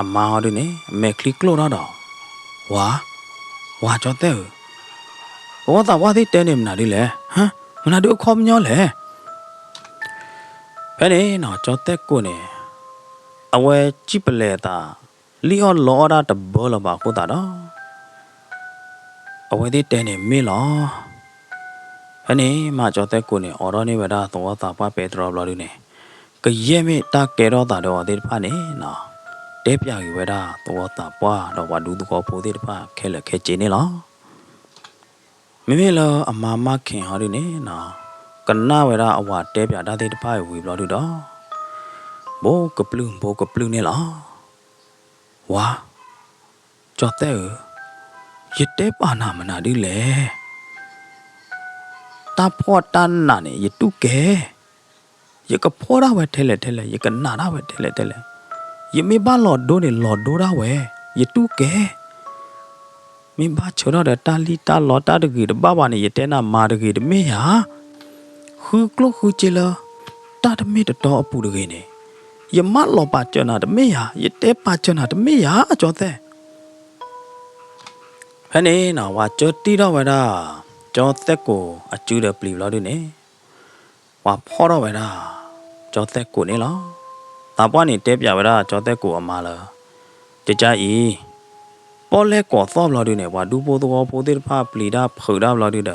အမါဟီဒုန့ၣ် မဲာ်ချံကျိၣ်ထီၣ်ဒီး ဝၤ, ဝၤကၠီသဲၣ်ဧၢ, သဝီသးပှၢ်သ့ၣ်တဲန့ၣ်မနုၤဒုလဲၣ်, ဟါ, မနုၤဒုအခီပညီလဲၣ်. ဖဲန့ၣ်နီၤ ကၠီသဲၣ်ကိာ်န့ၣ် အဝဲစံၣ်ပလဲၤအသး လံၣ်အီၣ်လီအီၣ်ဒၣ်တဘၢလၢၤဘၣ်အဃိသတးဒီး အဝဲသ့ၣ်တဲန့ၣ်မ့ၢ်လီၤ. ဖဲန့ၣ်မးကၠီသဲၣ်ကိာ်န့ၣ် အိးထီၣ်န့ၢ်ဝဲဒၣ်သဝီသးပှၢ်ပဲတြီဘျီဒုန့ၣ် ကယဲၢ်မ့ၢ်တၢ်ကဲထီၣ်သးဒီးအီၤသ့ၣ်တဖၣ်န့ၣ်နီၤ တဲပၠးက့ၤဝဲဒၣ်သဝီသးပှၢ်ဒီးပှၤဒူသဝီဖိသ့ၣ်တဖၣ်ခဲလၢာ်ခဲဆ့န့ၣ်လီၤ. မ့မ့ၢ်လၢအမါမၢ်ခ့ၤဟီဒုန့ၣ်နီၤ ကနၣ်ဝဲဒၣ်အဝၤတဲပၠးတၢ်သ့ၣ်တဖၣ်အံၤဝံၤဘျီဒုဒီး ဘိကပျုၢ်ဘိကပျုၢ်န့ၣ်လီၤ. ဝၤ, ကၠီသဲၣ်ဧၢ, ယတဲပာ်နၤမနုၤဒုလဲၣ်. တၢ်ဖှီၣ်တၢ်နးန့ၣ် ယတူၢ်ကဲ. ယကဖှီၣ်ဒၣ်ဝဲထဲလဲၣ်ထဲလဲၣ်, ယကနးဒၣ်ဝဲထဲလဲၣ်ထဲလဲၣ်. ယမ့ၢ်ဘၣ်လီၤဒိန့ၣ် လီၤဒိဒၣ်ဝဲ, ယတူၢ်ကဲ. မ့ၢ်ဘၣ်ဆၢထၢၣ်ဒီးတၢ်လံၣ်တၢ်လီတၢ်တဂ့ၤတဘၣ်ဘၣ်န့ၣ် ယတဲနၤမၤတဂ့ၤတမ့ၢ်ယၤ, ဃုကျိၣ်ဃုစ့လၢ တၢ်တမ့ၢ်တတီအပူၤတဂ့ၤန့ၣ်, ယမၢလီၤပာ်စၢၤနၤတမ့ၢ်ယၤ, ယတဲပာ်စၢၤနၤတမ့ၢ်ယၤ ကၠီသဲၣ်. ဖဲန့ၣ်နီၤ ပှၤကၢတံၢ်ထီၣ်ဝဲဒၣ် ကၠီသဲၣ်ကိာ်အစုဒီးပျံၤဘျီဒုန့ၣ် ပှၤဖီၣ်ထီၣ်ဝဲဒၣ် ကၠီသဲၣ်ကိာ်န့ၣ်လီၤ. သးပှၢ်န့ၣ်တဲပၠးဝဲဒၣ်ကၠီသဲၣ်ကိာ်အမါလၢ ကကအံၤ ပီၣ်လဲၣ်ကိးသီၣ်ဘျီဒုန့ၣ် ပှၤဒူဖိသဝီဖိသ့ၣ်တဖၣ်ပျံၤတၢ်ဖုးတၢ်ဘျီဒုဒီး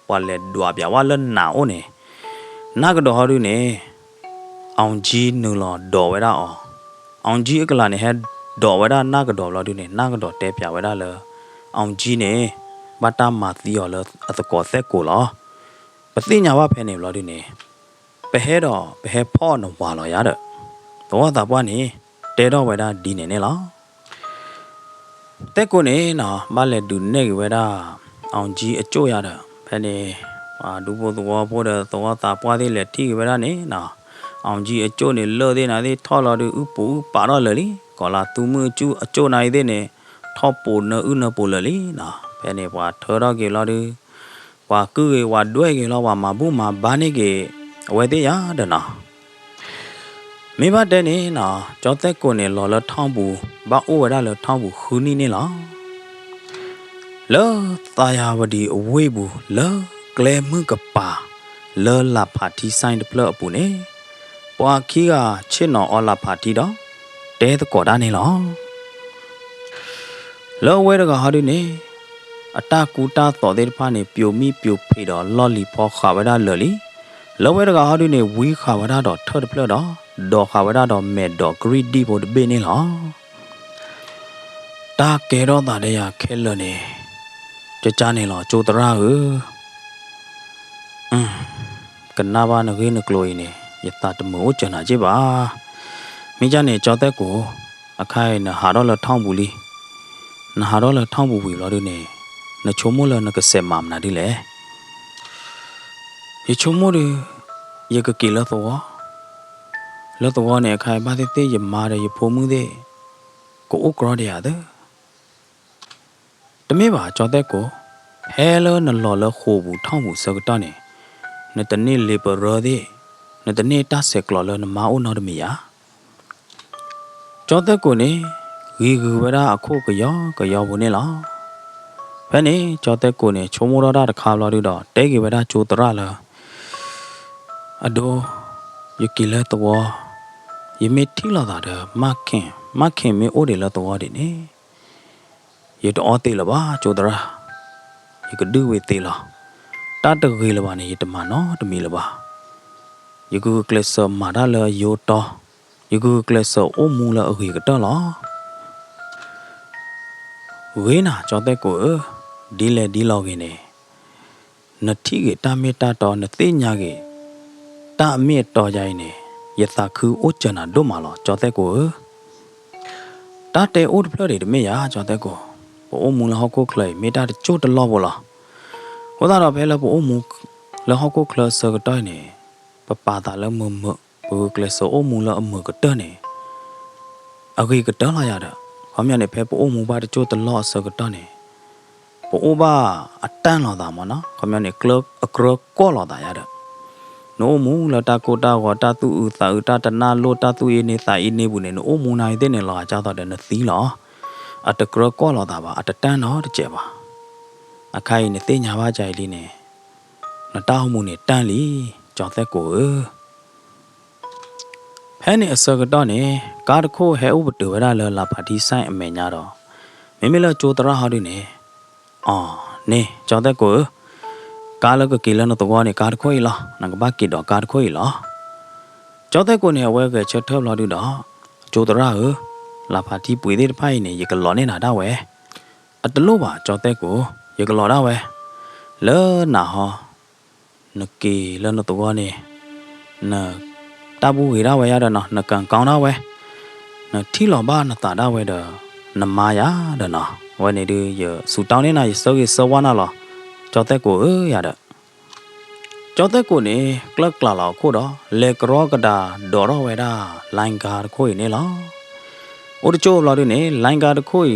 ပှၤလဲၤဒွးပၠးဝဲလၢနးအိၣ်န့ၣ် နၢ်ကဒီးဟီဒုန့ၣ် အောင်ကြီး နုာ်လီၤဒိးဝဲဒၣ်အီၤ, အောင်ကြီး အကလၤန့ၣ် ဟဲဒိးဝဲဒၣ်နၢ်ကဒီးဘျီဒုန့ၣ် နၢ်ကဒီးတဲပၠးဝဲဒၣ်လၢ အောင်ကြီး န့ၣ် ဘၣ်တၢ်မၤသံအီၤလၢအသကိးသဲၣ်ကိာ်လီၤ. ပသ့ၣ်ညါဘၣ်ဖဲန့ၣ်ဘျီဒုန့ၣ် ပဟဲဒီးပဟဲဖီၣ်နဝၤလီၤယၤဒီး သဝီသးပှၢ်န့ၣ် တဲထီၣ်ဝဲဒၣ်ဒ်န့ၣ်န့ၣ်လီၤ. သဲၣ်ကိာ်န့ၣ်နီၤ ဘၣ်လဲၤဒုးနဲၣ်က့ၤဝဲဒၣ် အောင်ကြီး အကၠိၣ်ယၤဒီး ဖဲန့ၣ် ပှၤဒူဖိသဝီဖိဒီးသဝီသးပှၢ်သ့ၣ်လဲၤထံၣ်က့ၤဝဲဒၣ်န့ၣ်နီၤ အောင်ကြီး အကၠိၣ်န့ၣ် လၢၢ်သ့ၣ်နၤသ့ၣ်ထီၣ်လီၤဒုး အုၣ်ပူၤအုၣ်ပာ်ထီၣ်လၢာ်လံ, ကီၤလၤသူမုၣ်အကၠိၣ်နၤအံၤသ့ၣ်န့ၣ် ထီၣ်ပိာ်နၢအုၣ်နၢပူၤလၢာ်လံနီၤ. ဖဲန့ၣ်ပှၤထၢထီၣ်က့ၤလီၤဒုး ပှၤကုၢ်က့ၤ ပှၤဒွဲၣ်က့ၤလီၤ ပှၤမၤဘူၣ်မၤဘါန့ၢ်က့ၤ အဝဲသ့ၣ်ယၤဒီးနီၤ မ့ၢ်ဘၣ်တဲန့ၣ်နီၤ ကၠီသဲၣ်ကိာ်န့ၣ် လီၤလၢထီၣ်ပူၤ ဘၣ်အိၣ်ဝဲဒၣ်လၢထီၣ်ပူၤဃုနံၣ်န့ၣ်လီၤ. လၢသးယၤဝဒံၤအဝ့ၢ်ပူၤ လၢကျဲမုၢ်ကပၤ လၢလၣ်ဖးထံ ဆိုင် တဖျၢၣ်အပူၤန့ၣ် ပှၤခံဂၤဆ့ၣ်နီၤအီလၣ်ဖးထံဒီး တဲသကိးတၢ်န့ၣ်လီၤ. လၢအဝဲတဂၤဟီဒုန့ၣ် အတၢ်ကူတၢ်သိးသ့ၣ်တဖၣ်န့ၣ် ပျိးမံပျိးဖံးဒီးလီၢ်လံၤဖီဃာ်ဝဲဒၣ်လၢာ်လံ. လၢအဝဲတဂၤဟီဒုန့ၣ် ဝံဃာ်ဝဲဒၣ်ဒီးထၢၣ်တဖျၢၣ်ဒီး ဒိးဃာ်ဝဲဒၣ်ဒီးမဲာ်ဒိးကရံၣ်ဒံၣ်ဖိတဘ့ၣ်န့ၣ်လီၤ. တၢ်ကဲထီၣ်သးဒီးယၤခဲလၢာ်န့ၣ် ကကါန့ၣ်လီၤ ကၠိသရၣ်ဧၢ ကနၣ်ဘၣ်နဂ့ၢ်နကျိၤအံၤန့ၣ် ယသးတမုာ်အိၣ်စၢၤနၤက့ဘၣ်. မ့ၢ်ကၢ်န့ၣ် ကၠီသဲၣ်ကိာ် အခါအံၤနဟးထီၣ်လၢထီၣ်ပူၤလံ. နဟးထီၣ်လၢထီၣ်ပူၤဝံၤဘျီဒုန့ၣ် နဆိကမိၣ်လၢနကစဲးမၤမနုၤဒ်လဲၣ်. ယဆိကမိၣ်ဒုး ယကက့ၤလၢသဝီ, လၢသဝီန့ၣ် အခါအံၤဘၣ်သ့ၣ်သ့ၣ် ယမါဒီးယဖိမုၣ်သ့ၣ် ကအိၣ်ကြီဒီးယၤသၢ တမ့ၢ်ဘၣ် ကၠီသဲၣ်ကိာ်, ဖဲလၢနလီၤလၢဃိာ်ပူၤထီၣ်ပူၤဆၢကတီၢ်န့ၣ် နတန့ၢ်လ့ပရၢသ့ၣ်, နတန့ၢ်တၢ်ဆဲးကျိးလၢနမါအိၣ်နီတမံၤဧါ. ကၠီသဲၣ်ကိာ်န့ၣ် ဂံၤဂုၤဝဲဒၣ်အခိၣ်ကယီကယီပူၤန့ၣ်လီၤ. ဖဲန့ၣ် ကၠီသဲၣ်ကိာ်န့ၣ် ဆိကမိၣ်ထီၣ်တၢ်တခါဘျီဒုဒီး တဲက့ၤဝဲဒၣ်ကၠိသရၣ်လၢ အဒိ ယက့ၤလၢသဝီ, ယမ့ၢ်ထံၣ်လိာ်သးဒီး မၢ်ခ့ၣ်, မၢ်ခ့ၣ်မ့ၢ်အိၣ်ဒံးလၢသဝီဒံးန့ၣ်, ယတအီသံးလၢၤဘၣ် ကၠိသရၣ်, ယကဒုးဝံၤသံးလီၤ. တၢ်တဂ့ၤလၢၤဘၣ်န့ၣ် ယတမၤနီတမံၤလၢၤဘၣ်. ယကဂုာ်ကျဲးစၢးမၤတၢ်လၢယိတီ, ယကဂုာ်ကျဲးစၢးအိၣ်မူလၢအဂ့ၤကတၢၢ်လီၤ. ဂ့ၤနၤ ကၠီသဲကိးဧၢ, ဒ်လဲၣ်ဒ်လဲၣ်ဂ့ၤန့ၣ်, နထံၣ်ဂ့ၤတၢ်မ့ၢ်တၢ်တီ, နသ့ၣ်ညါဂ့ၤ တၢ်အမ့ၢ်အတီယါအံၤန့ၣ်, ယသးခုအိၣ်စၢၤနၤဒိၣ်မးလီၤ ကၠီသဲကိးဧၢ. တၢ်တဲအိၣ်တဖျၢၣ်ဒံးတမ့ၢ်ယၤ ကၠီသဲကိး, ပအိၣ်မူလၢဟီၣ်ခိၣ်ချၢအံၤ မ့ၢ်တၢ်တစိၢ်တလီၢ်ဖိလီၤ. အဃိသတးဒီး ဖဲလၢပအိၣ်မူလၢဟီၣ်ခိၣ်ချၢအဆၢကတီၢ်အံၤန့ၣ်, ပပာ်သးလၢမုာ်မုာ်, ပဂုာ်ကျဲးစၢးအိၣ်မူလၢအမုာ်ကတၢၢ်န့ၣ်, အဂ့ၤကတၢၢ်လီၤယၤဒီး, ခီပညီန့ၣ် ဖဲပအိၣ်မူဘၣ်တစိၢ်တလီၢ်အဆၢကတီၢ်န့ၣ်, ပအိၣ်ဘၣ်အတၢ်လိာ်သးမ့ၢ်နီၤ, ခီပညီန့ၣ် အကြၢးကွၢ်လိာ်သးယၤဒီး, နအိၣ်မူလၢတၢ်ကိၢ်တၢ်ဂီၤ တၢ်သူၣ်အုးသးအုး တၢ်တနၢ်လိၣ် တၢ်သူၣ်အ့န့သးအ့န့ပူၤန့ၣ် နအိၣ်မူနၤအံၤသ့ၣ်န့ၣ် လီၤဂာ်ကၢ်သိးဒီးနသံလီၤ. အတကြၢးကွၢ်လိာ်သးဘၣ်, အတတၢ်နီတစဲးဘၣ်. အခါအံၤနသ့ၣ်ညါဘၣ်ကၢ်အံၤလံန့ၣ်, နတၢ်အိၣ်မူန့ၣ်တၢ်လံ, ကၠီသဲကိးဧၢ. ဖဲန့ၣ်အဆၢကတီၢ်န့ၣ်, ကါတခိၣ်ဟဲအိၣ်ပတုာ်ဝဲဒၣ်လၢ လၤဖးထံစဲအမဲာ်ညါဒီး, မ့မ့ၢ်လၢကၠိသရၣ်ဟီဒုန့ၣ်, အီၤ, န့ၣ် ကၠီသဲကိးဧၢ, ကါလၢကက့ၤလၢနသဝီန့ၣ် ကါတခိၣ်အံၤလီၤ. နကဘၣ်က့ၤဒိးကါတခိၣ်အံၤလီၤ. ကၠီသဲကိးန့ၣ် အဝဲဂဲၤဆၢထၢၣ်ဘျီဒုဒီး, ကၠိသရၣ်ဧၢ, လၤဖးထံပှ့ၤသ့ၣ်တဖၣ်အံၤန့ၣ် ယကလီၤန့ၢ်နၤဒၣ်ဝဲ. အတလိၣ်ဘၣ် ကၠီသဲကိး, ယကလီၤဒၣ်ဝဲ. လၢနၤဟီ, နက့ၤလၢနသဝီန့ၣ်, နတၢ်ဘူၣ်ဂ့ၤဒၣ်ဝဲယၤဒီးနီၤ, နကံးကီဒၣ်ဝဲ, နထံၣ်လီၤဘၣ်နသးဒၣ်ဝဲဒီး, နမါယၤဒီးနီၤ, အဝဲန့ၣ်ဒုး ယစူးတၢ်န့ၢ်နၤ ယဆၢဂ့ၤဆၢဝါနၤလီၤ, ကၠီသဲကိးဧၢယၤဒီး ကၠီသဲကိးန့ၣ် ကျၢၢ်ကျးလီၤအခိၣ်ဒီး လဲၤကရီကဒါဒိးထီၣ်ဝဲဒၣ် လိုင်းကား တခိၣ်အံၤန့ၣ်လီၤ. အိၣ်တကၠိၢ်ဘျီဒုန့ၣ် လိုင်းကား တခိၣ်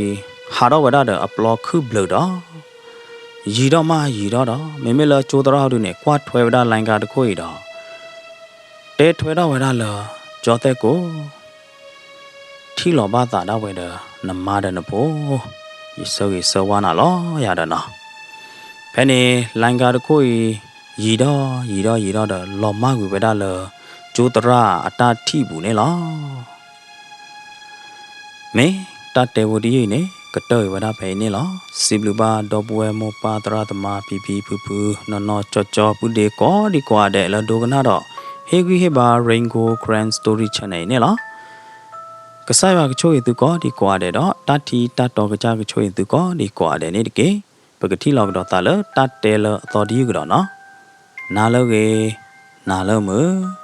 အံၤ ဟးထီၣ်ဝဲဒၣ်ဒီးအပျီခုၣ်ဘျုးဒီး ယံၤထီၣ်မးယံၤထီၣ်ဒီး မ့မ့ၢ်လၢကၠိသရၣ်ဟီဒုန့ၣ် ကွၢ်ထွဲဝဲဒၣ် လိုင်းကား တခိၣ်အံၤဒီး တဲထွဲထီၣ်ဝဲဒၣ်လၢ ကၠီသဲကိး ထံၣ်လီၤဘၣ်သးဒၣ်ဝဲဒီး နမါဒီးနဖိ, ယဆၢဂ့ၤဆၢဝါနၤလီၤယၤဒီးနီၤ. ဖဲန့ၣ် လိုင်းကား တခိၣ်အံၤ ယံၤထီၣ်ယံၤထီၣ်ယံၤထီၣ်ဒီး လီၤမၢ်ကွံာ်ဝဲဒၣ်လၢ ကၠိသရၣ်အတၢ်ထံၣ်ပူၤန့ၣ်လီၤ. မ့ၢ်တၢ်တဲဖိတယုၢ်အံၤန့ၣ် ကတၢၢ်ကွံာ်ဝဲဒၣ်ဖဲအံၤန့ၣ်လီၤ. စံးဘျုးဘၣ်ဒီပုၢ်ဝဲၢ်မိၢ်ပၢ်သရၣ်သမါဖံဖံဖုဖု နီၢ်နီၢ်ကၠီကၠီ ပုၢ်ဒ့ကိးဒံကိးဂၤဒဲးလၢဒိကနၣ်ဒီး ဟ့ၣ်ဂံၢ်ဟ့ၣ်ဘါ Rain Gold Karen Story Channel အံၤန့ၣ်လီၤ. ကစၢ်ယွၤကဆိၣ်ဂ့ၤသုကိးဒံကိးဂၤဒဲးဒီး တၢ်ထံၣ်တၢ်တီကစၢ်ကဆိၣ်ဂ့ၤသုကိးဒံကိးဂၤဒဲးန့ၣ်တက့ၢ်. ပကထံၣ်လိာ်ကဒီးသးလၢတၢ်တဲလၢအသီတယုၢ်ကဒီးနီၤ. နၤလၢအဂ့ၤ, နၤလၢမုာ်.